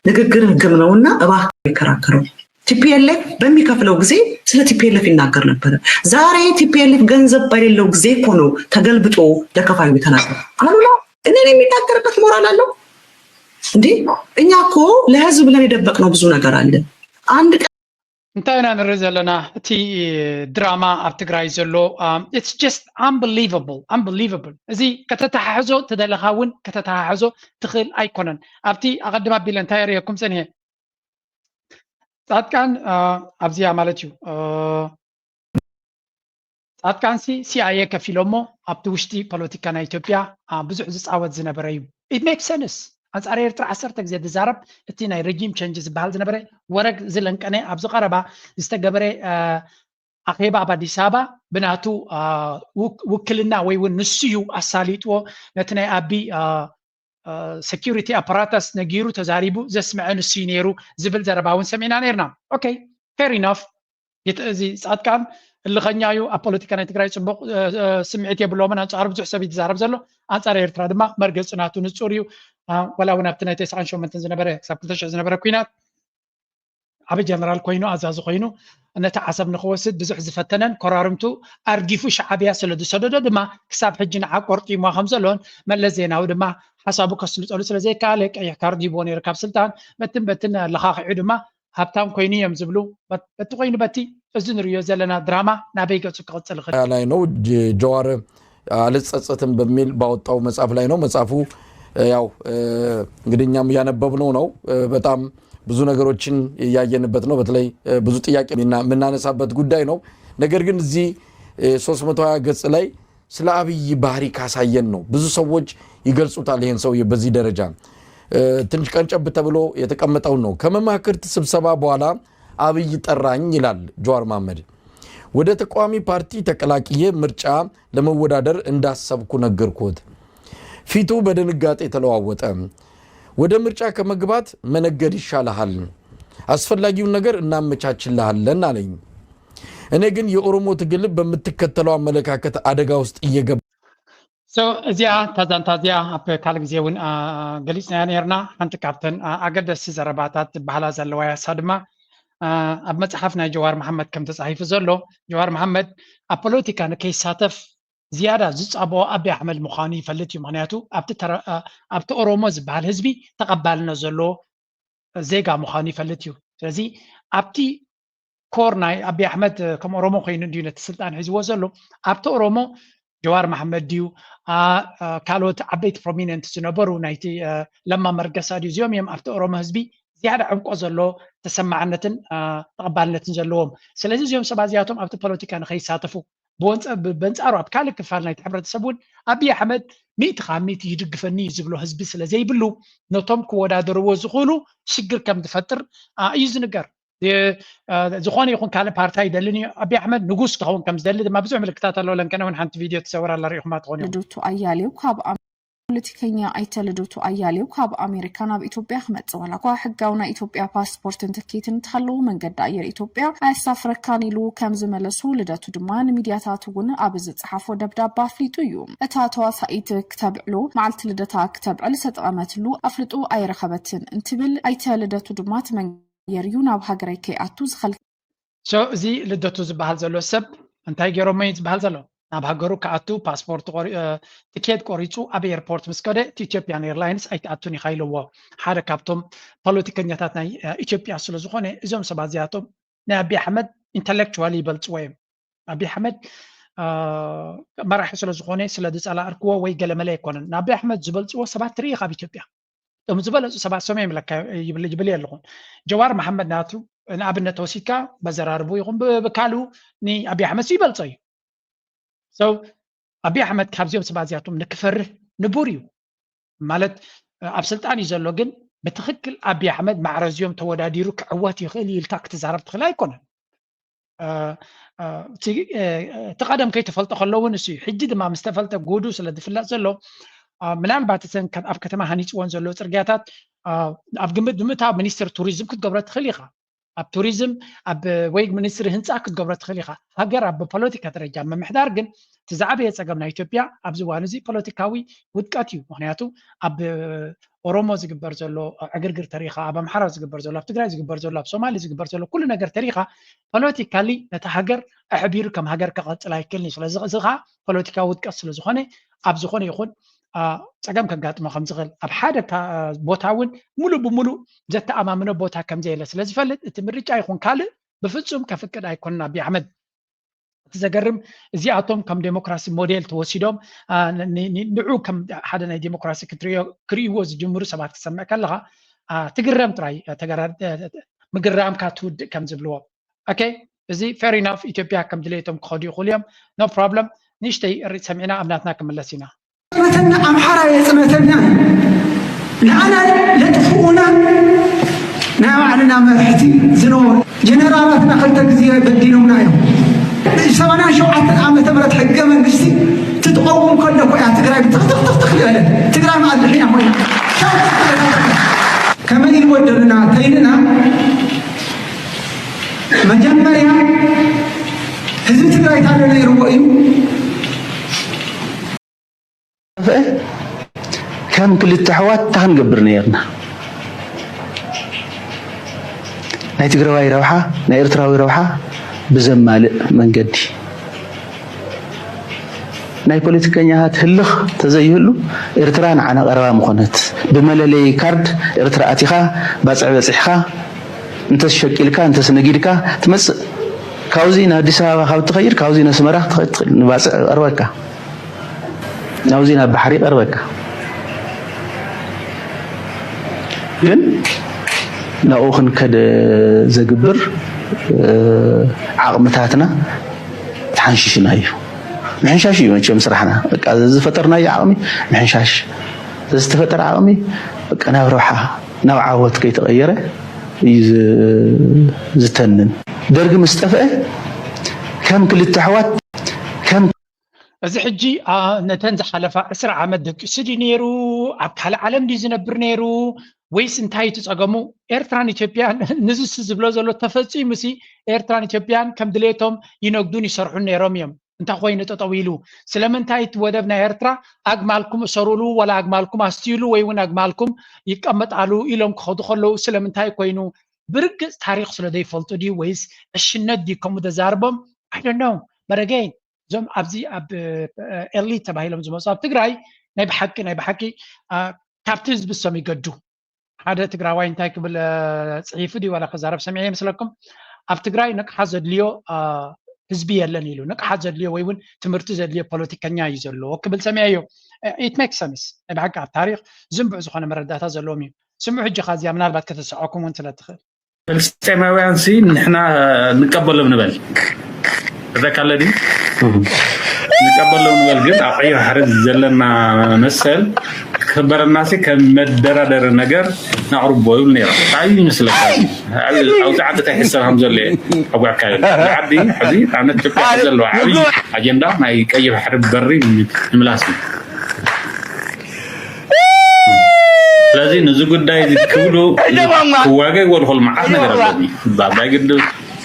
ንግግር ግም ነውና እባክህ የሚከራከረው ቲ ፒ ኤል ኤፍ በሚከፍለው ጊዜ ስለ ቲ ፒ ኤል ኤፍ ይናገር ነበረ። ዛሬ ቲ ፒ ኤል ኤፍ ገንዘብ በሌለው ጊዜ እኮ ነው ተገልብጦ ለከፋዩ የተናገረ። አሉላ እኔን የሚናገርበት ሞራል አለው? እንዴ እኛ እኮ ለህዝብ ብለን የደበቅነው ብዙ ነገር አለ። አንድ ቀን እንታይ ኢና ንርኢ ዘለና? እቲ ድራማ ኣብ ትግራይ ዘሎ it's just unbelievable, unbelievable። እዚ ከተተሓሕዞ ተደለኻ እውን ከተተሓሕዞ ትኽእል ኣይኮነን። ኣብቲ ኣቐድም ኣቢለ እንታይ የርእየኩም ጸኒሐ? ጻድቃን ኣብዚኣ ማለት እዩ። ጻድቃንሲ ሲኣይኤ ከፊሎሞ ኣብቲ ውሽጢ ፖለቲካ ናይ ኢትዮጵያ ብዙሕ ዝፃወት ዝነበረ እዩ። It makes sense። ኣንፃር ኤርትራ ዓሰርተ ግዜ ዝዛረብ እቲ ናይ regime change ዝበሃል ዝነበረ ወረግ ዝለንቀነ ኣብዚ ቀረባ ዝተገበረ ኣኼባ ኣብ ኣዲስ ኣበባ ብናቱ ውክልና ወይ እውን ንሱ እዩ ኣሳሊጥዎ ነቲ ናይ ኣቢ security apparatus ነጊሩ ተዛሪቡ ዘስምዐ ንሱ እዩ ነይሩ ዝብል ዘረባ እውን ሰሚዕና ነርና። Okay, fair enough። እዚ ጻድቃን እልኸኛ እዩ። ኣብ ፖለቲካ ናይ ትግራይ ፅቡቅ ስምዒት የብሎምን። ኣንፃሩ ብዙሕ ሰብ ይዛረብ ዘሎ፣ ኣንፃር ኤርትራ ድማ መርገፂ ናቱ ንፁር እዩ። ወላ እውን ኣብቲ ናይ ተስዓን ሸሞንተን ዝነበረ ክሳብ ክልተ ሽሕ ዝነበረ ኩናት ዓቢ ጀነራል ኮይኑ ኣዛዚ ኮይኑ ነቲ ዓሰብ ንክወስድ ብዙሕ ዝፈተነን ኮራርምቱ ኣርጊፉ ሻዓብያ ስለ ዝሰደዶ ድማ ክሳብ ሕጂ ንዓ ቆርጢሞ ከም ዘሎን መለስ ዜናዊ ድማ ሓሳቡ ከስልጠሉ ስለ ዘይከኣለ ቀይሕ ካርድ ሂቦ ነይሩ ካብ ስልጣን በትን በትን ለኻኺዑ ድማ ሃብታም ኮይኑ እዮም ዝብሉ። በቲ ኮይኑ በቲ እዚ ንሪዮ ዘለና ድራማ ናበይ ገፁ ክቕፅል ይኽእል? ላይ ነው። ጀዋር አልጸጸትም በሚል ባወጣው መጽሐፍ ላይ ነው። መጽሐፉ ያው እንግዲህ እኛም እያነበብነው ነው። በጣም ብዙ ነገሮችን እያየንበት ነው። በተለይ ብዙ ጥያቄ የምናነሳበት ጉዳይ ነው። ነገር ግን እዚህ ሶስት መቶ ሃያ ገጽ ላይ ስለ አብይ ባህሪ ካሳየን ነው። ብዙ ሰዎች ይገልጹታል ይህን ሰውዬ በዚህ ደረጃ። ትንሽ ቀንጨብ ተብሎ የተቀመጠውን ነው። ከመማክርት ስብሰባ በኋላ አብይ ጠራኝ ይላል ጀዋር መሐመድ። ወደ ተቃዋሚ ፓርቲ ተቀላቅዬ ምርጫ ለመወዳደር እንዳሰብኩ ነገርኩት። ፊቱ በድንጋጤ ተለዋወጠ። ወደ ምርጫ ከመግባት መነገድ ይሻልሃል፣ አስፈላጊውን ነገር እናመቻችልሃለን አለኝ። እኔ ግን የኦሮሞ ትግል በምትከተለው አመለካከት አደጋ ውስጥ እየገባ እዚኣ እታ ዛንታ እዚኣ ኣብ ካልእ ግዜ እውን ገሊፅናያ ነርና። ሓንቲ ካብተን ኣገደስቲ ዘረባታት ዝበሃላ ዘለዋ ያሳ ድማ ኣብ መፅሓፍ ናይ ጀዋር መሓመድ ከም ተፃሒፉ ዘሎ፣ ጀዋር መሓመድ ኣብ ፖለቲካ ንከይሳተፍ ዝያዳ ዝፃበኦ ኣቢ ኣሕመድ ምዃኑ ይፈልጥ እዩ። ምክንያቱ ኣብቲ ኦሮሞ ዝበሃል ህዝቢ ተቐባልነት ዘለዎ ዜጋ ምዃኑ ይፈልጥ እዩ። ስለዚ ኣብቲ ኮር ናይ ኣቢ ኣሕመድ ከም ኦሮሞ ኮይኑ እንድዩ ነቲ ስልጣን ሒዝዎ ዘሎ። ኣብቲ ኦሮሞ ጀዋር መሓመድ ድዩ ካልኦት ዓበይቲ ፕሮሚነንት ዝነበሩ ናይቲ ለማ መርገሳ ድዩ እዚኦም እዮም ኣብቲ ኦሮሞ ህዝቢ ዝያዳ ዕምቆ ዘሎ ተሰማዕነትን ተቐባልነትን ዘለዎም። ስለዚ እዚኦም ሰባት እዚኣቶም ኣብቲ ፖለቲካ ንኸይሳተፉ በንፃሩ ኣብ ካልእ ክፋል ናይቲ ሕብረተሰብ እውን ኣቢ ኣሕመድ ሚእቲ ካብ ሚእቲ ይድግፈኒ እዩ ዝብሎ ህዝቢ ስለ ዘይብሉ ነቶም ክወዳደርዎ ዝኽእሉ ሽግር ከም ዝፈጥር እዩ ዝንገር። ዝኾነ ይኹን ካልእ ፓርቲ ኣይደልን እዩ። ኣቢ ኣሕመድ ንጉስ ክኸውን ከም ዝደሊ ድማ ብዙሕ ምልክታት ኣለዎ። ለንከነ እውን ሓንቲ ቪድዮ ትሰውር ኣላ ሪኢኹማ ትኾን ኢኹም። ልደቱ ኣያሌው ካብ ፖለቲከኛ ኣይተ ልደቱ ኣያሌው ካብ ኣሜሪካ ናብ ኢትዮጵያ ክመጽእ ዋላ እኳ ሕጋዊ ናይ ኢትዮጵያ ፓስፖርትን ትኬትን እንተሃለዎ መንገዲ ኣየር ኢትዮጵያ ኣየሳፍረካን ኢሉ ከም ዝመለሶ ልደቱ ድማ ንሚድያታት እውን ኣብ ዝጸሓፎ ደብዳባ ኣፍሊጡ እዩ። እታ ተዋሳኢት ክተብዕሎ መዓልቲ ልደታ ክተብዕል ዝተጠቐመትሉ ኣፍልጦ ኣይረኸበትን እንትብል ኣይተ ልደቱ ድማ እቲ መንገዲ ኣየር እዩ ናብ ሃገረይ ከይኣቱ ዝኸልክል So እዚ ልደቱ ዝበሃል ዘሎ ሰብ እንታይ ገይሮሞ እዩ ዝበሃል ዘሎ? ናብ ሃገሩ ክኣቱ ፓስፖርት ትኬት ቆሪፁ ኣብ ኤርፖርት ምስ ከደ እቲ ኢትዮጵያን ኤርላይንስ ኣይትኣቱን ኢኻ ኢልዎ። ሓደ ካብቶም ፖለቲከኛታት ናይ ኢትዮጵያ ስለ ዝኾነ እዞም ሰባት እዚኣቶም ናይ ኣቢ ኣሕመድ ኢንተሌክቹዋል ይበልፅዎ እዮም። ኣቢ ኣሕመድ መራሒ ስለ ዝኾነ ስለ ዝፀላእክዎ ወይ ገለመለ ኣይኮነን። ንኣቢ ኣሕመድ ዝበልፅዎ ሰባት ትርኢ ካብ ኢትዮጵያ እቶም ዝበለፁ ሰባት ሰም እዮም ኢለካ ይብል ኣለኹን። ጀዋር መሓመድ ናቱ ንኣብነት ተወሲድካ በዘራርቡ ይኹን ብካሉ ንኣቢ ኣሕመድ ይበልፆ እዩ። So ኣቢ ኣሕመድ ካብዚኦም ሰባት እዚኣቶም ንክፈርህ ንቡር እዩ ማለት ኣብ ስልጣን እዩ ዘሎ፣ ግን ብትኽክል ኣቢ ኣሕመድ ማዕረዚኦም ተወዳዲሩ ክዕወት ይኽእል ኢልካ ክትዛረብ ትኽእል ኣይኮነን። እቲ ቀደም ከይተፈልጠ ከሎ እውን እሱ እዩ። ሕጂ ድማ ምስ ተፈልጠ ጉዱ ስለ ዝፍለጥ ዘሎ ምናልባት እተን ኣብ ከተማ ሃኒፅዎን ዘሎ ፅርግያታት ኣብ ግምት ብምእታው ሚኒስትር ቱሪዝም ክትገብሮ ትኽእል ኢኻ። ኣብ ቱሪዝም ኣብ ወይ ሚኒስትሪ ህንፃ ክትገብሮ ትኽእል ኢኻ። ሃገር ኣብ ፖለቲካ ደረጃ ምምሕዳር ግን እቲ ዝዓበየ ፀገም ናይ ኢትዮጵያ ኣብዚ እዋን እዚ ፖለቲካዊ ውድቀት እዩ። ምክንያቱ ኣብ ኦሮሞ ዝግበር ዘሎ ዕግርግር ተሪኻ፣ ኣብ ኣምሓራ ዝግበር ዘሎ፣ ኣብ ትግራይ ዝግበር ዘሎ፣ ኣብ ሶማሊ ዝግበር ዘሎ ኩሉ ነገር ተሪኻ ፖለቲካሊ ነታ ሃገር ኣሕቢሩ ከም ሃገር ክቐፅል ኣይክእልን እዩ። ስለዚ እዚ ከዓ ፖለቲካዊ ውድቀት ስለዝኾነ ኣብ ዝኾነ ይኹን ጸገም ከጋጥሞ ከምዝኽእል፣ ኣብ ሓደ ቦታ እውን ሙሉእ ብሙሉእ ዘተኣማምኖ ቦታ ከምዘየለ ስለዝፈልጥ፣ እቲ ምርጫ ይኹን ካልእ ብፍጹም ከፍቅድ ኣይኮንን ኣቢ ኣሕመድ። እቲ ዘገርም፣ እዚኣቶም ከም ዴሞክራሲ ሞዴል ተወሲዶም ንዑ ከም ሓደ ናይ ዴሞክራሲ ክትሪእዎ ዝጅምሩ ሰባት ክሰምዕ ከለኻ ትግረም ጥራይ። ምግራምካ ትውድእ ከም ዝብልዎ። ኦኬ፣ እዚ ፌር ኢናፍ። ኢትዮጵያ ከም ድሌቶም ክኸዱ ይኽእሉ እዮም። ኖ ፕሮብለም። ንእሽተይ ርኢ ሰሚዕና ኣብ ናትና ክምለስ ኢና። ጽነተኛ ኣምሓራ የጽነተና። ንኣና ለጥፍኡና ናይ ባዕልና መርሕቲ ዝነበሩ ጀነራላትና ክልተ ግዜ በዲሎምና እዮም። ሰማንያን ሸውዓተን ዓመተ ምህረት ሕገ መንግስቲ ትትቐውም ከሎ እኮ እያ ትግራይ ብትኽትኽትኽትኽ ዝበለት። ትግራይ መኣድሒና ኮይና ከመይ ኢሉ ወደሉና ተይልና መጀመርያ ህዝቢ ትግራይ ታሎ ነይርዎ እዩ። ጠፍአ ከም ክልተ ኣሕዋት እንታይ ክንገብር ነይርና? ናይ ትግራዋይ ረብሓ ናይ ኤርትራዊ ረብሓ ብዘማልእ መንገዲ ናይ ፖለቲከኛታት ህልኽ ተዘይህሉ ኤርትራ ንዓና ቀረባ ምኾነት። ብመለለዪ ካርድ ኤርትራ ኣቲኻ ባጽዕ በጺሕካ እንተስ ሸቂልካ እንተስ ነጊድካ ትመጽእ። ካብዚ ንኣዲስ ኣበባ ካብ ትኸይድ ካብዚ ነስመራ ክትኸይድ ትኽእል ንባጽዕ ቀርበካ። ናብዚ ናብ ባሕሪ ይቐርበካ። ግን ናብኡ ክንከድ ዘግብር ዓቕምታትና ተሓንሺሽና እዩ። ምሕንሻሽ እዩ መቸም ስራሕና። በቃ ዝፈጠርናዮ ዓቕሚ ምሕንሻሽ። ዝተፈጠረ ዓቕሚ በቃ ናብ ረብሓ ናብ ዓወት ከይተቐየረ እዩ ዝተንን። ደርጊ ምስ ጠፍአ ከም ክልተ ኣሕዋት ከም እዚ ሕጂ ነተን ዝሓለፋ ዕስራ ዓመት ደቂሱ ድዩ ነይሩ? ኣብ ካልእ ዓለም ድዩ ዝነብር ነይሩ? ወይስ እንታይ እቲ ጸገሙ? ኤርትራን ኢትዮጵያን ንዝሲ ዝብሎ ዘሎ ተፈጺሙሲ ኤርትራን ኢትዮጵያን ከም ድሌቶም ይነግዱን ይሰርሑን ነይሮም እዮም። እንታይ ኮይኑ ጠጠው ኢሉ? ስለምንታይ እቲ ወደብ ናይ ኤርትራ ኣግማልኩም እሰሩሉ ወላ ኣግማልኩም ኣስትዩሉ ወይ እውን ኣግማልኩም ይቀመጣሉ ኢሎም ክኸዱ ከለዉ ስለምንታይ ኮይኑ? ብርግጽ ታሪኽ ስለ ዘይፈልጡ ድዩ ወይስ ዕሽነት ድዩ ከምኡ ዘዛርቦም? I don't know። But again እዞም ኣብዚ ኣብ ኤሊት ተባሂሎም ዝመፁ ኣብ ትግራይ ናይ ብሓቂ ናይ ብሓቂ ካብቲ ህዝቢ ዝሰም ይገዱ። ሓደ ትግራዋይ እንታይ ክብል ፅሒፉ ድዩ ዋላ ክዛረብ ሰሚዐ ይመስለኩም? ኣብ ትግራይ ንቕሓት ዘድልዮ ህዝቢ የለን ኢሉ። ንቕሓት ዘድልዮ ወይ እውን ትምህርቲ ዘድልዮ ፖለቲከኛ እዩ ዘለዎ ክብል ሰሚዐዮ። It makes sense። ናይ ብሓቂ ኣብ ታሪኽ ዝንቡዕ ዝኾነ መረዳእታ ዘለዎም እዩ። ስምዑ ሕጂ ኻዚኣ ምናልባት ከተስዐኩም እውን ስለ ትኽእል። ፍልስጤማውያን ሲ ንሕና ንቀበሎም ንበል። እዛ ካለ ድዩ ንቀበሎም ንበል፣ ግን ኣብ ቀይሕ ባሕሪ ዘለና መሰል ክኽበረና ሲ ከም መደራደሪ ነገር ናቕርቦ ይብል ነይሩ። እንታይ ይመስለካ? ኣብዚ ዓዲ እንታይ ሕሰብ ከም ዘሎ ኣጓዕካ ይብል። ዓዲ ሕዚ ኣብነት ኢትዮጵያ ዘለዋ ዓብዪ ኣጀንዳ ናይ ቀይሕ ባሕሪ በሪ ንምላስ እዩ። ስለዚ ነዚ ጉዳይ እዚ ክብሉ ክዋገ ይወልኹል መዓት ነገር ኣለኒ። ብኣባይ ግድብ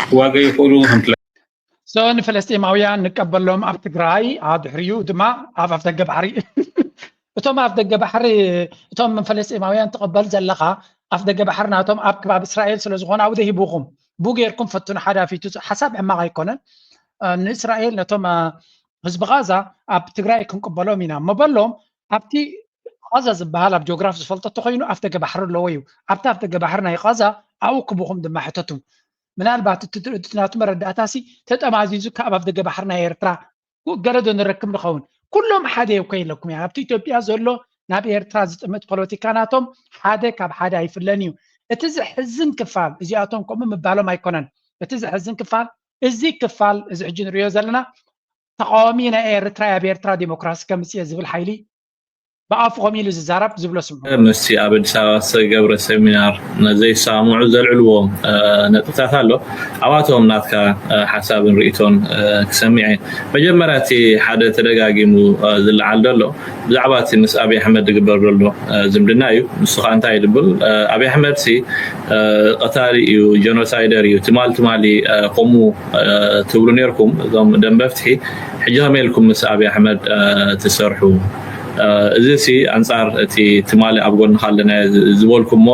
ክዋገ ይኽእሉ ከምትለ so ንፈለስጢማውያን ንቀበሎም ኣብ ትግራይ ድሕሪኡ ድማ ኣብ ኣፍደገ ባሕሪ እቶም ኣፍደገ ባሕሪ እቶም ፈለስጢማውያን ትቐበል ዘለኻ ኣፍደገ ባሕሪ ናቶም ኣብ ከባቢ እስራኤል ስለዝኾነ ኣብኡ ሂቡኹም ቡ ጌርኩም ፈትኑ ሓዳፊቱ ሓሳብ ሕማቕ ኣይኮነን ንእስራኤል ነቶም ህዝቢ ቓዛ ኣብ ትግራይ ክንቅበሎም ኢና እሞ በሎም ኣብቲ ቓዛ ዝበሃል ኣብ ጂኦግራፊ ዝፈልጦ ተኮይኑ ኣፍደገ ባሕሪ ኣለዎ እዩ ኣብቲ ኣፍደገ ባሕሪ ናይ ቓዛ ኣብኡ ክቡኹም ድማ ሕተቱ ምናልባት እቲ ናቱ መረዳእታ ሲ ተጠማዚዙ ካብ ኣፍደገ ባሕሪ ናይ ኤርትራ ገለ ዶ ንረክብ ንኸውን ኩሎም ሓደ እኮ የለኩም እያ ኣብቲ ኢትዮጵያ ዘሎ ናብ ኤርትራ ዝጥምት ፖለቲካ ናቶም ሓደ ካብ ሓደ ኣይፍለን እዩ እቲ ዝሕዝን ክፋል እዚኣቶም ከምኡ ምባሎም ኣይኮነን እቲ ዝሕዝን ክፋል እዚ ክፋል እዚ ሕጂ ንሪኦ ዘለና ተቃዋሚ ናይ ኤርትራ ኣብ ኤርትራ ዲሞክራሲ ከምፅእ ዝብል ሓይሊ ብኣፉ ከምኡ ኢሉ ዝዛረብ ዝብሎ ስምዑ። ምስቲ ኣብ ኣዲስ ኣበባ ዝተገብረ ሰሚናር ዘይሰማምዑ ዘልዕልዎ ነጥብታት ኣሎ። ኣብኣቶም ናትካ ሓሳብን ርእይቶን ክሰምዕ እየ። መጀመርያ እቲ ሓደ ተደጋጊሙ ዝለዓል ዘሎ ብዛዕባ እቲ ምስ ኣብይ ኣሕመድ ዝግበር ዘሎ ዝምድና እዩ። ንሱ ከዓ እንታይ እዩ ዝብል ኣብይ ኣሕመድ ሲ ቀታሊ እዩ፣ ጀኖሳይደር እዩ፣ ትማል ትማሊ ከምኡ ትብሉ ነይርኩም እዞም ደንበ ፍትሒ፣ ሕጂ ከመይ ኢልኩም ምስ ኣብይ ኣሕመድ ትሰርሑ? እዚ ሲ ኣንፃር እቲ ትማሊ ኣብ ጎንኻ ኣለና ዝበልኩሞ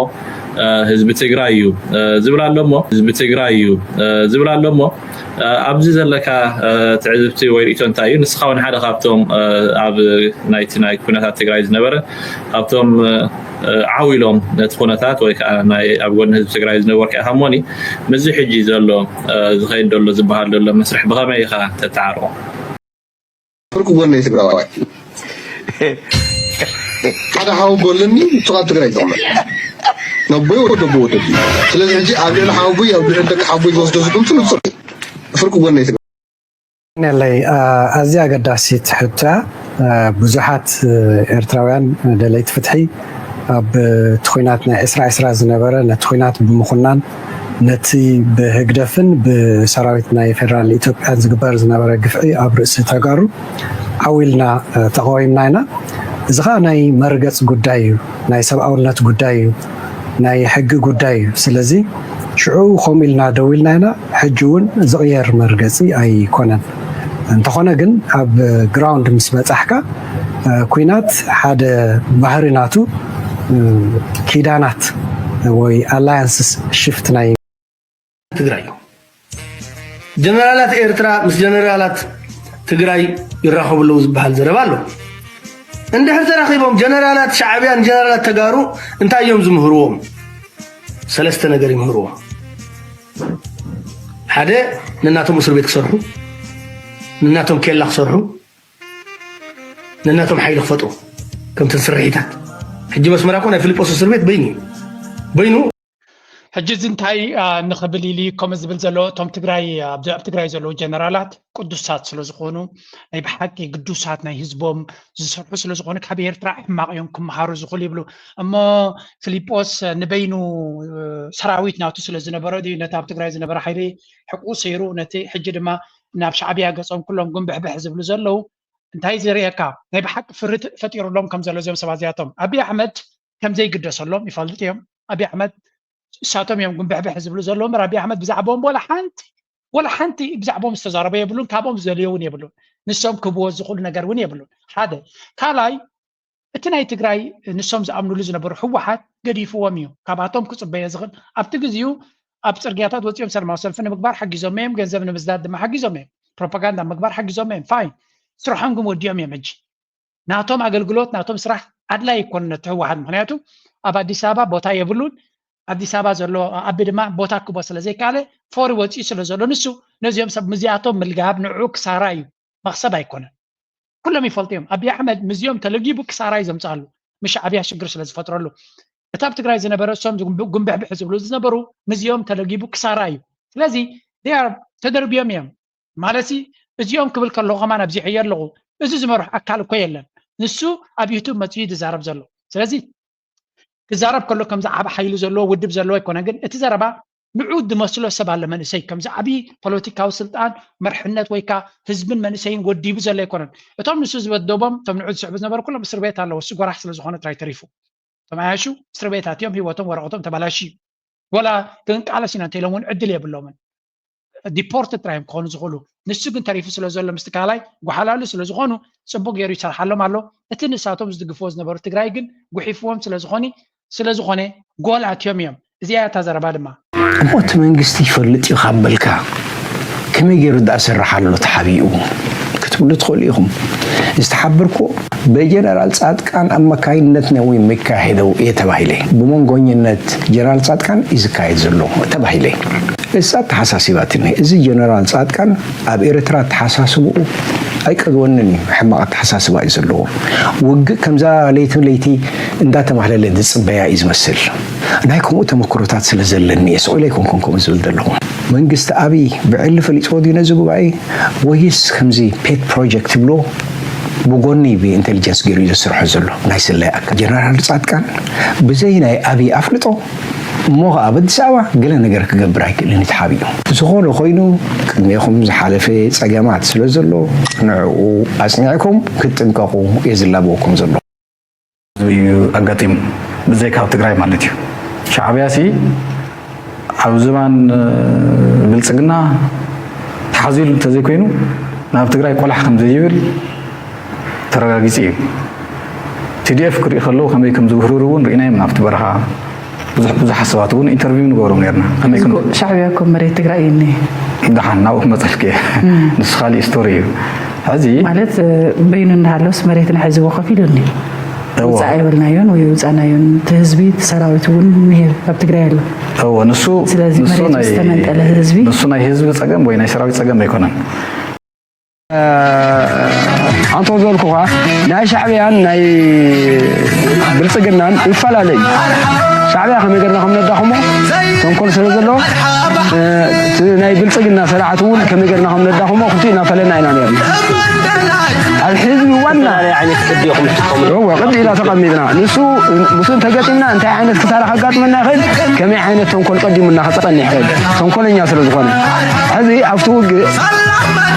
ህዝቢ ትግራይ እዩ ዝብል ኣሎ እሞ ህዝቢ ትግራይ እዩ ዝብል ኣሎ እሞ ኣብዚ ዘለካ ትዕዝብቲ ወይ ርእቶ እንታይ እዩ? ንስኻ እውን ሓደ ካብቶም ኣብ ናይቲ ናይ ኩነታት ትግራይ ዝነበረ ካብቶም ዓው ኢሎም ነቲ ኩነታት ወይ ከዓ ኣብ ጎኒ ህዝቢ ትግራይ ዝነበርካ ኢኻ እሞኒ ምስዚ ሕጂ ዘሎ ዝኸይድ ዘሎ ዝበሃል ዘሎ መስርሕ ብኸመይ ኢኻ ተተዓርቆ? ፍርቂ ጎነይ ትግራዋይ ሓደ ሓወቦ ኣለኒ። ንሱ ካብ ትግራይ ዝቕመጥ ነቦይ ወደቦ ወደብ እዩ። ስለዚ ሕጂ ኣብ ልዕሊ ሓወቦይ ኣብ ልዕሊ ደቂ ሓወቦይ ዝወስዶ ዝግምቱ ንሱ ፍርቂ ጎነይ ትግራዋይ። ነለይ ኣዝያ ኣገዳሲት ሕቶ እያ። ብዙሓት ኤርትራውያን ደለይቲ ፍትሒ ኣብ እቲ ኹናት ናይ ዕስራ ዕስራ ዝነበረ ነቲ ኹናት ብምኹናን ነቲ ብህግደፍን ብሰራዊት ናይ ፌደራል ኢትዮጵያን ዝግበር ዝነበረ ግፍዒ ኣብ ርእሲ ተጋሩ ዓው ኢልና ተቃዊምና ኢና። እዚ ከዓ ናይ መርገፂ ጉዳይ እዩ፣ ናይ ሰብኣውነት ጉዳይ እዩ፣ ናይ ሕጊ ጉዳይ እዩ። ስለዚ ሽዑ ከምኡ ኢልና ደው ኢልና ኢና። ሕጂ እውን ዝቕየር መርገፂ ኣይኮነን። እንተኾነ ግን ኣብ ግራውንድ ምስ በፃሕካ ኩናት ሓደ ባህሪ ናቱ ኪዳናት ወይ ኣላያንስስ ሽፍት ናይ ትግራይ እዩ። ጀነራላት ኤርትራ ምስ ጀነራላት ትግራይ ይራኸቡ ኣለዉ ዝበሃል ዘረባ ኣሎ። እንድሕር ተራኺቦም ጀነራላት ሻዕብያ ንጀነራላት ተጋሩ እንታይ እዮም ዝምህርዎም? ሰለስተ ነገር ይምህርዎም። ሓደ ንናቶም እስር ቤት ክሰርሑ፣ ንናቶም ኬላ ክሰርሑ፣ ንናቶም ሓይሊ ክፈጥሩ ከምተን ስርሒታት። ሕጂ መስመራ እኮ ናይ ፊልጶስ እስር ቤት በይኑ እዩ። በይኑ ሕጂ እዚ እንታይ ንኽብል ኢሉ ከምኡ ዝብል ዘሎ እቶም ትግራይ ኣብ ትግራይ ዘለዉ ጀነራላት ቅዱሳት ስለ ዝኾኑ ናይ ብሓቂ ግዱሳት ናይ ህዝቦም ዝሰርሑ ስለ ዝኾኑ ካብ ኤርትራ ሕማቕ እዮም ክመሃሩ ዝኽእሉ ይብሉ እሞ ፊሊጶስ ንበይኑ ሰራዊት ናቱ ስለ ዝነበረ ድዩ ነቲ ኣብ ትግራይ ዝነበረ ሓይሊ ሕቁ ሰይሩ ነቲ ሕጂ ድማ ናብ ሻዕብያ ገጾም ኩሎም ጉንብሕብሕ ዝብሉ ዘለዉ እንታይ ዝርእየካ ናይ ብሓቂ ፍርት ፈጢሩሎም ከም ዘሎ እዚኦም ሰባት እዚኣቶም ኣብይ ኣሕመድ ከም ዘይግደሰሎም ይፈልጡ እዮም። ኣብይ ኣሕመድ እሳቶም እዮም ጉንብሕብሕ ዝብሉ ዘለዉ እምበር ኣብይ ኣሕመድ ብዛዕባኦም ወላ ሓንቲ ወላ ሓንቲ ብዛዕባኦም ዝተዛረበ የብሉን፣ ካብኦም ዝደልዮ እውን የብሉን። ንሶም ክህብዎ ዝኽእሉ ነገር እውን የብሉን። ሓደ ካልኣይ እቲ ናይ ትግራይ ንሶም ዝኣምንሉ ዝነበሩ ህወሓት ገዲፍዎም እዩ። ካብኣቶም ክፅበዮ ዝኽእል ኣብቲ ግዚኡ ኣብ ፅርግያታት ወፂኦም ሰላማዊ ሰልፊ ንምግባር ሓጊዞም እዮም፣ ገንዘብ ንምስዳድ ድማ ሓጊዞም እዮም፣ ፕሮፓጋንዳ ምግባር ሓጊዞም እዮም። ፋይን ስርሖም ግን ወዲኦም እዮም። ሕጂ ናቶም ኣገልግሎት ናቶም ስራሕ ኣድላይ ይኮኑ ነቲ ህወሓት ምክንያቱ ኣብ ኣዲስ ኣበባ ቦታ የብሉን ኣዲስ ኣበባ ዘሎ ኣቢ ድማ ቦታ ክቦ ስለ ዘይከኣለ ፎሪ ወፂኡ ስለ ዘሎ ንሱ ነዚኦም ሰብ ምዚኣቶም ምልጋብ ንዑ ክሳራ እዩ መክሰብ ኣይኮነን ኩሎም ይፈልጡ እዮም ኣቢ ኣሕመድ ምዚኦም ተለጊቡ ክሳራ እዩ ዘምፅኣሉ ምስ ሻዕብያ ሽግር ስለ ዝፈጥረሉ እቲ ኣብ ትግራይ ዝነበረ እሶም ጉንብሕብሕ ዝብሉ ዝነበሩ ምዚኦም ተለጊቡ ክሳራ እዩ ስለዚ ተደርብዮም እዮም ማለትሲ እዚኦም ክብል ከለኹ ከማን ኣብዚሐዮ ኣለኹ። እዚ ዝመርሖ ኣካል እኮ የለን። ንሱ ኣብ ዩቱብ መፂኡ እዩ ዝዛረብ ዘሎ። ስለዚ ክዛረብ ከሎ ከምዚ ዓቢ ሓይሊ ዘለዎ ውድብ ዘለዎ ኣይኮነን። ግን እቲ ዘረባ ንዑ ዝመስሎ ሰብ ኣሎ መንእሰይ ከምዚ ዓቢ ፖለቲካዊ ስልጣን መርሕነት ወይ ከዓ ህዝብን መንእሰይን ወዲቡ ዘሎ ኣይኮነን። እቶም ንሱ ዝበደቦም እቶም ንዑ ዝስዕቡ ዝነበሩ ኩሎም እስር ቤት ኣለዉ። እሱ ጎራሕ ስለ ዝኾነ ጥራይ ተሪፉ። እቶም ዓያሹ እስር ቤት ኣትዮም ህይወቶም ወረቐቶም ተባላሽዩ። ወላ ክንቃለስ ኢና እንተኢሎም እውን ዕድል የብሎምን። ዲፖርት ጥራይ እዮም ክኾኑ ዝኽእሉ። ንሱ ግን ተሪፉ ስለ ዘሎ ምስቲ ካልኣይ ጓሓላሉ ስለ ዝኾኑ ፅቡቅ ገይሩ ይሰርሓሎም ኣሎ። እቲ ንሳቶም ዝድግፍዎ ዝነበሩ ትግራይ ግን ጉሒፍዎም ስለ ዝኾኒ ስለ ዝኾነ ጎል ኣትዮም እዮም። እዚኣ እያ እታ ዘረባ ድማ። እሞ እቲ መንግስቲ ይፈልጥ እዩ ካብ በልካ ከመይ ገይሩ ደኣ ሰርሕ ኣሎ ተሓቢኡ ክትብሉ ትኽእሉ ኢኹም። ዝተሓበርኩዎ ብጀነራል ፃድቃን ኣማካይነት ነው የሚካሄደው እየ ተባሂለ። ብመንጎኝነት ጀነራል ፃድቃን እዩ ዝካየድ ዘሎ ተባሂለ። እሳ ኣተሓሳሲባትኒ። እዚ ጀነራል ፃድቃን ኣብ ኤርትራ ኣተሓሳስብኡ ኣይቀድወንን እዩ። ሕማቕ ኣተሓሳስባ እዩ ዘለዎ። ውግእ ከምዛ ለይቲ ለይቲ እንዳተማህለለ ዝፅበያ እዩ ዝመስል። ናይ ከምኡ ተመክሮታት ስለ ዘለኒ እየ ስቕ ኢለ ኣይኮንኩን ከምኡ ዝብል ዘለኹ። መንግስቲ ኣብይ ብዕሊ ፈሊጥዎ ድዩ ነዚ ጉባኤ ወይስ ከምዚ ፔት ፕሮጀክት ይብልዎ ብጎኒ ብኢንቴሊጀንስ ገይሩ እዩ ዘስርሖ ዘሎ ናይ ስለያ ኣካል ጀነራል ፃድቃን ብዘይ ናይ ኣብይ ኣፍልጦ እሞ ኸዓ ኣብ ኣዲስ ኣበባ ገለ ነገር ክገብር ኣይክእልን እዩ ተሓቢኡ። ዝኾነ ኮይኑ ቅድሜኹም ዝሓለፈ ፀገማት ስለ ዘሎ ንዕኡ ኣፅኒዕኩም ክትጥንቀቑ እየ ዝላበወኩም ዘሎ። እዩ ኣጋጢሙ ብዘይካ ኣብ ትግራይ ማለት እዩ ሻዕብያ ሲ ኣብ ዝባን ብልፅግና ተሓዚሉ እንተዘይኮይኑ ናብ ትግራይ ቆላሕ ከም ዘይብል ተረጋጊፂ እዩ ቲዲኤፍ ክርኢ ከለዉ ከመይ ከም ዝብህርሩ እውን ርኢናዮም ናብቲ በረኻ ብዙሕ ብዙሓት ሰባት እውን ኢንተርቪው ንገብሮም ነርና። ከመይ ከም ሻዕብያ እኮ መሬት ትግራይ እዩ እኒሄ። ደሓን ናብኡ ክመፀልክ እየ። ንሱ ካሊእ ስቶሪ እዩ። ሕዚ ማለት በይኑ እንዳሃለውስ መሬትና ሒዝዎ ከፊሉ እኒ እዎ። ውፃእ ኣይበልናዮን ወይ ውፃእናዮን እቲ ህዝቢ እቲ ሰራዊት እውን እኒሄ ኣብ ትግራይ ኣሎ። እዎ፣ ንሱ ስለዚ ንሱ መሬቱ ናይ ዝተመንጠለ ህዝቢ ንሱ ናይ ህዝቢ ፀገም ወይ ናይ ሰራዊት ፀገም ኣይኮነን። ኣንቶ ዘልኩኻ ናይ ሻዕብያን ናይ ብልፅግናን ይፈላለ እዩ። ሻዕብያ ከመይ ገርና ከም ነዳኽሞ ተንኮል ስለ ዘለዎ እቲ ናይ ብልፅግና ስርዓት እውን ከመይ ገርና ከም ነዳኽሞ ክልቲኡ እናፈለና ኢና ነርና። ኣብ ህዝቢ ዋና ዝተፈላለዩ ዓይነት ቅዲ ኢኹም ትጥቀሙ። እወ ቅዲ ኢና ተቐሚጥና ንሱ ምስኡ እንተገጢምና እንታይ ዓይነት ክሳራ ከጋጥመና ይኽእል፣ ከመይ ዓይነት ተንኮል ቀዲሙና ክፀንሕ ይኽእል ተንኮለኛ ስለ ዝኾነ ሕዚ ኣብቲ ውግእ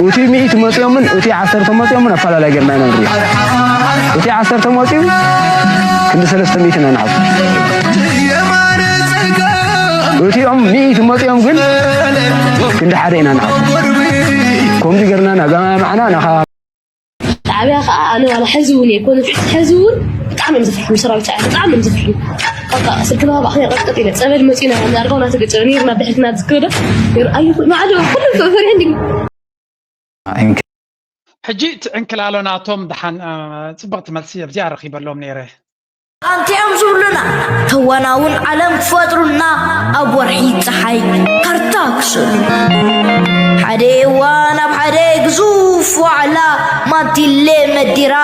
እቲ ሚእቲ መፂኦምን እቲ ዓሰርተ መፂኦምን ኣፈላላይ ገርና ኢና ንሪኦ። እቲ ዓሰርተ መፂኡ ክንዲ ሰለስተ ሚእቲ ኢና ንሓብ እቲኦም ሚእቲ መፂኦም ግን ክንዲ ሓደ ኢና ንሓብ ከምዚ ገርና ናጋማማዕና ናኻ ጣዕብያ ከዓ ኣነ ዋላ ሕዚ እውን እየ ኮነ ሕዚ እውን ብጣዕሚ እዮም ዝፍርሑ ሰራዊት ጣዕብያ ብጣዕሚ እዮም ዝፍርሑ በቃ ስልክና ባዕኸ ቀጥቀጥ ኢለ ፀበል መፂና ኣርጋውና ተገጨ ነይርና ብሕትና ዝክረደ ኣዩ ማዕዶ ኩሉ ፈሪሑ እንዲ ሕጂ እቲ ዕንክላሎ ናቶም ደሓን ፅብቕቲ መልሲ ኣብዚኣ ረኺበሎም ነይረ። ኣንቲኦም ዝብሉና ተዋናውን ዓለም ክፈጥሩልና ኣብ ወርሒ ፀሓይ ካርታ ክስእሉና ሓደ እዋን ኣብ ሓደ ግዙፍ ዋዕላ ማንቲሌ መዲራ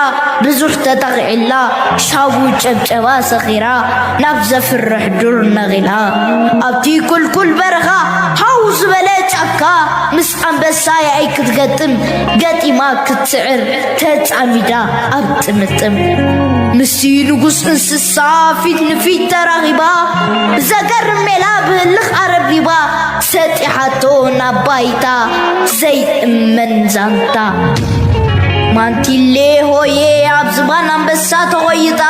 ብዙሕ ተጠቒዕላ ሻቡ ጨብጨባ ሰኺራ ናብ ዘፍርሕ ዱር ነቒላ ኣብቲ ቁልቁል በረኻ ሃው ዝበለ ጫካ ምስ ኣንበሳ ያኢ ክትገጥም ገጢማ ክትስዕር ተጻሚዳ ኣብ ጥምጥም ምስቲ ንጉስ እንስሳ ፊት ንፊት ተራኺባ ብዘገርም ሜላ ብህልኽ ኣረብሪባ ሰጢሓቶ ናብ ባይታ ዘይእመን ዛንታ ማንቲሌ ሆየ ኣብ ዝባን ኣንበሳ ተቖይጣ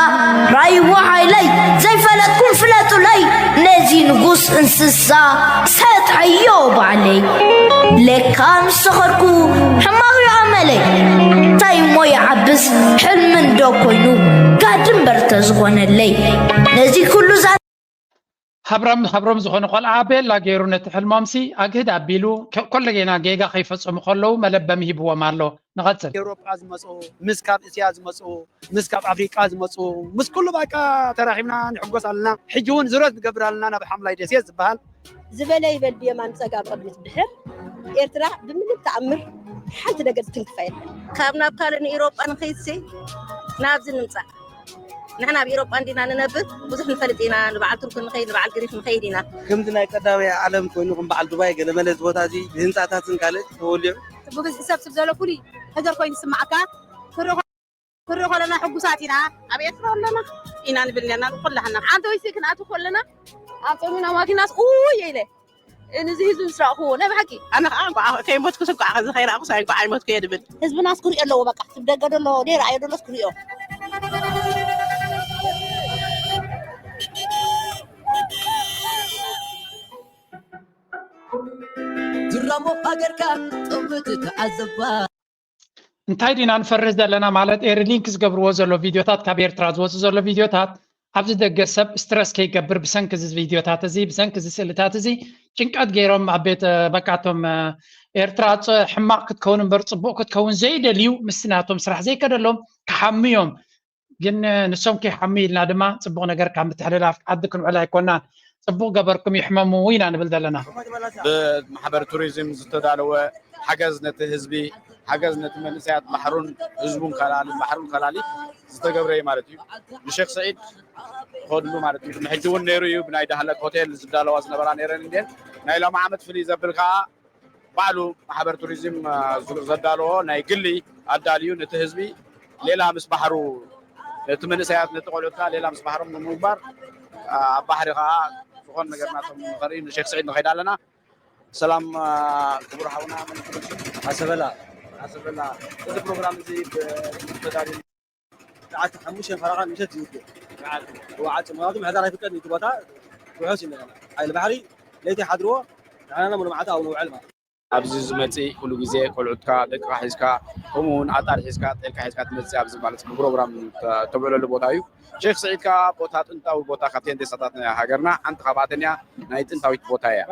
ራይዎ ሓይለይ ዘይፈለጥኩም ፍለጡለይ ነዚ ንጉስ እንስሳ ሰጥሐዮ ባዕለይ ለካ ምስ ሰኸርኩ ሕማቕ እዩ ኣመለይ እንታይ እሞ ይዓብስ ሕልሚ እንዶ ኮይኑ ጋድምበር ተዝኾነለይ ነዚ ኩሉ ዛ ሃብራም ሃብሮም ዝኾነ ቆልዓ ቤላ ገይሩ ነቲ ሕልሞምሲ ኣግህድ ኣቢሉ ኮለጌና ጌጋ ከይፈጸሙ ከለዉ መለበሚ ሂብዎም ኣሎ። ንቐጽል። ኤውሮጳ ዝመጹ ምስ ካብ እስያ ዝመጹ ምስ ካብ ኣፍሪቃ ዝመጹ ምስ ኩሉ በቃ ተራኺብና ንሕጎስ ኣለና። ሕጂ እውን ዙረት ንገብር ኣለና ናብ ሓምላይ ደሴት ዝበሃል። ዝበለ ይበል ብየማን ብጸጋም ቅድሚት ድሕር ኤርትራ ብምንም ተኣምር ሓንቲ ነገር ዝትንክፋ የለን። ካብ ናብ ካልእ ንኢሮጳ ንኸይድሲ ናብዚ ንምጻእ ንሕና ኣብ ኢሮጳ እንዲና ንነብር ብዙሕ ንፈልጥ ኢና ንበዓል ቱርክ ንኸይድ ንበዓል ግሪክ ንኸይድ ኢና። ከምዚ ናይ ቀዳማይ ዓለም ኮይኑ ከም በዓል ዱባይ ገለመለ እዚ ቦታ እዚ ብህንፃታትን ካልእ ተወሊዑ። ብብዝሒ ሰብ ስብ ዘሎ ፍሉይ ነገር ኮይኑ ዝስማዓካ ክርኢ ክርኢ ከለና ሕጉሳት ኢና። ኣብ ኤርትራ ኣለና ኢና ንብል ኔርና ንኩላህና ሓንቲ ወይሲ ክንኣቱ ከለና ኣብ ጸሚና ማኪናስ ኡይ ኢለ ንዚ ህዝቢ ምስ ረኣኹዎ ናይ ብሓቂ ኣነ ከዓ እንኳዕ ከይሞትኩስ እንኳዕ ከምዚ ከይረኣኹስ እንኳዕ ኣይሞትኩ እየ ድብል። ህዝብናስ ክሪኦ ኣለዎ በቃ እቲ ብደገ ደሎ ደይረኣዮ ደሎስ ክሪኦ። ዝራሞ ሃገርካ ጥምት ተዓዘባ እንታይ ዲና ንፈርህ ዘለና ማለት ኤሪ ሊንክ ዝገብርዎ ዘሎ ቪድዮታት ካብ ኤርትራ ዝወፁ ዘሎ ቪድዮታት ኣብዚ ደገ ሰብ ስትረስ ከይገብር ብሰንኪ እዚ ቪድዮታት እዚ ብሰንኪ እዚ ስእልታት እዚ ጭንቀት ገይሮም ኣብ ቤት በቃቶም ኤርትራ ሕማቕ ክትከውን እምበር ፅቡቕ ክትከውን ዘይደልዩ ምስቲ ናቶም ስራሕ ዘይከደሎም ክሓሙ እዮም ግን ንሶም ከይሓሙ ኢልና ድማ ፅቡቕ ነገር ካብ ምትሕልላፍ ዓዲ ክንውዕል ኣይኮናን ፅቡቕ ገበርኩም ይሕመሙ ኢና ንብል ዘለና ብማሕበር ቱሪዝም ዝተዳለወ ሓገዝ ነቲ ህዝቢ ሓገዝ ነቲ መንእሰያት ባሕሩን ህዝቡን ከላሊ ባሕሩን ከላሊ ዝተገብረ እዩ ማለት እዩ ንሼክ ስዒድ ከድሉ ማለት እዩ ሕጂ እውን ነይሩ እዩ ብናይ ዳህለክ ሆቴል ዝዳለዋ ዝነበራ ነይረን እንዴን ናይ ሎም ዓመት ፍልይ ዘብል ከዓ ባዕሉ ማሕበር ቱሪዝም ዘዳለዎ ናይ ግሊ ኣዳልዩ ነቲ ህዝቢ ሌላ ምስ ባሕሩ ነቲ መንእሰያት ነቲ ቆልዑት ከዓ ሌላ ምስ ባሕሮም ንምግባር ኣብ ባሕሪ ከዓ ዝኾን ነገር ናቶም ንኸርኢ ንሼክ ስዒድ ንኸይድ ኣለና ሰላም ክቡር ሓውና ኣሰበላ ኣሰበላ እዚ ፕሮግራም እዚ ተዳልዩ ሰዓት ሓሙሽተ ፈረቓ ምሸት ይውድእ። መዓልቲ። መዓልቲ ምኽንያቱ ምሕዳር ኣይፍቀድን እዩ እቲ ቦታ ውሑስ እዩ እንደገና ሓይሊ ባሕሪ ለይቲ ሓድርዎ ንሕና ሙሉ መዓልቲ ኣብኡ ንውዕል ማለት እዩ። ኣብዚ ዝመፅእ ኩሉ ግዜ ቆልዑትካ ደቅኻ ሒዝካ ከምኡ እውን ኣጣል ሒዝካ ጤልካ ሒዝካ ትመፅእ ኣብዚ ማለት ፕሮግራም ተብዕለሉ ቦታ እዩ። ሼክ ስዒድ ከዓ ቦታ ጥንታዊ ቦታ ካብተን ደሳታት ናይ ሃገርና ሓንቲ ካብኣተን እያ። ናይ ጥንታዊት ቦታ እያ።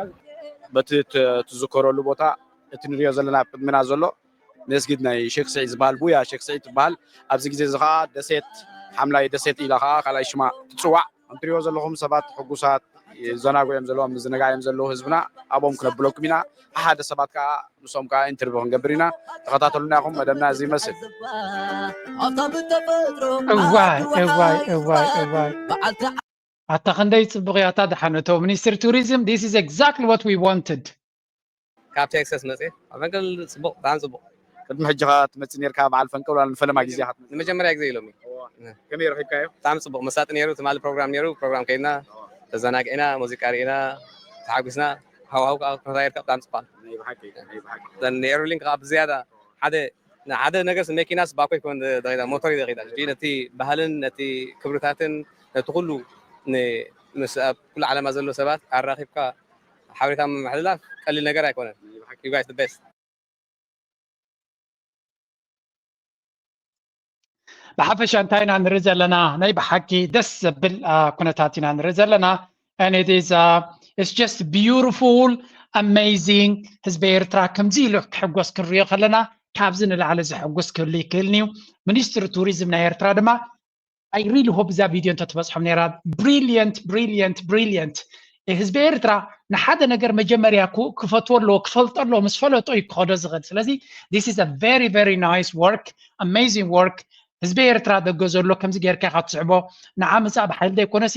በቲ ትዝከረሉ ቦታ እቲ ንሪኦ ዘለና ቅድሚና ዘሎ መስጊድ ናይ ሼክ ስዒድ ዝበሃል ቡያ ሼክ ስዒድ ትበሃል። ኣብዚ ግዜ እዚ ከዓ ደሴት ሓምላይ ደሴት ኢላ ከዓ ካልኣይ ሽማ ትፅዋዕ። እንትሪኦ ዘለኹም ሰባት ሕጉሳት ይዘናጉ እዮም ዘለዎም፣ ምዝንጋዕ እዮም ዘለዉ ህዝብና። ኣብኦም ክነብለኩም ኢና። ሓደ ሰባት ከዓ ምስኦም ከዓ ኢንተርቪው ክንገብር ኢና። ተኸታተሉና ኢኹም። መደብና እዚ ይመስል። እዋይ እዋይ እዋይ እዋይ ኣታ ክንደይ ጽቡቕ እያ እታ ደሓነቶ ሚኒስትሪ ቱሪዝም። This is exactly what we wanted። ካብ ቴክሳስ መፅእ ኣብ ፈንቅል ፅቡቕ ብጣዕሚ ፅቡቕ። ቅድሚ ሕጂ ኸ ትመፅእ ነርካ በዓል ፈንቅል ዋላ ንፈለማ ግዜ ኢኻ ትመፅእ? ንመጀመርያ ግዜ ኢሎም እዩ። ከመይ ረኺብካዮ? ብጣዕሚ ፅቡቕ መሳጢ ነይሩ። ትማሊ ፕሮግራም ነይሩ። ፕሮግራም ከይድና ተዘናጊዕና፣ ሙዚቃ ርኢና፣ ተሓጒስና። ሃዋህው ከዓ ኩነታ ኤርትራ ብጣዕሚ ፅቡቕ ኣሎ። ናይ ብሓቂ ናይ ብሓቂ እዘን ኤርሊንክ ከዓ ብዝያዳ ሓደ ንሓደ ነገርስ መኪናስ ባኮ ይኮን ደቂዳ ሞተር እዩ ደቂዳ። ሕጂ ነቲ ባህልን ነቲ ክብርታትን ነቲ ኩሉ ን- ምስ ኣብ ኩሉ ዓለማ ዘሎ ሰባት ኣራኺብካ ሓበሬታ ምምሕልላፍ ቀሊል ነገር ኣይኮነን። You guys the best። ብሓፈሻ እንታይ ኢና ንርኢ ዘለና? ናይ ብሓቂ ደስ ዘብል ኩነታት ኢና ንርኢ ዘለና። And it is uh, it's just beautiful, amazing። ህዝቢ ኤርትራ ከምዚ ኢሉ ክሕጎስ ክንሪኦ ከለና ካብዚ ንላዕሊ ዘሕጉስ ክህሉ ይክእልን እዩ። ሚኒስትሪ ቱሪዝም ናይ ኤርትራ ድማ I really hope እዛ ቪድዮ እንተትበፅሖም ነይራ። Brilliant, brilliant, brilliant። ህዝቢ ኤርትራ ንሓደ ነገር መጀመርያ ክፈትዎ ኣለዎ፣ ክፈልጦ ኣለዎ። ምስ ፈለጦ እዩ ክኸዶ ዝኽእል። ስለዚ this is a very very nice work, amazing work። ህዝቢ ኤርትራ ደገ ዘሎ ከምዚ ጌርካ ኢኻ ትስሕቦ። ንዓ ምጻእ ብሓይሊ ዘይኮነሲ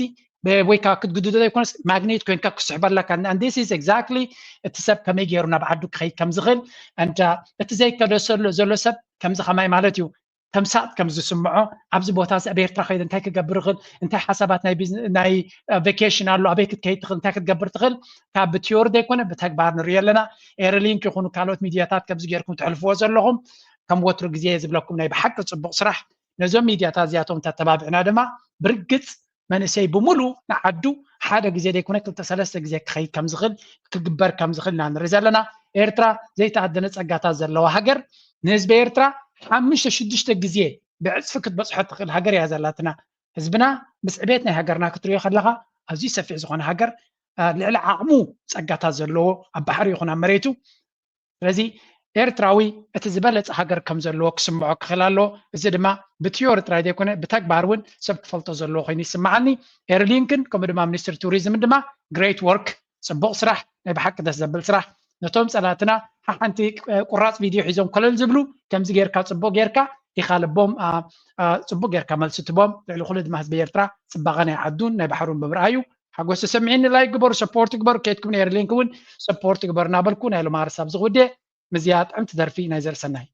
ወይ ከዓ ክትግድዶ ዘይኮነስ ማግኔት ኮይንካ ክስሕበለካ። And this is exactly እቲ ሰብ ከመይ ገይሩ ናብ ዓዱ ክኸይድ ከም ዝኽእል። And እቲ ዘይከደ ዘሎ ሰብ ከምዚ ከማይ ማለት እዩ ተምሳጥ ከም ዝስምዖ ኣብዚ ቦታ እዚ ኣብ ኤርትራ ከይደ እንታይ ክገብር እኽእል፣ እንታይ ሓሳባት ናይ ቬኬሽን ኣሎ፣ ኣበይ ክትከይድ ትኽእል፣ እንታይ ክትገብር ትኽእል። ካብ ብቲዮሪ ዘይኮነ ብተግባር ንሪኦ ኣለና። ኤርሊንክ ይኹኑ ካልኦት ሚድያታት ከምዚ ጌርኩም ትሕልፍዎ ዘለኹም ከም ወትሩ ግዜ ዝብለኩም ናይ ብሓቂ ፅቡቕ ስራሕ። ነዞም ሚድያታት እዚኣቶም እንተተባቢዕና ድማ ብርግፅ መንእሰይ ብምሉ ንዓዱ ሓደ ግዜ ዘይኮነ ክልተ ሰለስተ ግዜ ክኸይድ ከም ዝኽእል ክግበር ከም ዝኽእል ኢና ንርኢ ዘለና። ኤርትራ ዘይተኣደነ ፀጋታት ዘለዋ ሃገር፣ ንህዝቢ ኤርትራ ሓሙሽተ ሽዱሽተ ግዜ ብዕፅፊ ክትበፅሖ ትኽእል ሃገር እያ ዘላትና። ህዝብና ምስ ዕቤት ናይ ሃገርና ክትሪኦ ከለኻ ኣዝዩ ሰፊሕ ዝኾነ ሃገር፣ ልዕሊ ዓቕሙ ፀጋታት ዘለዎ ኣብ ባሕሪ ይኹን ኣብ መሬቱ። ስለዚ ኤርትራዊ እቲ ዝበለፀ ሃገር ከም ዘለዎ ክስምዖ ክኽእል ኣለዎ። እዚ ድማ ብቲዮሪ ጥራይ ዘይኮነ ብተግባር እውን ሰብ ክፈልጦ ዘለዎ ኮይኑ ይስምዓኒ። ኤርሊንክን ከምኡ ድማ ሚኒስትሪ ቱሪዝምን ድማ great work፣ ፅቡቕ ስራሕ፣ ናይ ብሓቂ ደስ ዘብል ስራሕ። ነቶም ፀላእትና ሓሓንቲ ቁራፅ ቪድዮ ሒዞም ኮለል ዝብሉ ከምዚ ጌርካ ፅቡቕ ጌርካ ኢኻ ልቦም ፅቡቕ ጌርካ መልሲ ትቦም። ልዕሊ ኩሉ ድማ ህዝቢ ኤርትራ ፅባቐ ናይ ዓዱን ናይ ባሕሩን ብምርኣዩ ሓጎስ ተሰሚዕኒ። ላይክ ግበሩ፣ ሰፖርት ግበሩ። ኬድኩም ነይር ሊንክ እውን ሰፖርት ግበሩ እናበልኩ ናይ ሎማሪ ሳብ ዝኽውዴ ምዝያ ጥዕምቲ ደርፊ ናይ ዘርእሰናይ።